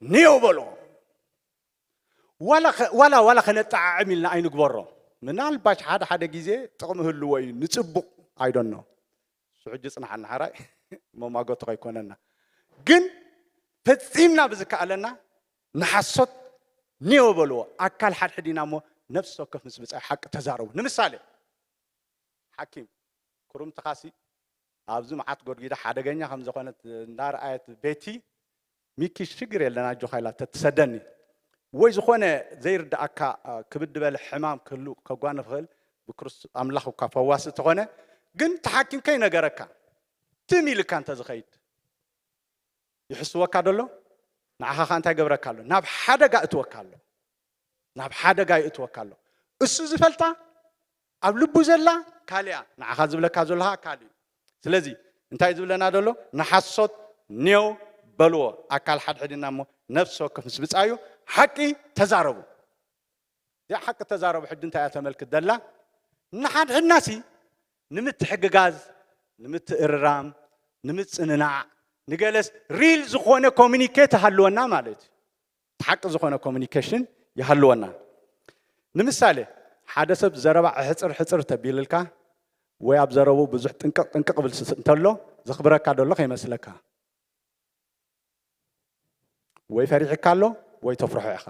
ኔው በልዎ። ዋላ ኸ-፣ ዋላ፣ ዋላ ኸነጠዓዕም ኢልና ኣይንግበሮ። ምናልባሽ ሓደ ሓደ ግዜ ጥቕሚ ህልዎ እዩ፣ ንጽቡቕ፣ I don't know። እሱ ሕጂ ጽንሓና ሓራይ መማጎቲ ከይኮነና። ግን ፈጺምና ብዝከኣለና ንሓሶት ኔው በልዎ። ኣካል ሓድሕድ ኢና እሞ ነፍሲ ወከፍ ምስ ብጻይ ሓቂ ተዛረቡ። ንምሳሌ፣ ሓኪም፣ ክሩምትኻሲ ኣብዚ መዓት ጎድጒዳ ሓደገኛ ከም ዝኾነት እንዳረኣየት ቤቲ፣ ሚኪ ሽግር የለን ኣጆኻ ኢላ ተትሰደኒ። ወይ ዝኾነ ዘይርድኣካ፣ አ፣ ክብድ ዝበለ ሕማም ክህሉ ከጓንፍ ይኽእል፣ ብክርስቶስ ኣምላኽ እኳ ፈዋሲ እንተኾነ፣ ግን እቲ ሓኪም ከይነገረካ፣ ትም ኢልካ እንተዝኸይድ፣ ይሕስወካ ደሎ? ንዓኻ ኸኣ እንታይ ገብረካ ኣሎ? ናብ ሓደጋ እትወካ ኣሎ። ናብ ሓደጋ ይእትወካ ኣሎ። እሱ ዝፈልጣ ኣብ ልቡ ዘላ ካልእ እያ። ንዓኻ ዝብለካ ዘሎ ኸኣ ካልእ እዩ። ስለዚ እንታይ ዝብለና ደሎ? ንሓሶት ኔው በልዎ። ኣካል ሓድሕድ ኢና እሞ ነፍሲ ወከፍ ምስ ብጻዩ ሓቂ ተዛረቡ። እዚኣ ሓቂ ተዛረቡ ሕጂ እንታይ እያ ተመልክት ዘላ? ንሓድሕድናሲ ንምትሕግጋዝ፣ ንምትእርራም፣ ንምጽንናዕ፣ ንገለስ ሪል ዝኾነ ኮሚኒኬት ሃልወና ማለት እዩ። እቲ ሓቂ ዝኾነ ኮሚኒኬሽን ይሃልወና። ንምሳሌ፣ ሓደ ሰብ ዘረባ ሕጽር ሕጽር ተቢልልካ ወይ ኣብ ዘረቡ ብዙሕ ጥንቅቕ ጥንቅቕ ብል ስ-፣ እንተሎ ዘኽብረካ ደሎ ከይመስለካ። ወይ ፈሪሕካ ኣሎ ወይ ተፍርሖ ኢኻ።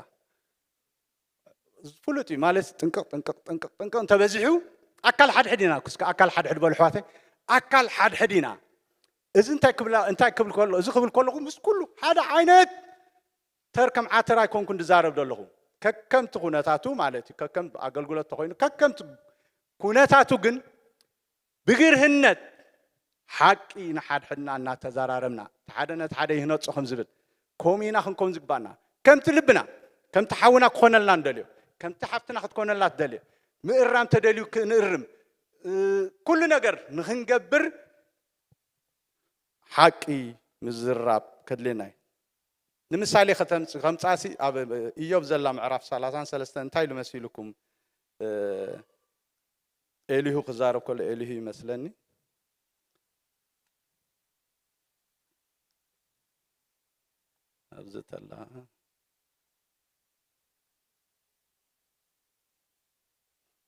ፍሉጥ እዩ ማለት ጥንቅቕ ጥንቅቕ ጥንቅቕ ጥንቅቕ እንተበዚሑ ኣካል ሓድሕድ ኢና። እስከ ኣካል ሓድሕድ በሉ ኣሕዋተይ፣ ኣካል ሓድሕድ ኢና። እዚ እንታይ ክብላ፣ እንታይ ክብል ከሎ፣ እዚ ክብል ከለኹ ምስ ኩሉ ሓደ ዓይነት ተር ከም ዓተር ኣይኮንኩን ዝዛረብ ዘለኹ። ከከምቲ ኩነታቱ ማለት እዩ፣ ከከም ኣገልግሎት ተኾይኑ፣ ከከምቲ ኩነታቱ ግን ብግርህነት ሓቂ ንሓድሕድና እናተዘራረብና፣ እቲ ሓደ ነቲ ሓደ ይህነጾ ከም ዝብል፣ ከምኡ ኢና ክንከውን ዝግባና። ከምቲ ልብና፣ ከምቲ ሓውና ክኾነልና እንደልዮ፣ ከምቲ ሓፍትና ክትኮነልና ትደልዮ፣ ምእራም ተደልዩ ክንእርም፣ እ፣ ኩሉ ነገር ንኽንገብር ሓቂ ምዝራብ ከድልየና እዩ። ንምሳሌ ከተምጽ-፣ ከምጻሲ ኣብ ኢዮብ ዘላ ምዕራፍ ሰላሳን ሰለስተን እንታይ ኢሉ መሲልኩም? እ፣ ኤሊሁ ክዛረብ ከሎ ኤሊሁ ይመስለኒ። ኣብዚ ተላ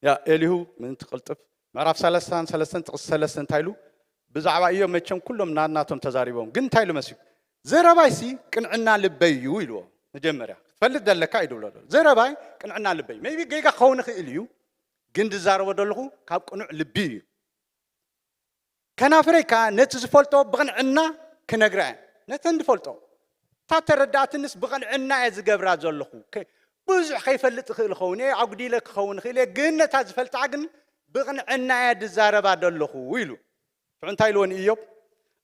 ያ ኤሊሁ ምእንቲ ቅልጥፍ ምዕራፍ ሰላሳን ሰለስተን ጥቕሲ ሰለስተ እንታይ ኢሉ? ብዛዕባ ኢዮብ መቸም ኩሎም ናናቶም ተዛሪቦም። ግን እንታይ ኢሉ መሲሉ? ዘረባይሲ ቅንዕና ልበይ እዩ ኢልዎ። መጀመርያ ክትፈልጥ ዘለካ እዩ ድብሎ ዘሎ። ዘረባይ ቅንዕና ልበይ። ሜይቢ ጌጋ ክኸውን ይኽእል እዩ፣ ግን ዝዛረቦ ዘለኹ ካብ ቅኑዕ ልቢ እዩ። ከናፍረይ ከኣ ነቲ ዝፈልጦ ብቕንዕና ክነግራ እየ። ነተን ዝፈልጦ። እታ ተረዳእትንስ ብቕንዕና እየ ዝገብራ ዘለኹ። ከ-፣ ብዙሕ ከይፈልጥ እኽእል እኸውን እየ፣ ኣጉዲለ ክኸውን እኽእል እየ፣ ግን ነታ ዝፈልጣ ግን ብቕንዕና እየ ዝዛረባ ዘለኹ ኢሉ። ሽዑ እንታይ ኢልዎ ንኢዮብ?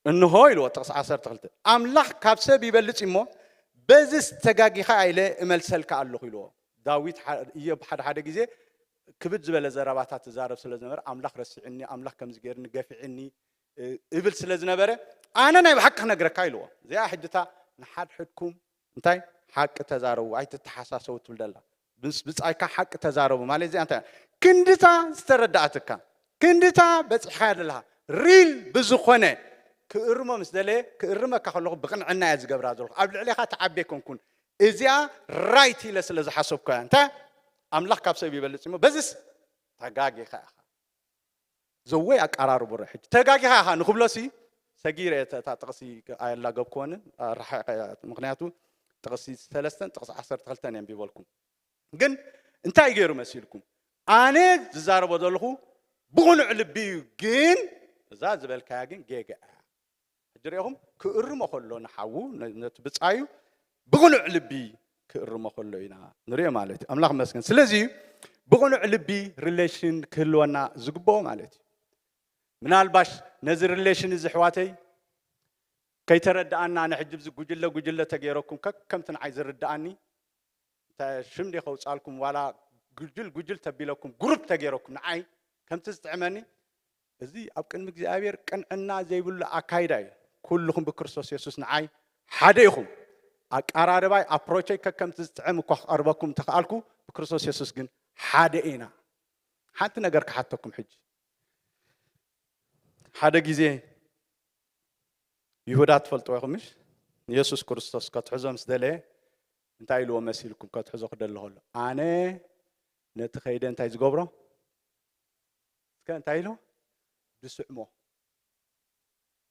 እንሆ ኢልዎ፣ ጥቕሲ ዓሰርተ ክልተ፣ ኣምላኽ ካብ ሰብ ይበልጽ እዩ እሞ፣ በዚስ ተጋጊኻ ኢለ እመልሰልካ ኣለኹ ኢልዎ። ዳዊት ሓ-፣ ኢዮብ ሓደ ሓደ ግዜ ክብድ ዝበለ ዘረባታት ዝዛረብ ስለ ዝነበረ፣ ኣምላኽ ረሲዕኒ፣ ኣምላኽ ከምዚ ገይርኒ፣ ገፊዕኒ፣ እ፣ እብል ስለ ዝነበረ፣ ኣነ ናይ ብሓቂ ክነግረካ ኢልዎ። እዚኣ ሕጂ እታ ንሓድሕድኩም እንታይ ሓቂ ተዛረቡ፣ ኣይትተሓሳሰቡ ትብል ደላ። ምስ ብጻይካ ሓቂ ተዛረቡ ማለት እዚኣ እንታይ? ክንድታ ዝተረዳኣትካ፣ ክንድታ በፂሕካ ዘለካ ሪል ብዝኾነ ክእርሞ ምስ ደለየ ክእርመካ ከለኹ ብቕንዕና እየ ዝገብራ ዘለኹ። ኣብ ልዕሌኻ ተዓቤ ኮንኩን፣ እዚኣ ራይት ኢለ ስለ ዝሓሰብኩ እያ። እንታይ ኣምላኽ ካብ ሰብ ይበልፅ እሞ በዚስ ተጋጊኻ ኢኻ። ዘወይ ኣቀራርቡ ረ ሕጂ ተጋጊኻ ኢኻ ንክብሎ ሲ ሰጊረ እየ። እታ ጥቕሲ ኣየላገብክወንን ርሓ። ምክንያቱ ጥቕሲ ሰለስተን ጥቕሲ ዓሰርተ ክልተን የንቢበልኩም። ግን እንታይ ገይሩ መሲልኩም? ኣነ ዝዛረቦ ዘለኹ ብቕኑዕ ልቢ እዩ። ግን እዛ ዝበልካያ ግን ጌጋ እያ። ሕጂ ሪኢኹም ክእርሞ ከሎ ንሓዉ ነቲ ብፃዩ ብቕኑዕ ልቢ ክእርሞ ከሎ ኢና ንሪኦ ማለት እዩ። ኣምላኽ መስገን። ስለዚ ብቕኑዕ ልቢ ሪሌሽን ክህልወና ዝግብኦ ማለት እዩ። ምናልባሽ ነዚ ሪሌሽን እዚ ኣሕዋተይ ከይተረድኣና ንሕጂ ብዚ ጉጅለ ጉጅለ ተገይረኩም ከከምቲ ንዓይ ዝርድኣኒ እንታይ ሽም ዲ ከውፃልኩም ዋላ ጉጅል ጉጅል ተቢለኩም ግሩፕ ተገይረኩም ንዓይ ከምቲ ዝጥዕመኒ እዚ ኣብ ቅድሚ እግዚኣብሔር ቅንዕና ዘይብሉ ኣካይዳ እዩ። ኩልኹም ብክርስቶስ የሱስ ንዓይ ሓደ ኢኹም። ኣቃራርባይ ኣፕሮቸይ ከከምቲ ዝጥዕም እኳ ክቐርበኩም እንተኽኣልኩ ብክርስቶስ የሱስ ግን ሓደ ኢና። ሓንቲ ነገር ክሓተኩም ሕጂ ሓደ ግዜ ይሁዳ ትፈልጥዎ ኢኹም ምሽ? ንየሱስ ክርስቶስ ከትሕዞ ምስ ደለየ እንታይ ኢልዎ መሲልኩም ከትሕዞ ክደሊ ከሎ ኣነ ነቲ ከይደ እንታይ ዝገብሮ እስከ እንታይ ኢልዎ ድስዕሞ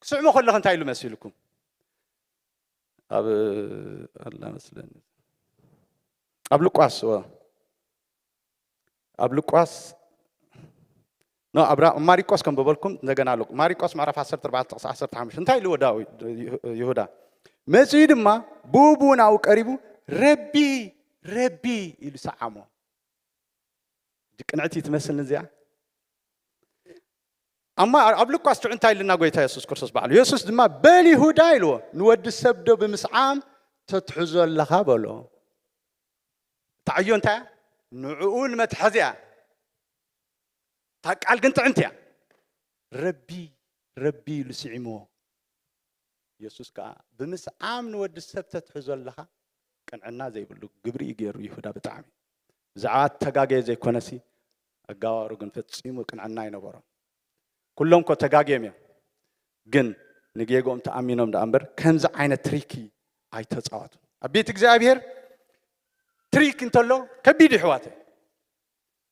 ክስዕሞ ከለኹ እንታይ ኢሉ መሲልኩም ኣብ ኣላ መስለኒ ኣብ ሉቃስ ኣብ ሉቃስ ኖ ኣብራ ማሪቆስ ከም በበልኩም እንደገና ሉቅ ማሪቆስ ምዕራፍ ዓሰርተ ኣርባዕተ ጥቕሲ ዓሰርተ ሓሙሽተ እንታይ ኢልዎ ዳዊት ይሁዳ መጺኡ ድማ ብኡ ብኡ ናብኡ ቀሪቡ ረቢ ረቢ ኢሉ ሰዓሞ። ቅንዕቲ ትመስልን እዚኣ ኣማ ኣብ ሉቃስ ሽዑ እንታይ ኢልና ጎይታ የሱስ ክርስቶስ ባዕሉ የሱስ ድማ በል ይሁዳ ኢልዎ ንወዲ ሰብ ዶ ብምስዓም ተትሕዞ ኣለኻ በሎ። እታ ዕዮ እንታይ እያ? ንዕኡ ንመትሓዚ እያ። እታ ቃል ግን ጥዕምቲ እያ። ረቢ ረቢ ኢሉ ስዒምዎ። የሱስ ከኣ ብምስዓም ንወዲ ሰብ ተትሕዞ ኣለኻ ቅንዕና ዘይብሉ ግብሪ እዩ ገይሩ ይሁዳ ብጣዕሚ ብዛዕባ ተጋገየ ዘይኮነሲ ኣጋባሩ ግን ፈጺሙ ቅንዕና ኣይነበሮም። ኩሎም ኮ ተጋግዮም እዮም፣ ግን ንጌግኦም ተኣሚኖም ደኣ እምበር ከምዚ ዓይነት ትሪኪ ኣይተጻወቱ። ኣብ ቤት እግዚኣብሔር ትሪክ እንተሎ ከቢድ ይሕዋተ።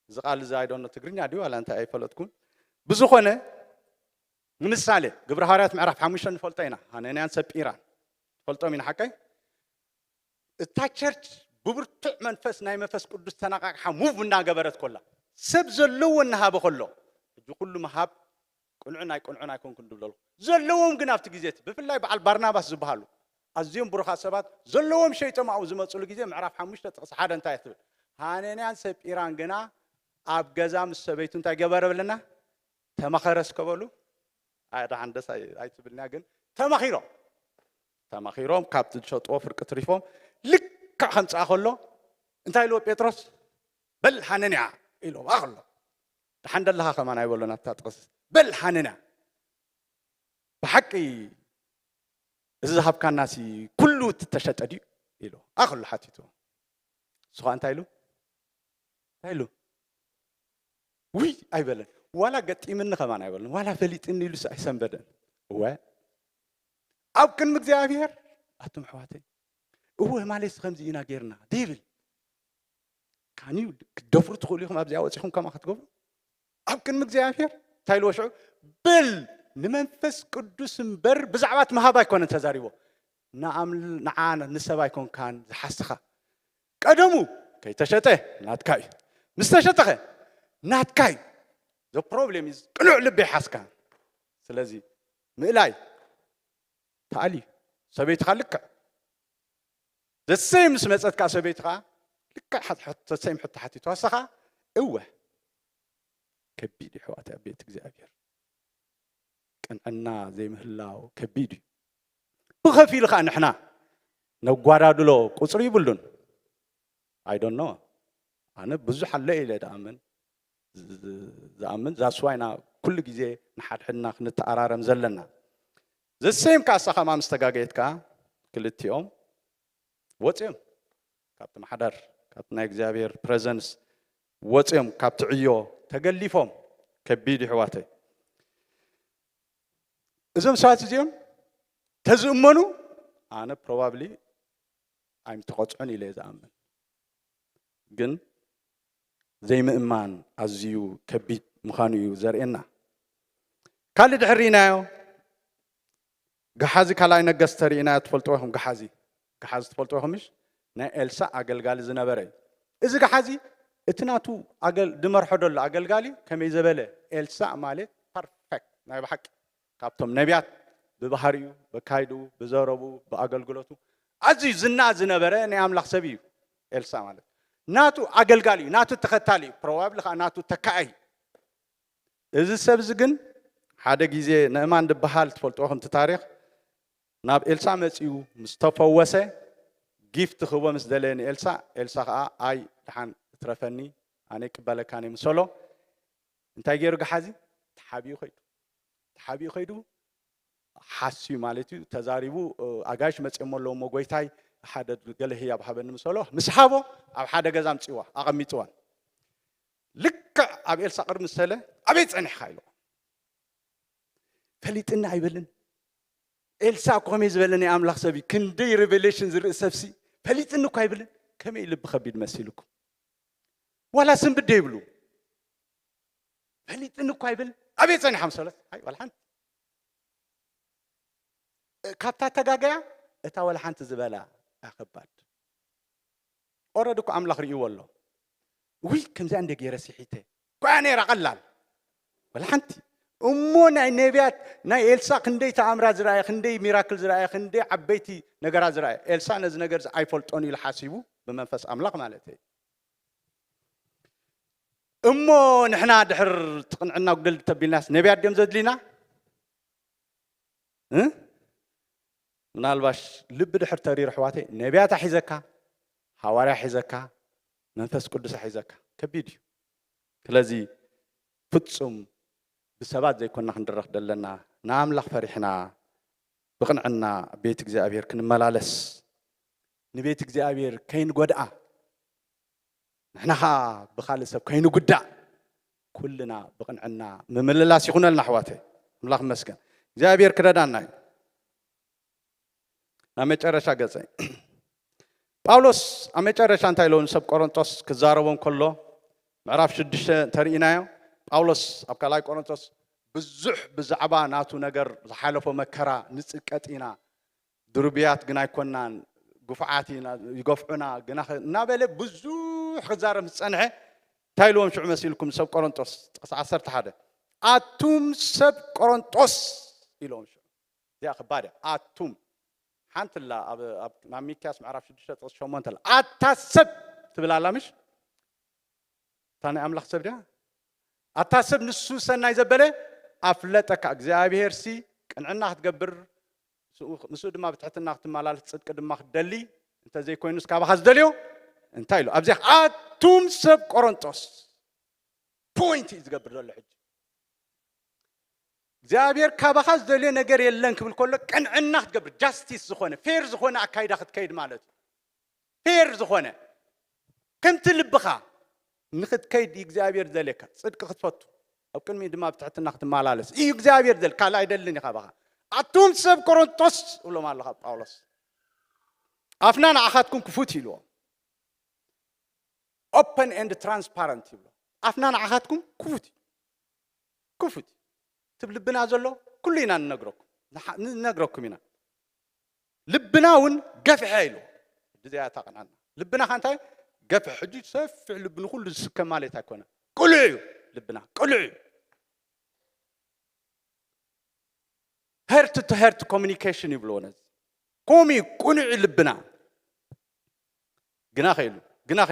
እዚ ቃል እዚ ኣይዶኖ ትግርኛ ድዩ ዋላ እንታይ ኣይፈለጥኩን። ብዝኾነ ንምሳሌ ግብረ ሃዋርያት ምዕራፍ ሓሙሽተ ንፈልጦ ኢና። ሃነንያን ሰጲራን ንፈልጦም ኢና ሓቀይ እታ ቸርች ብብርቱዕ መንፈስ ናይ መንፈስ ቅዱስ ተነቃቅሓ ሙቭ እናገበረት ኮላ ሰብ ዘለዎ እናሃበ ከሎ ሕጂ ኩሉ ምሃብ ቅንዑን ኣይቅንዑን ኣይኮንኩን ድብለሉ ዘለዎም ግን ኣብቲ ግዜ እቲ ብፍላይ በዓል ባርናባስ ዝበሃሉ ኣዝዮም ብሩኻት ሰባት ዘለዎም ሸይጦም ኣብኡ ዝመፅሉ ግዜ ምዕራፍ ሓሙሽተ ጥቕሲ ሓደ እንታይ ትብል? ሃነንያን ሰጲራን ግና ኣብ ገዛ ምስ ሰበይቱ እንታይ ገበረ ብለና? ተመኸረ እስከ በሉ። ኣይ ደሓን ደስ ኣይ- ኣይትብልንያ ግን ተመኺሮም ተመኺሮም ካብቲ ዝሸጥዎ ፍርቂ ትሪፎም ልክዕ ከምፅኣ ከሎ እንታይ ኢልዎ ጴጥሮስ? በል ሃነንያ ኢልዎ ኣኸሎ። ደሓን ደለኻ ከማን ኣይበሎን ኣብታ ጥቕስ በል ሃነንያ ብሓቂ እዚ ዝሃብካናሲ ኩሉ እቲ ተሸጠ ድዩ ኢሉ ኣኸሎ ሓቲቱ። ንሱ ኸዓ እንታይ ኢሉ እንታይ ኢሉ ውይ ኣይበለን። ዋላ ገጢምኒ ኸማን ኣይበለን። ዋላ ፈሊጥኒ ኢሉስ ኣይሰንበደን። እወ ኣብ ቅድሚ እግዚኣብሔር ኣቱም ኣሕዋተይ እወ ማለት ከምዚ ኢና ጌርና ዴብል ካንዩ ክትደፍሩ ትኽእሉ ኢኹም ኣብዚኣ ወፂኹም ከምኣ ክትገብሩ ኣብ ቅድሚ እግዚኣብሔር እንታይ ኢልዎ ሽዑ በል ንመንፈስ ቅዱስ እምበር ብዛዕባ እቲ ምሃብ ኣይኮነን ተዛሪቦ ንኣ ንዓ ንሰብ ኣይኮንካን ዝሓስኻ ቀደሙ ከይተሸጠ ናትካ እዩ ምስ ተሸጠኸ ናትካ እዩ the problem is ቅኑዕ ልቢ ይሓስካ ስለዚ ምእላይ ተኣልዩ ሰበይትኻ ልክዕ the same ምስ መፀት ከዓ ሰበይትኻ ልክዕ the same ሕቶ ሓቲትዋ ንስኻ እወ ከቢድ እዩ ኣሕዋት ኣብ ቤት እግዚኣብሔር ቅንዕና ዘይምህላው ከቢድ እዩ ብኸፊሉ ከዓ ንሕና ነጓዳድሎ ቁፅሪ ይብሉን I don't know ኣነ ብዙሕ ኣሎ ኢለ ዝኣምን ዝኣምን that's why ኢና ኩሉ ግዜ ንሓድሕድና ክንተኣራረም ዘለና the same ከዓ እሳ ከማ ምስ ተጋገየት ከዓ ክልቲኦም ወፅዮም ካብቲ ማሕደር ካብቲ ናይ እግዚኣብሔር presence ወፅዮም ካብቲ ዕዮ ተገሊፎም። ከቢድ ይሕዋተይ። እዞም ሰባት እዚኦም ተዝእመኑ ኣነ ፕሮባብሊ ኣይምተቐፅዑን ኢለ ዝኣምን። ግን ዘይምእማን ኣዝዩ ከቢድ ምዃኑ እዩ ዘርእየና። ካልእ ድሕር ርኢናዮ፣ ገሓዚ ካልኣይ ነገስት ተርእናዮ። ትፈልጥዎ ኢኹም ገሓዚ። ገሓዚ ትፈልጥዎ ኢኹም ምሽ? ናይ ኤልሳ ኣገልጋሊ ዝነበረ እዩ። እዚ ገሓዚ እቲ ናቱ ኣገል-፣ ድመርሖ ደሎ ኣገልጋሊ ከመይ ዘበለ ኤልሳ ማለት ፐርፌክት ናይ ብሓቂ ካብቶም ነቢያት ብባህሪኡ፣ በካይድኡ፣ ብዘረቡ፣ ብኣገልግሎቱ ኣዝዩ ዝና ዝነበረ ናይ ኣምላኽ ሰብ እዩ ኤልሳ ማለት። ናቱ ኣገልጋሊ እዩ፣ ናቱ ተኸታሊ እዩ፣ ፕሮባብሊ ከዓ ናቱ ተካኣይ። እዚ ሰብ እዚ ግን ሓደ ግዜ ንእማን ዝበሃል ትፈልጥዎ ከምቲ ታሪኽ ናብ ኤልሳ መጺኡ ምስ ተፈወሰ ጊፍት ክህቦ ምስ ደለየ ንኤልሳ፣ ኤልሳ ከዓ ኣይ ደሓን እትረፈኒ ኣነ ይቅበለካን እየ ምስ በሎ እንታይ ገይሩ ገሓዚ ተሓቢኡ ከይዱ። ተሓቢኡ ከይዱ ሓስዩ ማለት እዩ ተዛሪቡ። ኣጋይሽ መጺኦም ኣለዎ እሞ ጎይታይ ሓደ ገለ ህያብ ሃበኒ ምስ በሎ ምስ ሃቦ ኣብ ሓደ ገዛ ኣምጺዋ ኣቐሚጥዋን። ልክዕ ኣብ ኤልሳ ቅድሚ ዝተለ ኣበይ ጸኒሕካ ኢልዎ። ፈሊጥኒ ኣይበልን። ኤልሳ እኮ ከመይ ዝበለ ናይ ኣምላኽ ሰብ እዩ። ክንደይ ሬቨሌሽን ዝርኢ ሰብሲ ፈሊጥኒ እኮ ኣይብልን። ከመይ ልቢ ከቢድ መሲልኩም? ዋላ ስንብደ ይብሉ። ፈሊጥኒ እኮ ኣይብል። ኣበይ ጸኒሓ ምስ በለት ኣይ ዋላ ሓንቲ። ካብታ ተጋገያ እታ ዋላ ሓንቲ ዝበላ ኣኸባድ። ኦረዲ እኮ ኣምላኽ ርእይዎ ኣሎ። ውይ ከምዚኣ እንደ ገይረ ሲሒተ እኮ እያ ነይራ ቀላል። ዋላ ሓንቲ። እሞ ናይ ነቢያት ናይ ኤልሳ ክንደይ ተኣምራት ዝረኣየ፣ ክንደይ ሚራክል ዝረኣየ፣ ክንደይ ዓበይቲ ነገራት ዝረኣየ። ኤልሳ ነዚ ነገር እዚ ኣይፈልጦን ኢሉ ሓሲቡ ብመንፈስ ኣምላኽ ማለት እዩ። እሞ ንሕና ድሕር ትቕንዕና ጉደል ተቢልናስ ነቢያት ድዮም ዘድሊና? እ? ምናልባሽ ልቢ ድሕር ተሪሩ ኣሕዋተይ ነቢያት ኣሒዘካ፣ ሃዋርያ ሒዘካ፣ መንፈስ ቅዱስ ኣሒዘካ። ከቢድ እዩ። ስለዚ ፍጹም ብሰባት ዘይኮንና ክንድረኽ ደለና፣ ንኣምላኽ ፈሪሕና ብቕንዕና ቤት እግዚኣብሔር ክንመላለስ፣ ንቤት እግዚኣብሔር ከይንጎድኣ፣ ንሕና ኸኣ ብኻልእ ሰብ ከይንጉዳእ ኩልና ብቕንዕና ምምልላስ ይኹነልና ኣሕዋተይ። ኣምላኽ ይመስገን። እግዚኣብሔር ክረዳና እዩ። ናብ መጨረሻ ገጸይ ጳውሎስ ኣብ መጨረሻ እንታይ ኢለዎም ሰብ ቆሮንጦስ ክዛረቦም ከሎ ምዕራፍ ሽዱሽተ እንተርኢናዮ ጳውሎስ ኣብ ካልኣይ ቆሮንጦስ ብዙሕ ብዛዕባ ናቱ ነገር ዝሓለፎ መከራ ንጽቀጥ ኢና ድሩብያት ግን ኣይኮናን፣ ግፉዓት ኢና፣ ይገፍዑና ግና ኸ-፣ እናበለ ብዙሕ ክዛረብ ምስ ጸንሐ፣ እንታይ ኢልዎም ሽዑ መሲልኩም? ሰብ ቆሮንጦስ፣ ጥቕሲ ዓሰርተ ሓደ፣ ኣቱም ሰብ ቆሮንጦስ ኢልዎም ሽዑ። እዚኣ ከባድ እያ። ኣቱም። ሓንቲ ኣላ ኣብ፣ ኣብ፣ ናብ ሚክያስ ምዕራፍ ሽዱሽተ ጥቕሲ ሸሞንተ ኣላ። ኣታ ሰብ ትብል ኣላ ምሽ? እታ ናይ ኣምላኽ ሰብ ድያ? ኣታ ሰብ ንሱ ሰናይ ዘበለ ኣፍለጠካ። እግዚኣብሄርሲ ቅንዕና ክትገብር፣ ምስኡ፣ ምስኡ ድማ ብትሕትና ክትመላለስ፣ ጽድቂ ድማ ክትደሊ፣ እንተ ዘይኮይኑስ ካባኻ ዝደልዮ እንታይ ኢሉ? ኣብዚ ኣቱም ሰብ ቆሮንጦስ፣ ፖይንት እዩ ዝገብር ዘሎ ሕጂ። እግዚኣብሔር ካባኻ ዝደልዮ ነገር የለን ክብል ከሎ፣ ቅንዕና ክትገብር፣ ጃስቲስ ዝኾነ፣ ፌር ዝኾነ ኣካይዳ ክትከይድ ማለት እዩ። ፌር ዝኾነ፣ ከምቲ ልብኻ ንኽትከይድ እዩ እግዚኣብሔር ዝደልየካ። ጽድቂ ክትፈቱ፣ ኣብ ቅድሚኡ ድማ ብትሕትና ክትመላለስ እዩ እግዚኣብሔር ዝደል-፣ ካልእ ኣይደልን እዩ ካባኻ። ኣቱም ሰብ ቆሮንቶስ፣ እብሎም ኣለኻ ጳውሎስ። ኣፍና ንዓኻትኩም ክፉት ኢልዎ። ኦፐን ኤንድ ትራንስፓረንት ይብሎ። ኣፍና ንዓኻትኩም ክፉት እዩ። ክፉት እዩ። እቲ ልብና ዘሎ ኩሉ ኢና ንነግረኩም። ንሓ-፣ ንነግረኩም ኢና። ልብና እውን ገፍሐ ኢሉ። ሕጂ እዚኣ እታ ቅንዕና። ልብና ከ እንታይ? ገፍሐ። ሕጂ ሰፊሕ ልቢ ንኹሉ ዝስከም ማለት ኣይኮነ። ቅሉዕ እዩ ልብና፣ ቅሉዕ እዩ። ሄርት ቱ ሄርት ኮሚኒኬሽን ይብልዎ ነዚ። ከምኡ እዩ ቅኑዕ እዩ ልብና። ግናኸ ኢሉ፣ ግናኸ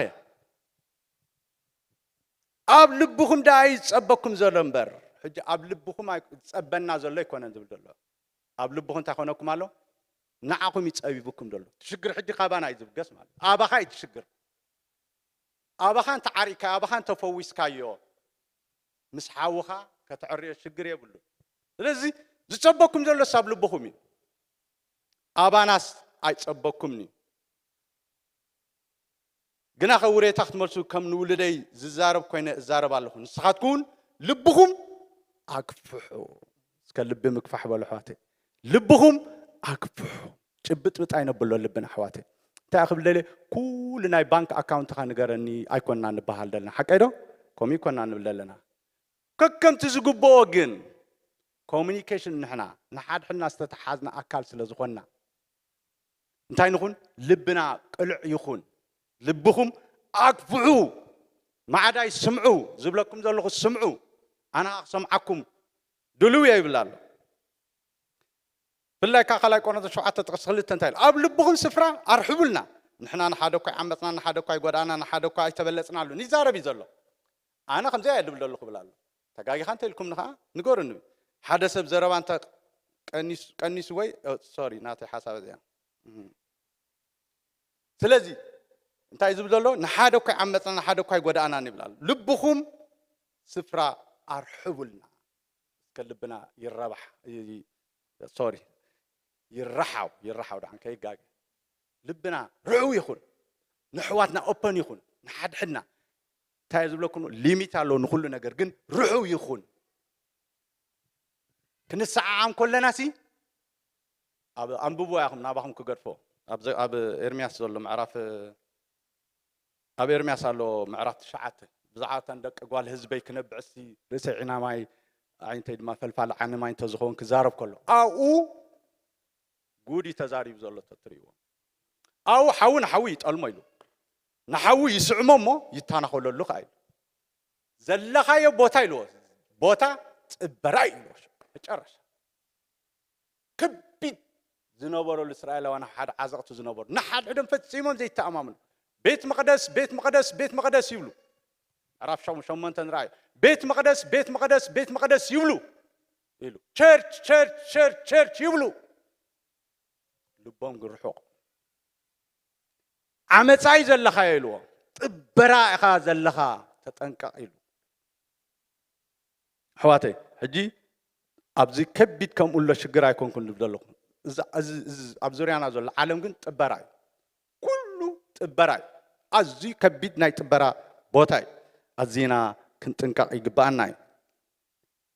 ኣብ ልብኹም ደኣ እዩ ዝጸበኩም ዘሎ እምበር፣ ሕጂ ኣብ ልብኹም ኣይ-፣ ዝጸበና ዘሎ ኣይኮነን ዝብል ዘሎ። ኣብ ልብኹም እንታይ ኮነኩም ኣሎ? ንዓኹም እዩ ጸቢብኩም ዘሎ። እቲ ሽግር ሕጂ ካባና እዩ ዝብገስ ማለት። ኣባኻ እዩ እቲ ሽግር። ኣባኻ እንተዓሪካዮ፣ ኣባኻ እንተፈዊስካዮ፣ ምስ ሓውኻ ከተዕርዮ ሽግር የብሉን። ስለዚ ዝጸበኩም ዘሎስ ኣብ ልብኹም እዩ። ኣባናስ ኣይጸበኩምን እዩ። ግናኸ ውሬታ ክትመልሱ ከም ንውሉደይ ዝዛረብ ኮይነ እዛረብ ኣለኹ። ንስኻትኩም እውን ልብኹም ኣግፍሑ። እስከ ልቢ ምግፋሕ በሉ ኣሕዋተይ። ልብኹም ኣግፍሑ። ጭብጥብጥ ኣይነብሎ ልብና ኣሕዋተይ። እንታይ ክብል ደልየ? ኩሉ ናይ ባንክ ኣካውንትኻ ንገረኒ ኣይኮንና ንበሃል ዘለና። ሓቀይ ዶ? ከምኡ ይኮንና ንብል ዘለና። ከከምቲ ዝግብኦ ግን ኮሚኒኬሽን ንሕና ንሓድሕድና ዝተተሓዝና ኣካል ስለ ዝኾንና እንታይ ንኹን? ልብና ቅሉዕ ይኹን። ልብኹም ኣግፍሑ። ማዕዳይ ስምዑ። ዝብለኩም ዘለኹ ስምዑ። ኣነ ክሰምዓኩም ድልው እየ ይብል ኣሎ። ብፍላይ ከኣ ካልኣይ ቆሮንቶስ ሸውዓተ ጥቕሲ ክልተ እንታይ ኢሉ? ኣብ ልብኹም ስፍራ ኣርሕቡልና። ንሕና ንሓደ እኳ ኣይዓመጽና፣ ንሓደ እኳ ኣይጎዳእና፣ ንሓደ እኳ ኣይተበለጽናሉን። ይዛረብ እዩ ዘሎ። ኣነ ከምዚ እየ ድብል ዘለኹ ይብል ኣሎ። ተጋጊኻ እንተ ኢልኩምኒ ከኣ ንገሩኒ። ሓደ ሰብ ዘረባ እንተ ቀኒሱ፣ ቀኒሱ ወይ፣ ኦ፣ ሶሪ፣ ናተይ ሓሳብ እዚኣ። እም። ስለዚ እንታይ ዝብል ዘሎ? ንሓደ እኳ ይዓመጽና፣ ንሓደ እኳ ይጎዳእናን ይብል ኣሎ። ልብኹም ስፍራ ኣርሕቡልና። እስከ ልብና ይረባሕ፣ ይ-፣ ይ-፣ ሶሪ፣ ይረሓው፣ ይረሓው፣ ደሓን ከይጋገ። ልብና ርሑው ይኹን፣ ንሕዋትና ኦፐን ይኹን፣ ንሓድሕድና። እንታይ ዝብለኩም፣ ሊሚት ኣለዎ ንኹሉ ነገር፣ ግን ርሑው ይኹን። ክንሰዓዓም ከለና ሲ፣ ኣብ፣ ኣንብብዎ ኢኹም፣ ናባኹም ክገድፎ። ኣብ ዘ-፣ ኣብ ኤርምያስ ዘሎ ምዕራፍ፣ ኣብ ኤርምያስ ኣሎ ምዕራፍ ትሽዓተ፣ ብዛዕባ እተን ደቂ ጓል ህዝበይ ክነብዕሲ፣ ርእሰይ ዒናማይ፣ ኣዒንተይ ድማ ፈልፋሊ ዓኒ ማይ እንተዝኸውን ክዛረብ ከሎ፣ ኣብኡ ጉድ እዩ ተዛሪቡ ዘሎ ተትርእይዎ። ኣብኡ ሓዊ ንሓዊ ይጠልሞ ኢሉ፣ ንሓዊ ይስዕሞ እሞ ይተናኸለሉ ከኣ ኢሉ። ዘለኻዮ ቦታ ኢልዎ፣ ቦታ ጽበራ ኢልዎ። መጨረሻ ከቢድ ዝነበረሉ እስራኤላውያን ኣብ ሓደ ዓዘቕቲ ዝነበሩ፣ ንሓድሕዶም ፈጺሞም ዘይተኣማምኑ። ቤት መቕደስ፣ ቤት መቕደስ፣ ቤት መቕደስ ይብሉ። ምዕራፍ ሸም-፣ ሸሞንተ ንርኣይ። ቤት መቕደስ፣ ቤት መቕደስ፣ ቤት መቕደስ ይብሉ ኢሉ። ቸርች፣ ቸርች፣ ቸርች፣ ቸርች ይብሉ። ልቦም ግን ርሑቕ። ዓመጻ እዩ ዘለኻዮ ኢልዎ። ጥበራ ኢኻ ዘለኻ፣ ተጠንቀቕ ኢሉ። ኣሕዋተይ፣ ሕጂ ኣብዚ ከቢድ ከምኡ ኣሎ ሽግር ኣይኮንኩን ዝብል ዘለኹ። እዚ፣ እዚ፣ እዚ ኣብ ዙርያና ዘሎ ዓለም ግን ጥበራ እዩ። ኩሉ ጥበራ እዩ። ኣዝዩ ከቢድ ናይ ጥበራ ቦታ እዩ። ኣዚና ክንጥንቀቕ ይግብኣና እዩ።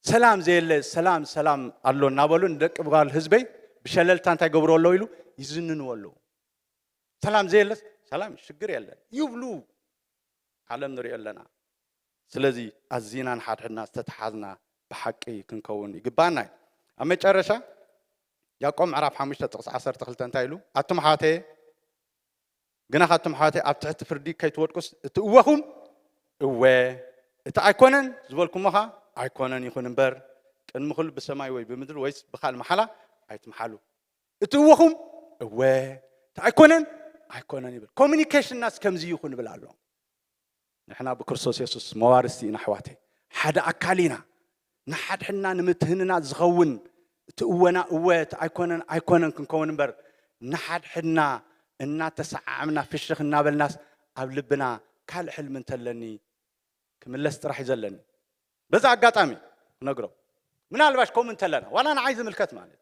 ሰላም ዘየለ፣ ሰላም፣ ሰላም ኣሎ እናበሉ ንደቂ ጓል ህዝበይ ብሸለልታ እንታይ ገብሩ ኣለዉ ኢሉ ይዝንንዎ ኣለዉ። ሰላም ዘየለስ፣ ሰላም ሽግር የለን ይብሉ። ዓለም ንሪኦ ኣለና። ስለዚ ኣዚና ንሓድሕድና ዝተተሓዝና ብሓቂ ክንከውን ይግባኣና እዩ። ኣብ መጨረሻ ያዕቆብ ምዕራፍ ሓሙሽተ ጥቕሲ ዓሰርተ ክልተ እንታይ ኢሉ? ኣቱም ኣሕዋተየ፣ ግና ካቱም ኣሕዋተይ ኣብ ትሕቲ ፍርዲ ከይትወድቁስ እቲ እወኹም እወ፣ እቲ ኣይኮነን ዝበልኩሞ ኸኣ ኣይኮነን ይኹን እምበር፣ ቅድሚ ኩሉ ብሰማይ ወይ ብምድሪ ወይስ ብኻልእ መሓላ ኣይትምሓሉ። እቲ እወኹም እወ፣ እቲ ኣይኮነን ኣይኮነን ይብል። ኮሚኒኬሽንናስ ከምዚ ይኹን ይብል ኣሎ። ንሕና ብክርስቶስ የሱስ መዋርስቲ ኢና ኣሕዋተይ። ሓደ ኣካል ኢና። ንሓድሕድና ንምትህንና ዝኸውን እቲ እወና እወ፣ እቲ ኣይኮነን ኣይኮነን ክንከውን እምበር፣ ንሓድሕድና እናተሰዓዓምና ፍሽኽ እናበልናስ ኣብ ልብና ካልእ ሕልሚ እንተለኒ ክምለስ ጥራሕ እዩ ዘለኒ። በዛ ኣጋጣሚ ክነግሮ፣ ምናልባሽ ከምኡ እንተለና፣ ዋላ ንዓይ ዝምልከት ማለት፣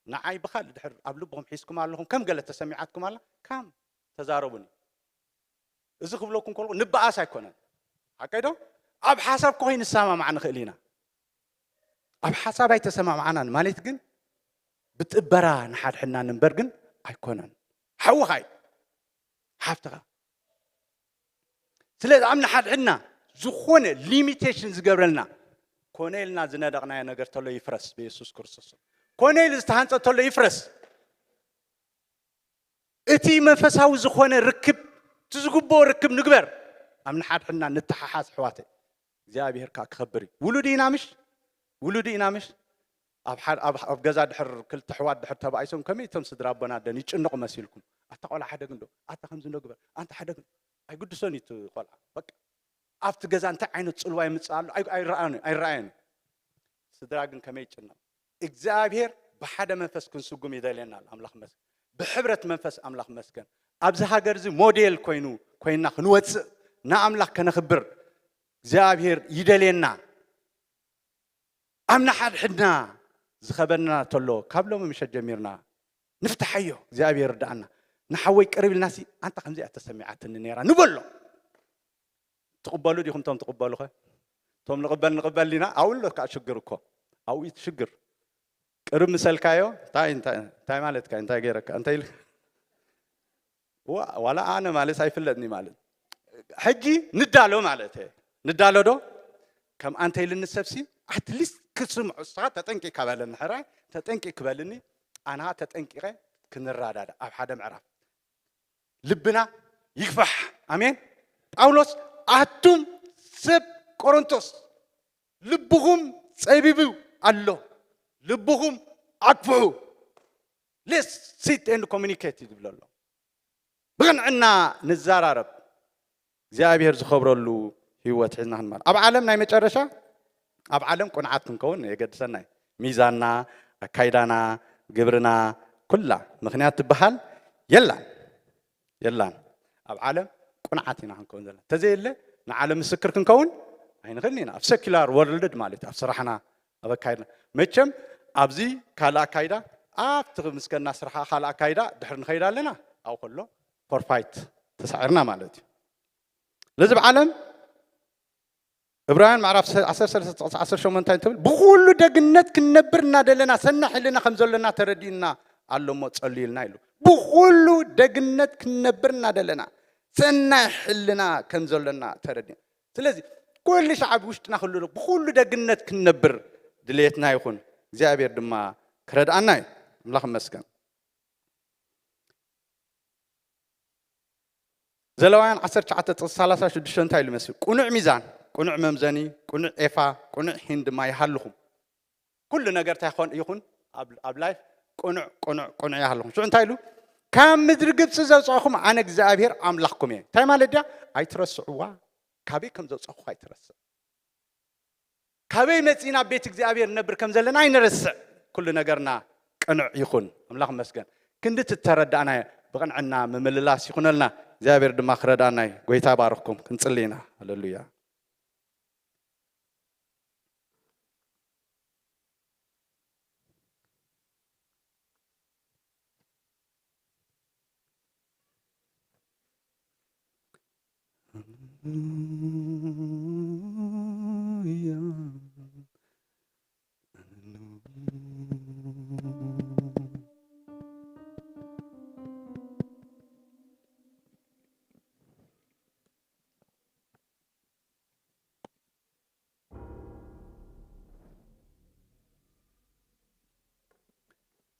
ንዓይ ብኻልእ ድሕር ኣብ ልብኹም ሒዝኩም ኣለኹም፣ ከም ገለ ተሰሚዓትኩም ኣላ፣ ካም ተዛረቡኒ። እዚ ክብለኩም ከለኹ ንበኣስ ኣይኮነን። ሓቀይ ዶ? ኣብ ሓሳብ እኮ ከይንሰማማዕ ንኽእል ኢና። ኣብ ሓሳብ ኣይተሰማማዕናን ማለት ግን ብጥበራ ንሓድሕድና ንንበር ግን ኣይኮነን። ሓውኻ እዩ፣ ሓፍትኻ። ስለዚ ኣብ ንሓድሕድና ዝኾነ ሊሚቴሽን ዝገብረልና፣ ኮነ ኢልና ዝነደቕናዮ ነገር ተሎ ይፍረስ ብየሱስ ክርስቶስ። ኮነ ኢሉ ዝተሃንጸ ተሎ ይፍረስ። እቲ መንፈሳዊ ዝኾነ ርክብ፣ እቲ ዝግብኦ ርክብ ንግበር። ኣብ ንሓድሕድና ንተሓሓዝ ኣሕዋተይ። እግዚኣብሔር ከኣ ክኸብር እዩ። ውሉድ ኢና ምሽ? ውሉድ ኢና ምሽ? ኣብ ሓ-፣ ኣብ፣ ኣብ ገዛ ድሕር ክልተ ኣሕዋት ድሕር ተባኢሶም ከመይ እቶም ስድራ ኣቦና ደን ይጭነቑ መሲልኩም? ኣታ ቆልዓ ሓደግ እንዶ፣ ኣታ ከምዚ እንዶ ግበር፣ ኣንታ ሓደግ ኣይግድሶን እዩ እቲ ቆልዓ። በቃ ኣብቲ ገዛ እንታይ ዓይነት ጽልዋ ይምጽእ ኣሎ ኣይ-፣ ኣይረኣን እዩ፣ ኣይረኣየን እዩ። ስድራ ግን ከመይ ይጭነቕ? እግዚኣብሔር ብሓደ መንፈስ ክንስጉም ይደልየና ኣሎ። ኣምላኽ መስገን። ብሕብረት መንፈስ ኣምላኽ መስገን። ኣብዚ ሃገር እዚ ሞዴል ኮይኑ፣ ኮይና ክንወጽእ፣ ንኣምላኽ ከነኽብር እግዚኣብሔር ይደልየና። ኣብ ንሓድሕድና ዝኸበና ተሎ፣ ካብ ሎሚ ምሸት ጀሚርና ንፍትሓዮ፣ እግዚኣብሔር ይርድኣና። ንሓወይ ቅርብ ኢልናሲ፣ ኣንታ ከምዚኣ ተሰሚዓትኒ ነይራ ንበሎ። ትቕበሉ ዲኹም? እቶም ትቕበሉ ኸ? እቶም ንቕበል ንቕበል ዲና? ኣብኡ ኣሎ ከዓ ሽግር እኮ። ኣብኡ እዩ እቲ ሽግር። ቅርብ ምሰልካዮ እንታይ እንታይ እንታይ ማለትካ እንታይ ገይረካ እንታይ ኢል ዋ- ዋላ ኣነ ማለት ኣይፍለጥኒ ማለት ሕጂ ንዳሎ ማለት እየ። ንዳሎ ዶ ከም ኣንተ ኢልኒ ሰብሲ ኣትሊስት ክስምዑ እስኻ ተጠንቂካ በለኒ ሕራይ ተጠንቂክ በልኒ ኣና ተጠንቂቀ ክንራዳዳ ኣብ ሓደ ምዕራፍ ልብና ይግፋሕ። ኣሜን። ጳውሎስ ኣቱም ሰብ ቆሮንቶስ ልብኹም ጸቢቡ ኣሎ፣ ልብኹም ኣግፍሑ። Let's sit and communicate ይብል ኣሎ። ብቕንዕና ንዘራረብ እግዚኣብሔር ዝኸብረሉ ህይወት ሒዝና ክንመር ኣብ ዓለም ናይ መጨረሻ ኣብ ዓለም ቁንዓት ክንከውን የገድሰና እዩ። ሚዛንና፣ ኣካይዳና፣ ግብርና፣ ኩላ ምኽንያት ትበሃል የላን የላን። ኣብ ዓለም ቁንዓት ኢና ክንከውን ዘለና። ተዘየለ ንዓለም ምስክር ክንከውን ኣይንኽእልን ኢና። ኣብ ሰኪላር ወርልድ ማለት እዩ፣ ኣብ ስራሕና ኣብ ኣካይድና መቸም ኣብዚ ካልእ ኣካይዳ ኣብቲ ምስከና ስራሓ ካልእ ኣካይዳ ድሕር ንኸይድ ኣለና ኣብኡ ከሎ ፎርፋይት ተሳዒርና ማለት እዩ። ስለዚ ብዓለም ዕብራውያን ምዕራፍ ዓሰርተ ሰለስተ ጥቕሲ ዓሰርተ ሸሞንተ እንታይ ትብል? ብኹሉ ደግነት ክንነብር እናደለና ሰናይ ሕልና ከም ዘለና ተረዲእና ኣሎ እሞ ጸልዩልና ኢሉ። ብኹሉ ደግነት ክንነብር እናደለና ሰናይ ሕልና ከም ዘለና ተረዲእና ስለዚ ኩሉ ሻዕ ኣብ ውሽጥና ክሉ ብኩሉ ደግነት ክንነብር ድሌትና ይኹን እግዚኣብሔር ድማ ክረድኣና እዩ። ኣምላኽ ይመስገን። ዘለዋውያን ዓሰርተ ትሽዓተ ጥቕሲ ሰላሳ ሽዱሽተ እንታይ ኢሉ መስል? ቁኑዕ ሚዛን፣ ቁኑዕ መምዘኒ፣ ቁኑዕ ኤፋ፣ ቁኑዕ ሂን ድማ ይሃልኹም። ኩሉ ነገር እንታይ ይኾን ይኹን ኣብ ላይፍ ቁኑዕ ቁኑዕ ቁኑዕ ይሃልኹም። ሽዑ እንታይ ኢሉ? ካብ ምድሪ ግብፂ ዘውፃእኹም ኣነ እግዚኣብሔር ኣምላኽኩም እየ። እንታይ ማለት ድያ? ኣይትረስዕዋ። ካበይ ከም ዘውፃእኹ ኣይትረስዕ። ካበይ መፂእና ቤት እግዚኣብሔር ንነብር ከም ዘለና ኣይንረስዕ። ኩሉ ነገርና ቅኑዕ ይኹን። ኣምላኽ መስገን። ክንዲ ትተረዳእና ብቕንዕና ምምልላስ ይኹነልና። እግዚኣብሔር ድማ ክረዳእና እዩ። ጎይታ ባርኽኩም። ክንጽሊ ኢና። ሃሌሉያ።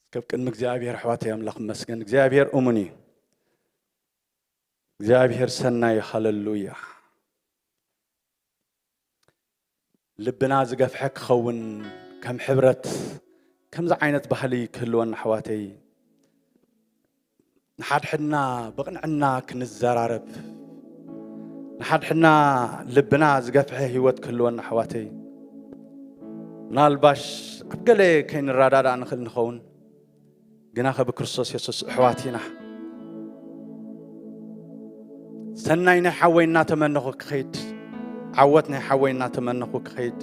እስከብ ቅድሚ እግዚኣብሔር ኣሕዋተይ ኣምላኽ መስገን እግዚኣብሔር እሙን እዩ። እግዚኣብሔር ሰናይ ሃለሉያ። ልብና ዝገፍሐ ክኸውን ከም ሕብረት ከምዚ ዓይነት ባህሊ ክህልወና ኣሕዋተይ ንሓድሕድና ብቕንዕና ክንዘራረብ ንሓድሕድና ልብና ዝገፍሐ ህይወት ክህልወና ኣሕዋተይ ምናልባሽ ኣብ ገለ ከይንረዳዳእ ንኽእል ንኸውን ግና ከ ብክርስቶስ የሱስ ኣሕዋት ኢና። ሰናይ ናይ ሓወይ እናተመነኹ ክኸይድ ዓወት ናይ ሓወይ እናተመነኹ ክኸይድ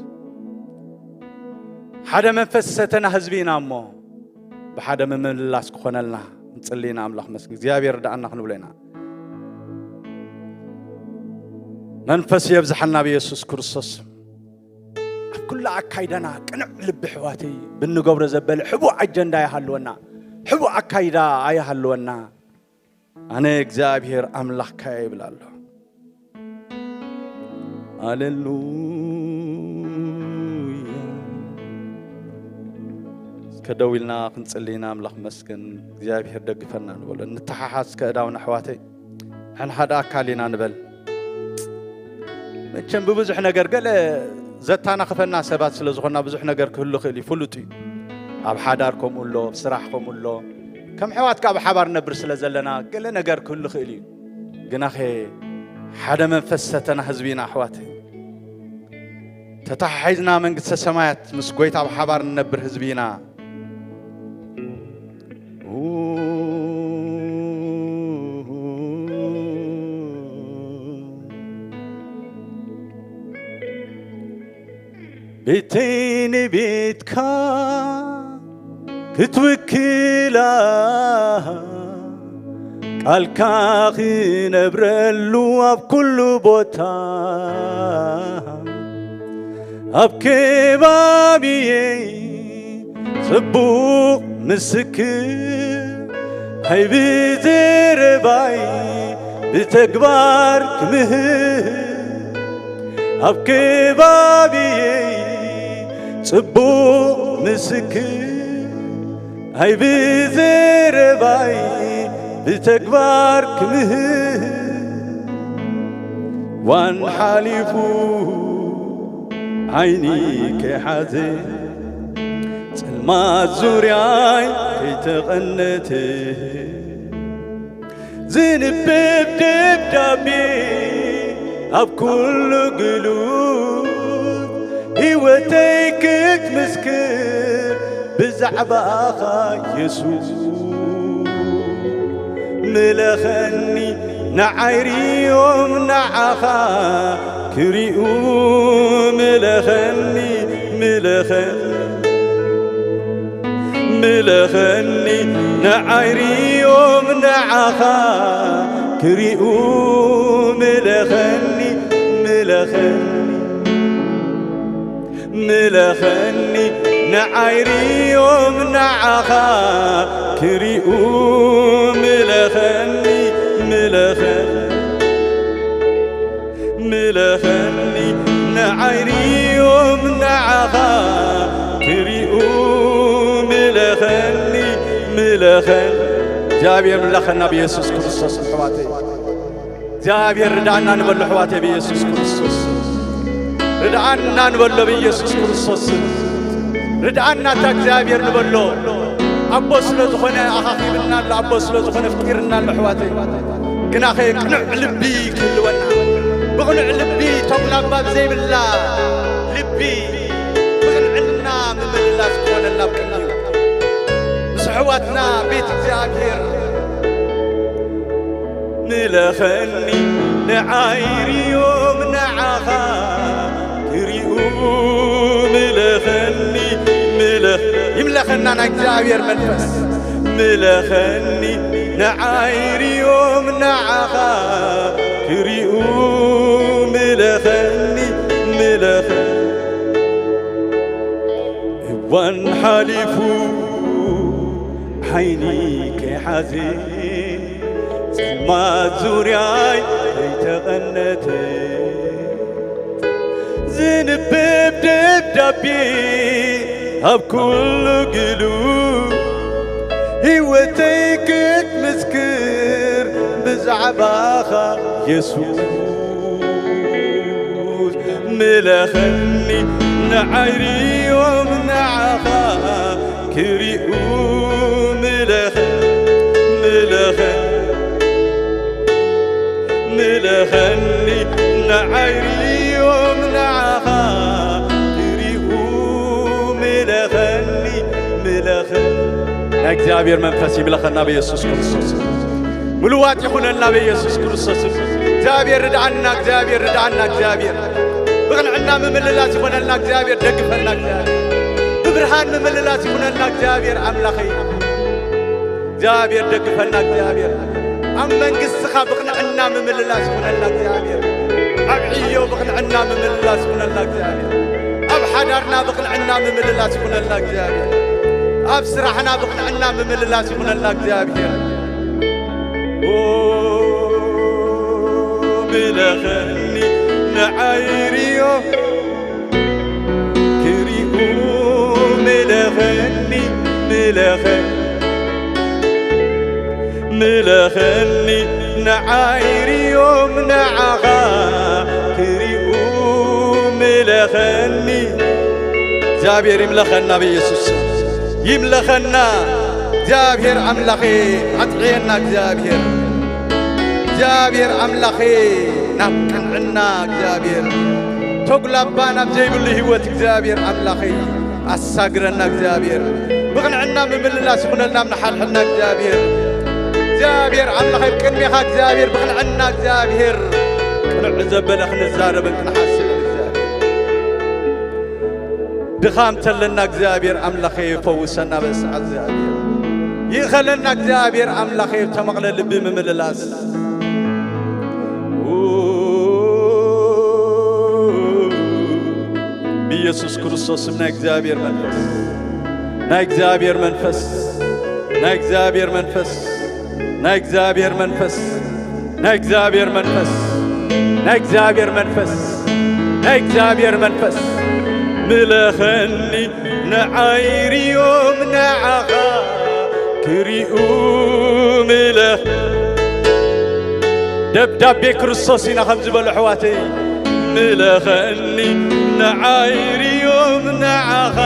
ሓደ መንፈስ ሰተና ህዝቢ ኢና እሞ ብሓደ ምምልላስ ክኾነልና ንጽሊ ኢና። ኣምላኽ መስግን እግዚኣብሔር ርዳኣና ክንብሎ ኢና። መንፈስ የብዝሓልና ብየሱስ ክርስቶስ ኣብ ኩሉ ኣካይዳና ቅኑዕ ልቢ ኣሕዋተይ ብንገብሮ ዘበለ ሕቡእ ኣጀንዳ ኣይሃልወና ሕቡእ ኣካይዳ ኣይሃልወና። ኣነ እግዚኣብሔር ኣምላኽካ እየ ይብል ኣሎ። ሃሌሉያ። እስከ ደው ኢልና ክንጽሊ ኢና። ኣምላኽ መስገን እግዚኣብሔር ደግፈና ንበሎ። ንተሓሓዝ እስከ እዳውን ኣሕዋተይ ሕን ሓደ ኣካል ኢና ንበል። መቸም ብብዙሕ ነገር ገለ ዘታናኽፈና ሰባት ስለ ዝኾና ብዙሕ ነገር ክህሉ ክእል እዩ ፍሉጥ እዩ። ኣብ ሓዳር ከምኡ ኣሎ ኣብ ስራሕ ከምኡ ኣሎ ከም ሕዋት ካብ ሓባር ነብር ስለ ዘለና ገለ ነገር ክህሉ ክእል እዩ። ግናኸ ሓደ መንፈስ ሰተና ህዝቢ ኢና ኣሕዋት ተታሓሒዝና መንግስተ ሰማያት ምስ ጎይታ ኣብ ሓባር ንነብር ህዝቢ ኢና። ቤተይ ንቤትካ ክትውክላ ቃልካ ክነብረሉ ኣብ ኩሉ ቦታ ኣብ ከባቢየይ ጽቡቕ ምስክር ሃይቢ ዘረባይ ብተግባር ክምህር ኣብ ከባቢየይ ጽቡቕ ምስክር ሃይቢ ዘረባይ ብተግባር ክምህር ዋን ሓሊፉ ዓይኒ ከይሓዘ ጽልማት ዙርያይ ከይተቐነተ ዝንበብ ደብዳቤ ኣብ ኩሉ ግሉጽ ህይወተይ ክትምስክር ብዛዕባኻ የሱስ ምለኸኒ ንዓይ ሪኦም ንዓኻ ክሪኡ ምለኸኒ ምለኸኒ ምለኸኒ ንዓይ ሪኦም ንዓኻ ክሪኡ ምለኸኒ ምለኸኒ ምለኸኒ ንዓይ ሪኦም ንዓኻ ክሪኡ ምለኸኒ ምለኸኒ ምለኸኒ ንዓይ ሪኦም ንዓኻ ክሪኡ ምለኸኒ ምለኸኒ እግዚኣብሔር ምለኸና ብየሱስ ክርስቶስ ኣሕዋተይ እግዚኣብሔር ርድኣና ንበሎ ኣሕዋተይ ብየሱስ ክርስቶስ ርድኣና ንበሎ ብየሱስ ክርስቶስ ርድኣና እታ እግዚኣብሔር ንበሎ ኣቦ ስለ ዝኾነ ኣኻኺብና ኣሎ ኣቦ ስለ ዝኾነ ፍቂርና ኣሎ ኣሕዋተይ ግናኸ ቅኑዕ ልቢ ክህልወና ብቕኑዕ ልቢ ተጉላባ ዘይብላ ልቢ ብቕንዕና ምምልላስ ክኾነና ኣብ ቅድሚኡ ምስ ኣሕዋትና ቤት እግዚኣብሔር ምለኸኒ ንዓይ ሪኦም ንዓኻ ክሪኡ ምለኸኒ ምለኽ ይምለኸና ናይ እግዚኣብሔር መንፈስ ምለኸኒ ንዓይ ሪኦም ንዓኻ ክሪኡ ምለኸኒ ምለኸ እዋን ሓሊፉ ዓይኒ ከይሓዘ ጸልማት ዙርያይ ከይተቐነተ ዝንበብ ደብዳቤ ኣብ ኩሉ ግሉ ህይወተይ ክትምስክር ብዛዕባኻ የሱስ ምለኸኒ ንዓይ ሪኦም ንዓኻ ክሪኡ ምለኸ ምለኸ ምለኸኒ ንዓይ ሪኦም ንዓኻ ክሪኡ ምለኸኒ ምለኸ ናይ እግዚኣብሔር መንፈስ ይምለኸና ብየሱስ ክርስቶስ ምልዋጥ ይኹነልና ብየሱስ ክርስቶስ እግዚኣብሔር ርድኣና እግዚኣብሔር ርድኣና እግዚኣብሔር ብቕንዕና ምምልላስ ይኾነልና እግዚኣብሔር ደግፈና እግዚኣብሔር ብብርሃን ምምልላስ ይኹነልና እግዚኣብሔር ኣምላኸይ እግዚኣብሔር ደግፈና እግዚኣብሔር ኣብ መንግስትኻ ብቕንዕና ምምልላስ ይኹነልና እግዚኣብሔር ኣብ ዕዮ ብቕንዕና ምምልላስ ይኹነልና እግዚኣብሔር ኣብ ሓዳርና ብቕንዕና ምምልላስ ይኹነልና እግዚኣብሔር ኣብ ስራሕና ብቕንዕና ምምልላስ ይኹነልና እግዚኣብሔር ምለኸኒ ንዓይ ርዮ ክሪኡ ምለኸኒ ምለኸ ምለኸኒ ንዓይ ርዮም ንዓኻ ክሪኡ ምለኸኒ እግዚኣብሔር ይምለኸና ብኢየሱስ ይምለኸና እግዚኣብሔር ኣምላኸ ኣጥዕየና እግዚኣብሔር እግዚኣብሔር ኣምላኸ ናብ ቅንዕና እግዚኣብሔር ተጉላባ ናብ ዘይብሉ ህይወት እግዚኣብሔር ኣምላኸይ ኣሳግረና እግዚኣብሔር ብቕንዕና ምምልላስ ይኹነልና ኣብ ንሓድሕድና እግዚኣብሔር እግዚኣብሔር ኣምላኸይ ቅድሜኻ እግዚኣብሔር ብቕንዕና እግዚኣብሔር ቅንዕ ዘበለ ክንዛረብን ክንሓስብን እግዚኣብሔር ድኻም ተለና እግዚኣብሔር ኣምላኸ ፈውሰና በስዓ እግዚኣብሔር ይእኸለና እግዚኣብሔር ኣምላኸይ፣ ተመቕለ ልቢ ምምልላስ። ብኢየሱስ ክርስቶስ ስም ናይ እግዚኣብሔር መንፈስ፣ ናይ እግዚኣብሔር መንፈስ፣ ናይ እግዚኣብሔር መንፈስ፣ ናይ እግዚኣብሔር መንፈስ፣ ናይ እግዚኣብሔር መንፈስ፣ ናይ እግዚኣብሔር መንፈስ፣ ናይ እግዚኣብሔር መንፈስ ምለኸኒ። ንዓይ ርዮም ንዓኻ ክሪኡ ምለኽ። ደብዳቤ ክርስቶስ ኢና ከም ዝበሉ ኣሕዋተይ፣ ምለኸኒ። ንዓይ ርዮም ንዓኻ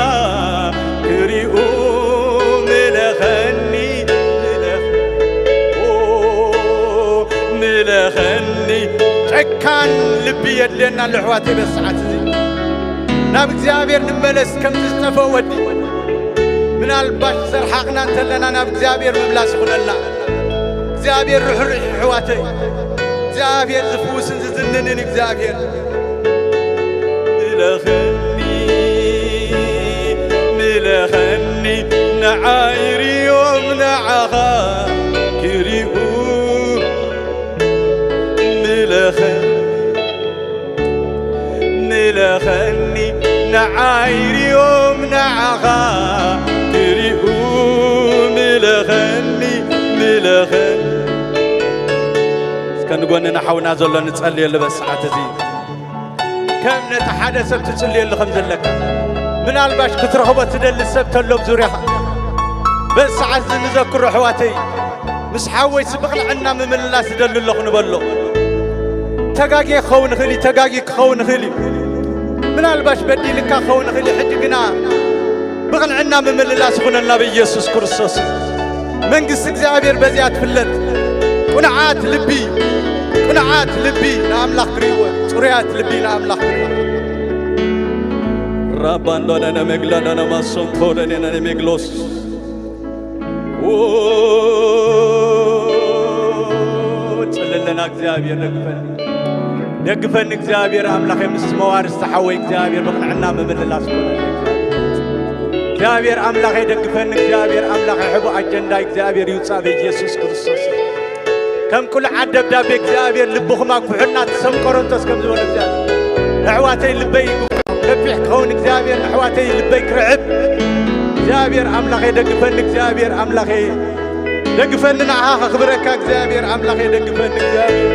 ክሪኡ ምለኸኒ። ምለኽ-፣ ኦ፣ ምለኸኒ። ጨካን ልቢ የድልየና ኣሎ ኣሕዋተይ በዚ ሰዓት እዚ። ናብ እግዚኣብሔር ንመለስ ከምቲ ዝጠፍአ ወዲ። ምናልባሽ ዘርሓቕና እንተለና ናብ እግዚኣብሔር ምምላስ ይኹነልና። እግዚኣብሔር ርሕሩሕ እዩ ኣሕዋተይ። እግዚኣብሔር ዝፍውስን ዝዝንንን እግዚኣብሔር። ምለኸኒ፣ ምለኸኒ፣ ንዓይ ርዮም ንዓኻ ክሪኡ። ምለኸኒ፣ ምለኸኒ፣ ንዓይ ርዮም ንዓኻ ክሪኡ። ምለኸኒ፣ ምለኸኒ። እስከ ንጎንና ሓውና ዘሎ ንጸልየሉ በዚ ሰዓት እዚ። ከም ነቲ ሓደ ሰብ ትጽልየሉ ከም ዘለካ፣ ምናልባሽ ክትረኽቦ ትደሊ ሰብ ተሎ ኣብ ዙርያኻ፣ በዚ ሰዓት እዚ ንዘክሮ ኣሕዋተይ፣ ምስ ሓወይሲ ብቕንዕና ምምልላስ ዝደሊ ኣለኹ ንበሎ። ተጋግየ ክኸውን ይኽእል እዩ፣ ተጋጊ ክኸውን ይኽእል እዩ። ምናልባሽ በዲልካ ክኸውን ይኽእል እዩ። ሕጂ ግና ብቕንዕና ምምልላስ ይኹነልና ብኢየሱስ ክርስቶስ። መንግስቲ እግዚኣብሔር በዚኣ ትፍለጥ። ቅኑዓት ልቢ፣ ቅኑዓት ልቢ ንኣምላኽ ክርእይዎ፣ ጽሩያት ልቢ ንኣምላኽ ክርእይዎ። ራባንዶነነ መግላዳና ማሶንቶረኔነ ሜግሎስ። ኦ፣ ጽልለና እግዚኣብሔር፣ ደግፈኒ። ደግፈኒ እግዚኣብሔር ኣምላኸይ፣ ምስ መዋርስቲ ሓወይ እግዚኣብሔር ብቕንዕና ምምልላስ ይኹነለይ። እግዚኣብሔር ኣምላኸይ ደግፈኒ፣ እግዚኣብሔር ኣምላኸይ ሕቡእ ኣጀንዳ እግዚኣብሔር ይውጻእ በኢየሱስ ክርስቶስ። ከም ቅሉዓት ደብዳቤ እግዚኣብሔር ልብኹም ኣግፍሑልና፣ ትሰም ቆሮንቶስ ከም ዝበሎ እግዚኣብሔር። ኣሕዋተይ ልበይ ይግፍሖ፣ ከፊሕ ክኸውን እግዚኣብሔር ንኣሕዋተይ ልበይ ክርዕብ። እግዚኣብሔር ኣምላኸይ ደግፈኒ፣ እግዚኣብሔር ኣምላኸይ ደግፈኒ፣ ንዓኻ ከኽብረካ እግዚኣብሔር ኣምላኸይ ደግፈኒ። እግዚኣብሔር፣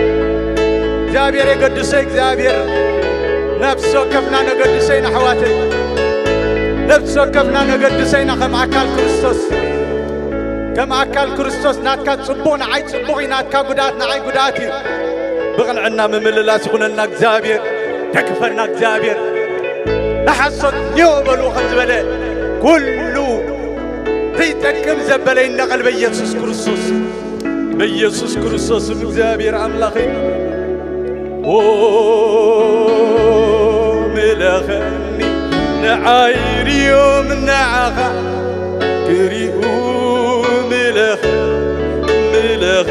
እግዚኣብሔር የገድሰይ። እግዚኣብሔር ነፍሲ ወከፍና ነገድሰይ ንኣሕዋተይ፣ ነፍሲ ወከፍና ነገድሰይና ከም ኣካል ክርስቶስ፣ ከም ኣካል ክርስቶስ ናትካ ጽቡቕ ንዓይ ጽቡቕ እዩ፣ ናትካ ጉድኣት ንዓይ ጉድኣት እዩ። ብቕንዕና ምምልላስ ይኹነልና እግዚኣብሔር፣ ደግፈና እግዚኣብሔር። ንሓሶት ኒዮ በልዎ ከም ዝበለ ኩሉ ዘይጠቅም ዘበለ ይነቐል በኢየሱስ ክርስቶስ። በኢየሱስ ክርስቶስ ስም እግዚኣብሔር ኣምላኸይ። ኦ፣ ምለኸኒ፣ ንዓይ ርዮም ንዓኻ ክሪኡ። ምለኸ-፣ ምለኸ-፣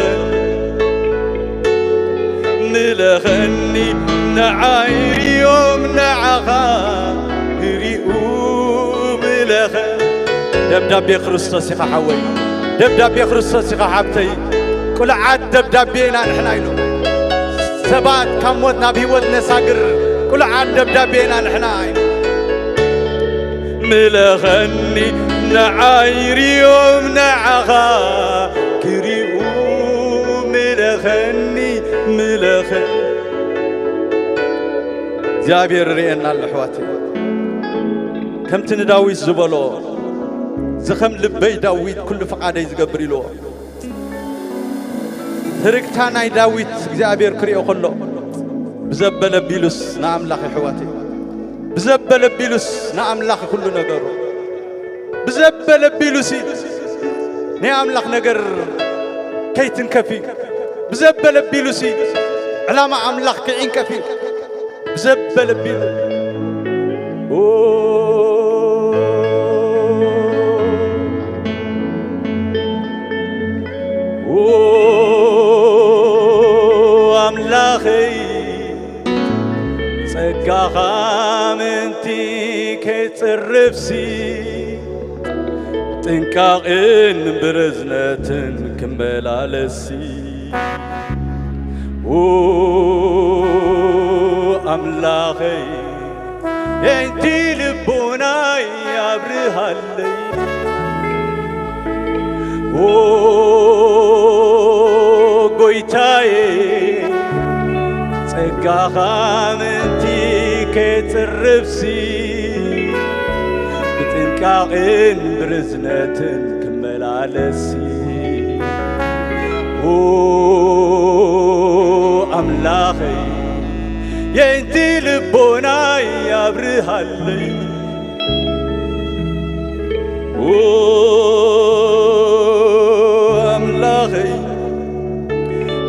ምለኸኒ፣ ንዓይ ርዮም ንዓኻ ክሪኡ። ምለኸ-፣ ደብዳቤ ክርስቶስ ኢኻ ሓወይ፣ ደብዳቤ ክርስቶስ ኢኻ ሓብተይ። ቅሉዓት ደብዳቤ ኢና ንሕና ኢሉ። ሰባት ካብ ሞት ናብ ህይወት ነሳግር ቅሉዓት ደብዳቤ ኢና ንሕና ኢሉ። ምለኸኒ፣ ንዓይ ርዮም ንዓኻ ክሪኡ። ምለኸኒ፣ ምለኸኒ። እግዚኣብሔር ርእየና ኣሎ ኣሕዋተይ። ከምቲ ንዳዊት ዝበሎ፣ ዝኸም ልበይ ዳዊት ኩሉ ፍቓደይ ዝገብር ኢልዎ። ህርግታ ናይ ዳዊት እግዚኣብሔር ክሪኦ ከሎ፣ ብዘበለ ቢሉስ ንኣምላኽ ኣሕዋተይ፣ ብዘበለ ቢሉስ ንኣምላኽ ኩሉ ነገሩ። ብዘበለ ቢሉሲ ናይ ኣምላኽ ነገር ከይትንከፊ፣ ብዘበለ ቢሉሲ ዕላማ ኣምላኽ ክዒንቀፊ። ብዘበለ ቢሉ። ኦ፣ ኦ፣ ኣምላኸይ፣ ጸጋኻ ምእንቲ ከይጽርፍሲ፣ ጥንቃቕን ብርዝነትን ክመላለሲ። ኦ ኣምላኸይ፣ የንቲ ልቦናይ ኣብርሃለይ። ኦ ጎይታዬ፣ ጸጋኻ ምእንቲ ከጽርፍሲ፣ ብጥንቃቕን ብርዝነትን ክመላለሲ። ኦ ኣምላኸይ፣ የንቲ ልቦናይ ኣብርሃለይ። ኦ ኣምላኸይ፣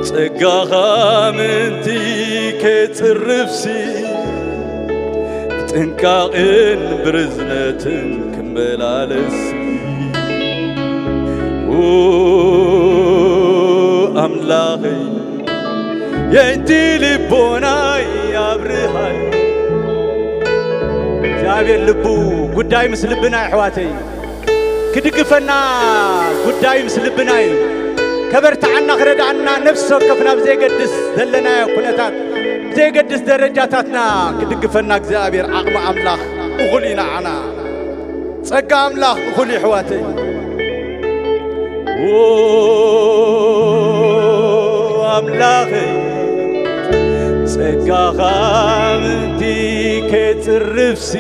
ጸጋኻ ምእንቲ ከጽርፍሲ፣ ብጥንቃቕን ብርዝነትን ክመላለሲ። ኦ ኣምላኸይ፣ የእንቲ ልቦናይ ኣብርሃለይ። እግዚኣብሔር ልቡ ጉዳይ ምስ ልብና፣ ኣሕዋተይ፣ ክድግፈና ጉዳይ ምስ ልብና እዩ። ከበርትዓና፣ ክረድኣና፣ ነፍሲ ወከፍና ብዘየገድስ ዘለናዮ ኩነታት፣ ብዘየገድስ ደረጃታትና ክድግፈና እግዚኣብሔር ዓቕሚ ኣምላኽ እኹል እዩ ንዓና። ጸጋ ኣምላኽ እኹል እዩ፣ ኣሕዋተይ። ኦ ኣምላኸይ፣ ጸጋኻ ምእንቲ ከጽርፍሲ፣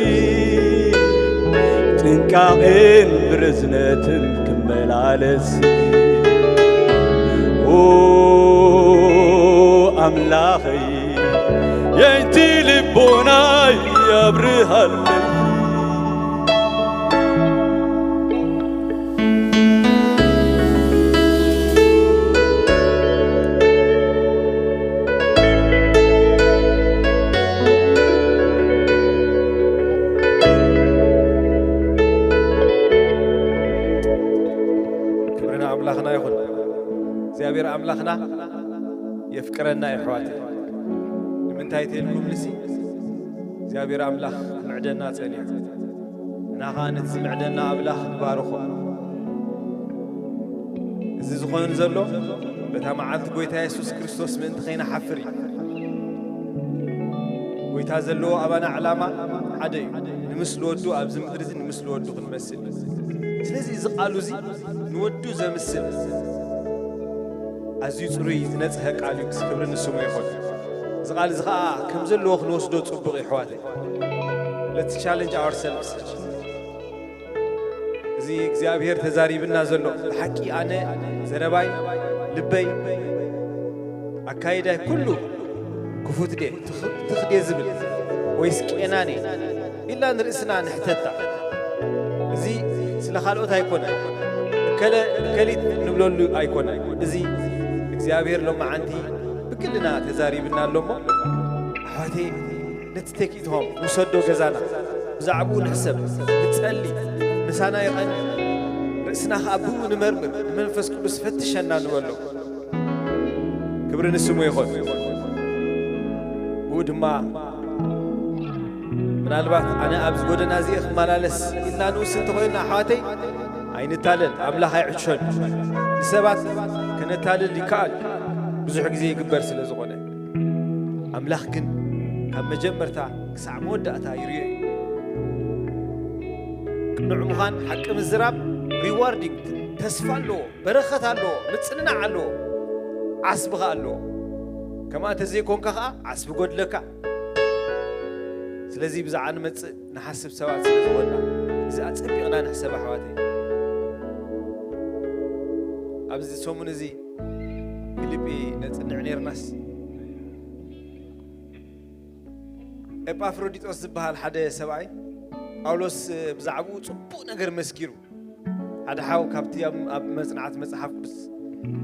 ጥንቃቕን ብርዝነትን ክመላለሲ። ኦ ኣምላኸይ፣ የእንቲ ልቦናይ ኣብርሃለይ። ክብሪ ንኣምላኽና ይኹን። እግዚኣብሔር ኣምላኽና የፍቅረና እዩ፣ ኣሕዋተይ። ንምንታይ ተልኩም ንሲ እግዚኣብሔር ኣምላኽ ክምዕደና ጸኒሑ። እና ኸኣ ነቲ ዝምዕደና ኣምላኽ ንባርኾ። እዚ ዝኾን ዘሎ በታ መዓልቲ ጐይታ የሱስ ክርስቶስ ምእንቲ ኸይንሓፍር እዩ። ጐይታ ዘለዎ ኣባና ዕላማ ሓደ እዩ። ንምስሊ ወዱ ኣብዚ ምድሪ እዚ ንምስሊ ወዱ ክንመስል። ስለዚ እዚ ቃሉ እዚ ንወዱ ዘምስል ኣዝዩ ጽሩይ ዝነጽሀ ቃል እዩ። ክብሪ ንስሙ ይኹን። እዚ ቃል እዚ ኸኣ ከም ዘለዎ ክንወስዶ ጽቡቕ እዩ፣ ኣሕዋተይ። Let's challenge ourselves። እዚ እግዚኣብሔር ተዛሪብና ዘሎ ብሓቂ፣ ኣነ ዘረባይ፣ ልበይ፣ ኣካይዳይ ኩሉ ክፉት ድየ፣ ትኽ-፣ ትኽ ድየ ዝብል ወይስ ቄናን እየ ኢልና ንርእስና ንሕተታ። እዚ ስለ ካልኦት ኣይኮነን፣ እከለ እከሊት ንብለሉ ኣይኮነን። እዚ እግዚኣብሔር ሎማዓንቲ ብግልና ተዛሪብና ኣሎ እሞ፣ ኣሕዋተይ፣ ነቲ take it home ንውሰዶ ገዛና፣ ብዛዕባኡ ንሕሰብ፣ ንጸሊ፣ ምሳና ይቐኒ፣ ርእስና ኸኣ ብኡ ንመርምር፣ ንመንፈስ ቅዱስ ፈትሸና ንበሎ። ክብሪ ንስሙ ይኹን። ብኡ ድማ ምናልባት ኣነ ኣብዚ ጎደና እዚ እየ ክመላለስ ኢልና ንውስን እንተኾይንና፣ ኣሕዋተይ፣ ኣይንታለል፣ ኣምላኽ ኣይዕሾን። ንሰባት ከነታልል ይከኣል፣ ብዙሕ ግዜ ይግበር ስለ ዝኾነ። ኣምላኽ ግን ካብ መጀመርታ ክሳዕ መወዳእታ ይርእዮ እዩ። ቅኑዕ ምዃን፣ ሓቂ ምዝራብ ሪዋርዲንግ፣ ተስፋ ኣለዎ፣ በረኸት ኣለዎ፣ ምጽንናዕ ኣለዎ፣ ዓስቢ ኸኣ ኣለዎ። ከምኣ እንተዘይኮንካ ኸኣ ዓስቢ ጎድለካ። ስለዚ ብዛዕባ ንመጽእ ንሓስብ ሰባት ስለ ዝኾንና፣ እዚ ኣጸቢቕና ንሕሰብ ኣሕዋተይ። ኣብዚ ሰሙን እዚ ፊልጲ ነጽንዕ ኔርናስ፣ ኤጳፍሮዲጦስ ዝበሃል ሓደ ሰብኣይ ጳውሎስ ብዛዕባኡ ጽቡቕ ነገር መስኪሩ። ሓደ ሓው ካብቲ ኣብ፣ ኣብ መጽናዕቲ መጽሓፍ ቅዱስ፣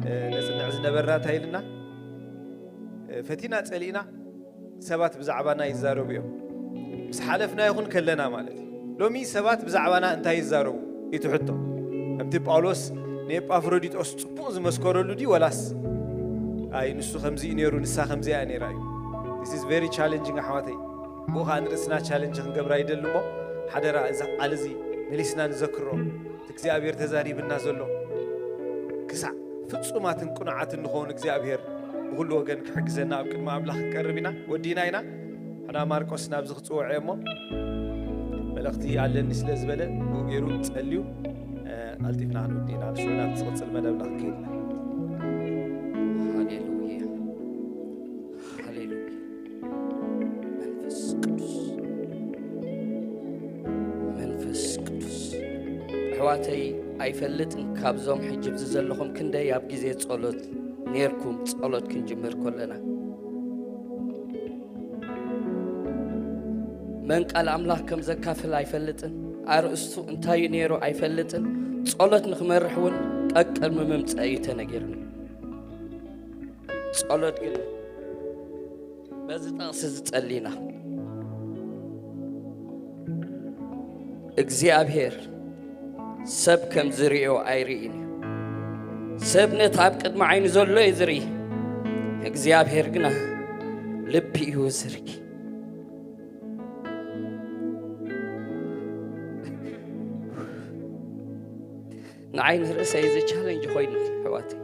እ፣ ነጽንዕ ዝነበርና እንታይ ኢልና? እ፣ ፈቲና ጸሊእና ሰባት ብዛዕባና ይዛረቡ እዮም። ምስ ሓለፍና ይኹን ከለና ማለት እዩ። ሎሚ ሰባት ብዛዕባና እንታይ ይዛረቡ? እዩ እቲ ሕቶ። ከምቲ ጳውሎስ ንኤጳፍሮዲጦስ ጽቡቕ ዝመስከረሉ ድዩ ወላስ ኣይ ንሱ ከምዚ እዩ ነይሩ፣ ንሳ ከምዚኣ እያ ነይራ እዩ? This is very challenging ኣሕዋተይ። ብኡ ኸኣ ንርእስና ቻለንጅ ክንገብራ ይደሊ እሞ ሓደራ እዛ ቃል እዚ መሊስና ንዘክሮ። እቲ እግዚኣብሔር ተዛሪብና ዘሎ። ክሳዕ ፍጹማትን ቅኑዓትን ንኸውን እግዚኣብሔር ብኹሉ ወገን ክሕግዘና ኣብ ቅድሚ ኣምላኽ ክንቀርብ ኢና። ወዲና ኢና። ሕና ማርቆስ ናብዚ ክጽውዖ እሞ፣ መልእኽቲ ኣለኒ ስለ ዝበለ፣ ብኡ ገይሩ ጸልዩ፣ እ፣ ቀልጢፍና ክንወዲ ኢና። ንሱ ናብቲ ዝቕጽል መደብና ክንከይድ ኢና። ሃሌሉያ። ሃሌሉያ። መንፈስ ቅዱስ፣ መንፈስ ቅዱስ። ኣሕዋተይ፣ ኣይፈልጥን ካብዞም ሕጂ ኣብዚ ዘለኹም ክንደይ ኣብ ግዜ ጸሎት ኔርኩም፣ ጸሎት ክንጅምር ከለና። መን ቃል ኣምላኽ ከም ዘካፍል ኣይፈልጥን፣ ኣርእስቱ እንታይ እዩ ነይሩ ኣይፈልጥን። ጸሎት ንኽመርሕ እውን ቀቅድሚ ምምጸእ እዩ ተነጊርኒ። ጸሎት ግን በዚ ጥቕሲ እዚ ጸሊና፣ እግዚኣብሔር ሰብ ከም ዝርእዮ ኣይርእን እዩ። ሰብ ነቲ ኣብ ቅድሚ ዓይኑ ዘሎ እዩ ዝርኢ፣ እግዚኣብሔር ግና ልቢ እዩ ዝርኢ። ንዓይ ንርእሰይ እዚ ቻለንጅ ኮይኑ፣ ኣሕዋተይ፣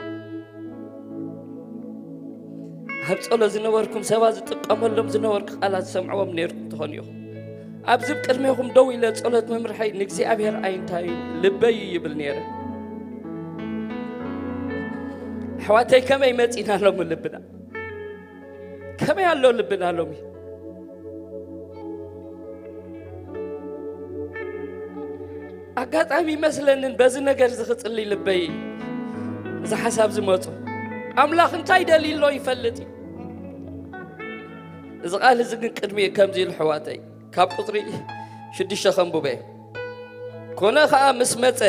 ኣብ ጸሎት ዝነበርኩም ሰባት ዝጥቀመሎም ዝነበርኩ ቃላት ዝሰምዕዎም ነይርኩም ትኾኑ ኢኹም። ኣብዚ ቅድሜኹም ደው ኢለ ጸሎት መምርሐይ ንእግዚኣብሔር ኣይንታይ ልበይ ይብል ነይረ። ኣሕዋተይ፣ ከመይ መጺና ሎሚ ልብና? ከመይ ኣሎ ልብና ሎሚ? ኣጋጣሚ ይመስለንን በዚ ነገር እዚ ክጽሊ ልበይ እዚ ሓሳብ ዝመጹ። ኣምላኽ እንታይ ደልዩ ኣሎ ይፈልጥ እዩ። እዚ ቃል እዚ ግን ቅድሚ ከምዚ ኢሉ፣ ኣሕዋተይ፣ ካብ ቁጽሪ ሽዱሽተ ከንብበ። ኮነ ኸኣ ምስ መጸ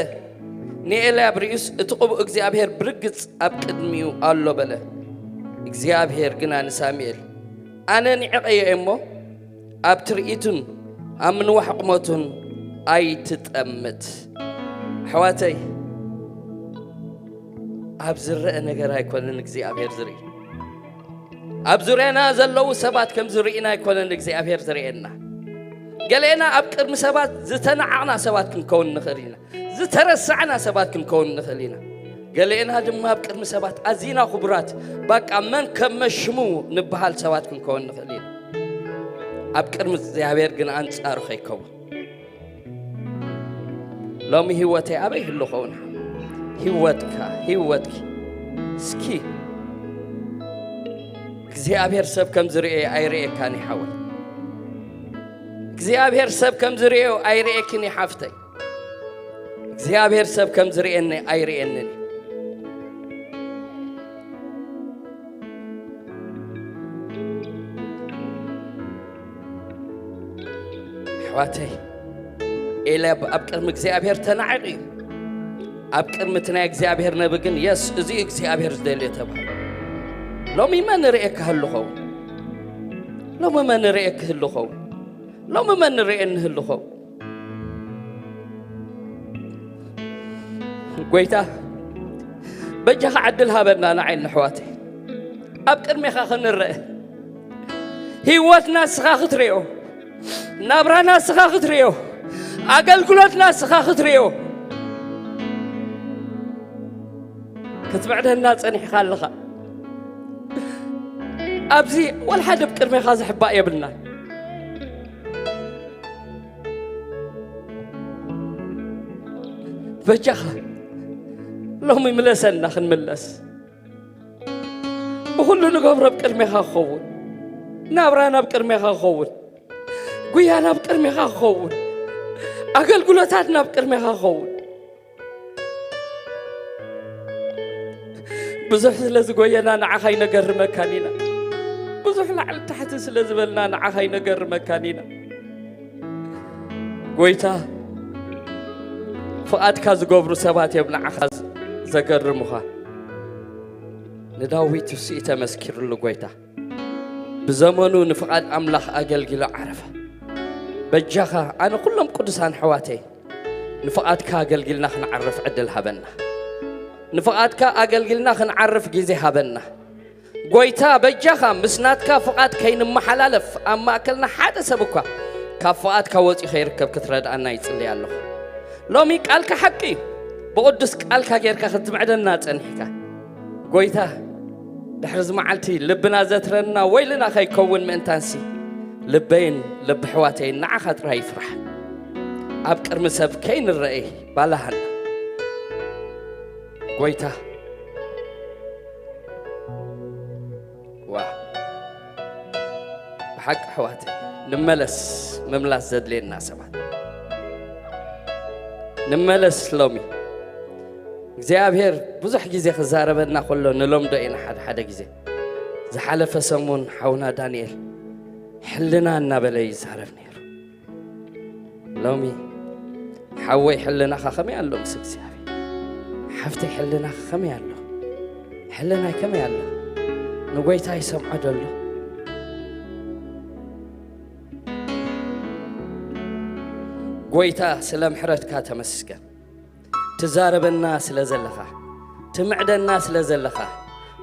ንኤልያብ ርእዩስ፣ እቲ ቅቡእ እግዚኣብሔር ብርግጽ ኣብ ቅድሚኡ ኣሎ በለ። እግዚኣብሔር ግና ንሳሙኤል፣ ኣነ ንዕቐዮ እየ እሞ፣ ኣብ ትርኢቱን ኣብ ምንዋሕ ቁመቱን ኣይትጠምት። ኣሕዋተይ፣ ኣብ ዝረአ ነገር ኣይኮነን እግዚኣብሔር ዝርኢ። ኣብ ዙርያና ዘለዉ ሰባት ከም ዝርእና ኣይኮነን እግዚኣብሔር ዝርእየና። ገሌና ኣብ ቅድሚ ሰባት ዝተናዓቕና ሰባት ክንከውን ንኽእል ኢና። ዝተረሳዕና ሰባት ክንከውን ንኽእል ኢና። ገሌና ድማ ኣብ ቅድሚ ሰባት ኣዚና ክቡራት፣ በቃ መን ከመሽሙ ንበሃል ሰባት ክንከውን ንኽእል ኢና። ኣብ ቅድሚ እግዚኣብሔር ግን ኣንጻሩ ከይከውን። ሎሚ ህይወተይ ኣበይ ህሉ ኸውን? ህይወትካ፣ ህይወትኪ። እስኪ እግዚኣብሔር ሰብ ከም ዝርእየ ኣይርእየካን እዩ ሓወይ። እግዚኣብሔር ሰብ ከም ዝርእዮ ኣይርእየክን እዩ ሓፍተይ። እግዚኣብሔር ሰብ ከም ዝርእየኒ ኣይርእየንን እዩ። ኣሕዋተይ፣ ኤልያብ ኣብ ቅድሚ እግዚኣብሔር ተናዒቑ እዩ። ኣብ ቅድሚ እቲ ናይ እግዚኣብሔር ነቢ ግን፣ የስ፣ እዚ እዩ እግዚኣብሔር ዝደልዮ ተባሂሉ። ሎሚ መን ርእየካ ህሉ ኸውን? ሎሚ መን ርእየክ ህሉ ኸውን? ሎሚ መን ርእየኒ ህሉ ኸውን? ጎይታ፣ በጃኻ ዕድል ሃበና፣ ንዓይ ንኣሕዋተይ ኣብ ቅድሜኻ ክንረአ። ህይወትና ንስኻ ክትርእዮ፣ ናብራና ንስኻ ክትርእዮ፣ ኣገልግሎትና ንስኻ ክትርእዮ። ክትምዕደና ጸኒሕካ ኣለኻ። ኣብዚ ወላ ሓደ ኣብ ቅድሜኻ ዝሕባእ የብልና። በጃኻ ሎሚ ምለሰና ክንምለስ። ብኹሉ ንገብሮ ኣብ ቅድሜኻ ክኸውን፣ ናብራና ኣብ ቅድሜኻ ክኸውን፣ ጉያና ኣብ ቅድሜኻ ክኸውን፣ ኣገልግሎታትና ኣብ ቅድሜኻ ክኸውን። ብዙሕ ስለ ዝጎየና ንዓኻ ኣይነገርመካን ኢና። ብዙሕ ላዕሊ ታሕቲ ስለ ዝበልና ንዓኻ ኣይነገርመካን ኢና። ጎይታ፣ ፍቓድካ ዝገብሩ ሰባት እዮም ንዓኻ ዘገርሙኻ። ንዳዊት እሱ እዩ ተመስኪርሉ። ጎይታ፣ ብዘመኑ ንፍቓድ ኣምላኽ ኣገልጊሉ ዓረፈ። በጃኻ፣ ኣነ ኩሎም ቅዱሳን ኣሕዋተይ ንፍቓድካ ኣገልጊልና ክንዓርፍ ዕድል ሃበና። ንፍቓድካ ኣገልጊልና ክንዓርፍ ግዜ ሃበና። ጎይታ፣ በጃኻ፣ ምስ ናትካ ፍቓድ ከይንመሓላለፍ፣ ኣብ ማእከልና ሓደ ሰብ እኳ ካብ ፍቓድካ ወጺኡ ከይርከብ ክትረድኣና ይጽሊ ኣለኹ። ሎሚ ቃልካ ሓቂ እዩ። ብቕዱስ ቃልካ ጌርካ ክትምዕደና ጸኒሕካ። ጎይታ፣ ድሕሪ እዚ መዓልቲ ልብና ዘትረና ወይልና ከይከውን ምእንታንሲ፣ ልበይን ልቢ ኣሕዋተይን ንዓኻ ጥራይ ይፍራሕ። ኣብ ቅድሚ ሰብ ከይንረኤ ባላሃና። ጎይታ፣ ዋ፣ ብሓቂ ኣሕዋተይ፣ ንመለስ። ምምላስ ዘድልየና ሰባት ንመለስ። ሎሚ እግዚኣብሔር ብዙሕ ግዜ ክዛረበና ከሎ ንለምዶ ኢና። ሓደ ሓደ ግዜ፣ ዝሓለፈ ሰሙን ሓውና ዳንኤል ሕልና እናበለ ይዛረብ ነይሩ። ሎሚ ሓወይ፣ ሕልናኻ ከመይ ኣሎ ምስ እግዚኣብሔር? ሓፍተይ፣ ሕልናኻ ከመይ ኣሎ? ሕልናይ ከመይ ኣሎ? ንጎይታ ይሰምዖ ዶ ኣሎ? ጎይታ፣ ስለ ምሕረትካ ተመስገን። ትዛረበና ስለ ዘለኻ፣ ትምዕደና ስለ ዘለኻ፣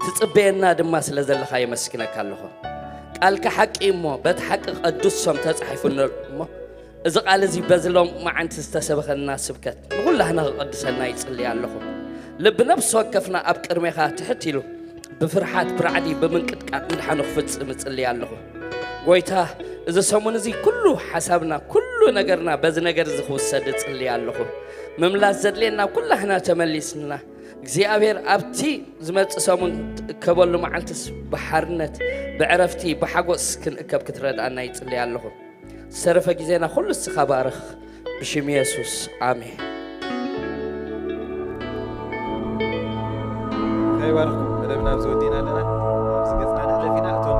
ትጽበየና ድማ ስለ ዘለኻ የመስግነካ ኣለኹ። ቃልካ ሓቂ እሞ፣ በቲ ሓቂ ቅዱስ ስም ተጻሒፉ ኣሎ እሞ፣ እዚ ቃል እዚ በዚ ሎም መዓንቲ ዝተሰበኸና ስብከት ንኹላህና ክቐድሰና ይጽሊ ኣለኹ። ልቢ ነፍሲ ወከፍና ኣብ ቅድሜኻ ትሕት ኢሉ፣ ብፍርሓት ብራዕዲ ብምንቅጥቃጥ ምድሓኑ ክፍጽም እጽሊ ኣለኹ። ጎይታ፣ እዚ ሰሙን እዚ ኩሉ ሓሳብና፣ ኩሉ ነገርና በዚ ነገር እዚ ክውሰድ እጽሊ ኣለኹ። ምምላስ ዘድልየና ኩላህና ተመሊስና፣ እግዚኣብሔር ኣብቲ ዝመጽእ ሰሙን ትእከበሉ መዓልትስ ብሓርነት፣ ብዕረፍቲ፣ ብሓጎስ ክንእከብ ክትረድኣና ይጽሊ ኣለኹ። ዝተረፈ ግዜና ኩሉ እስኻ ባርኽ። ብሽም የሱስ፣ ኣሜን። ከይባርኽኩም መደብና ኣብዚ ወዲእና ኣለና። ኣብዚ ገጽና ንሕለፍ ኢና። እቶም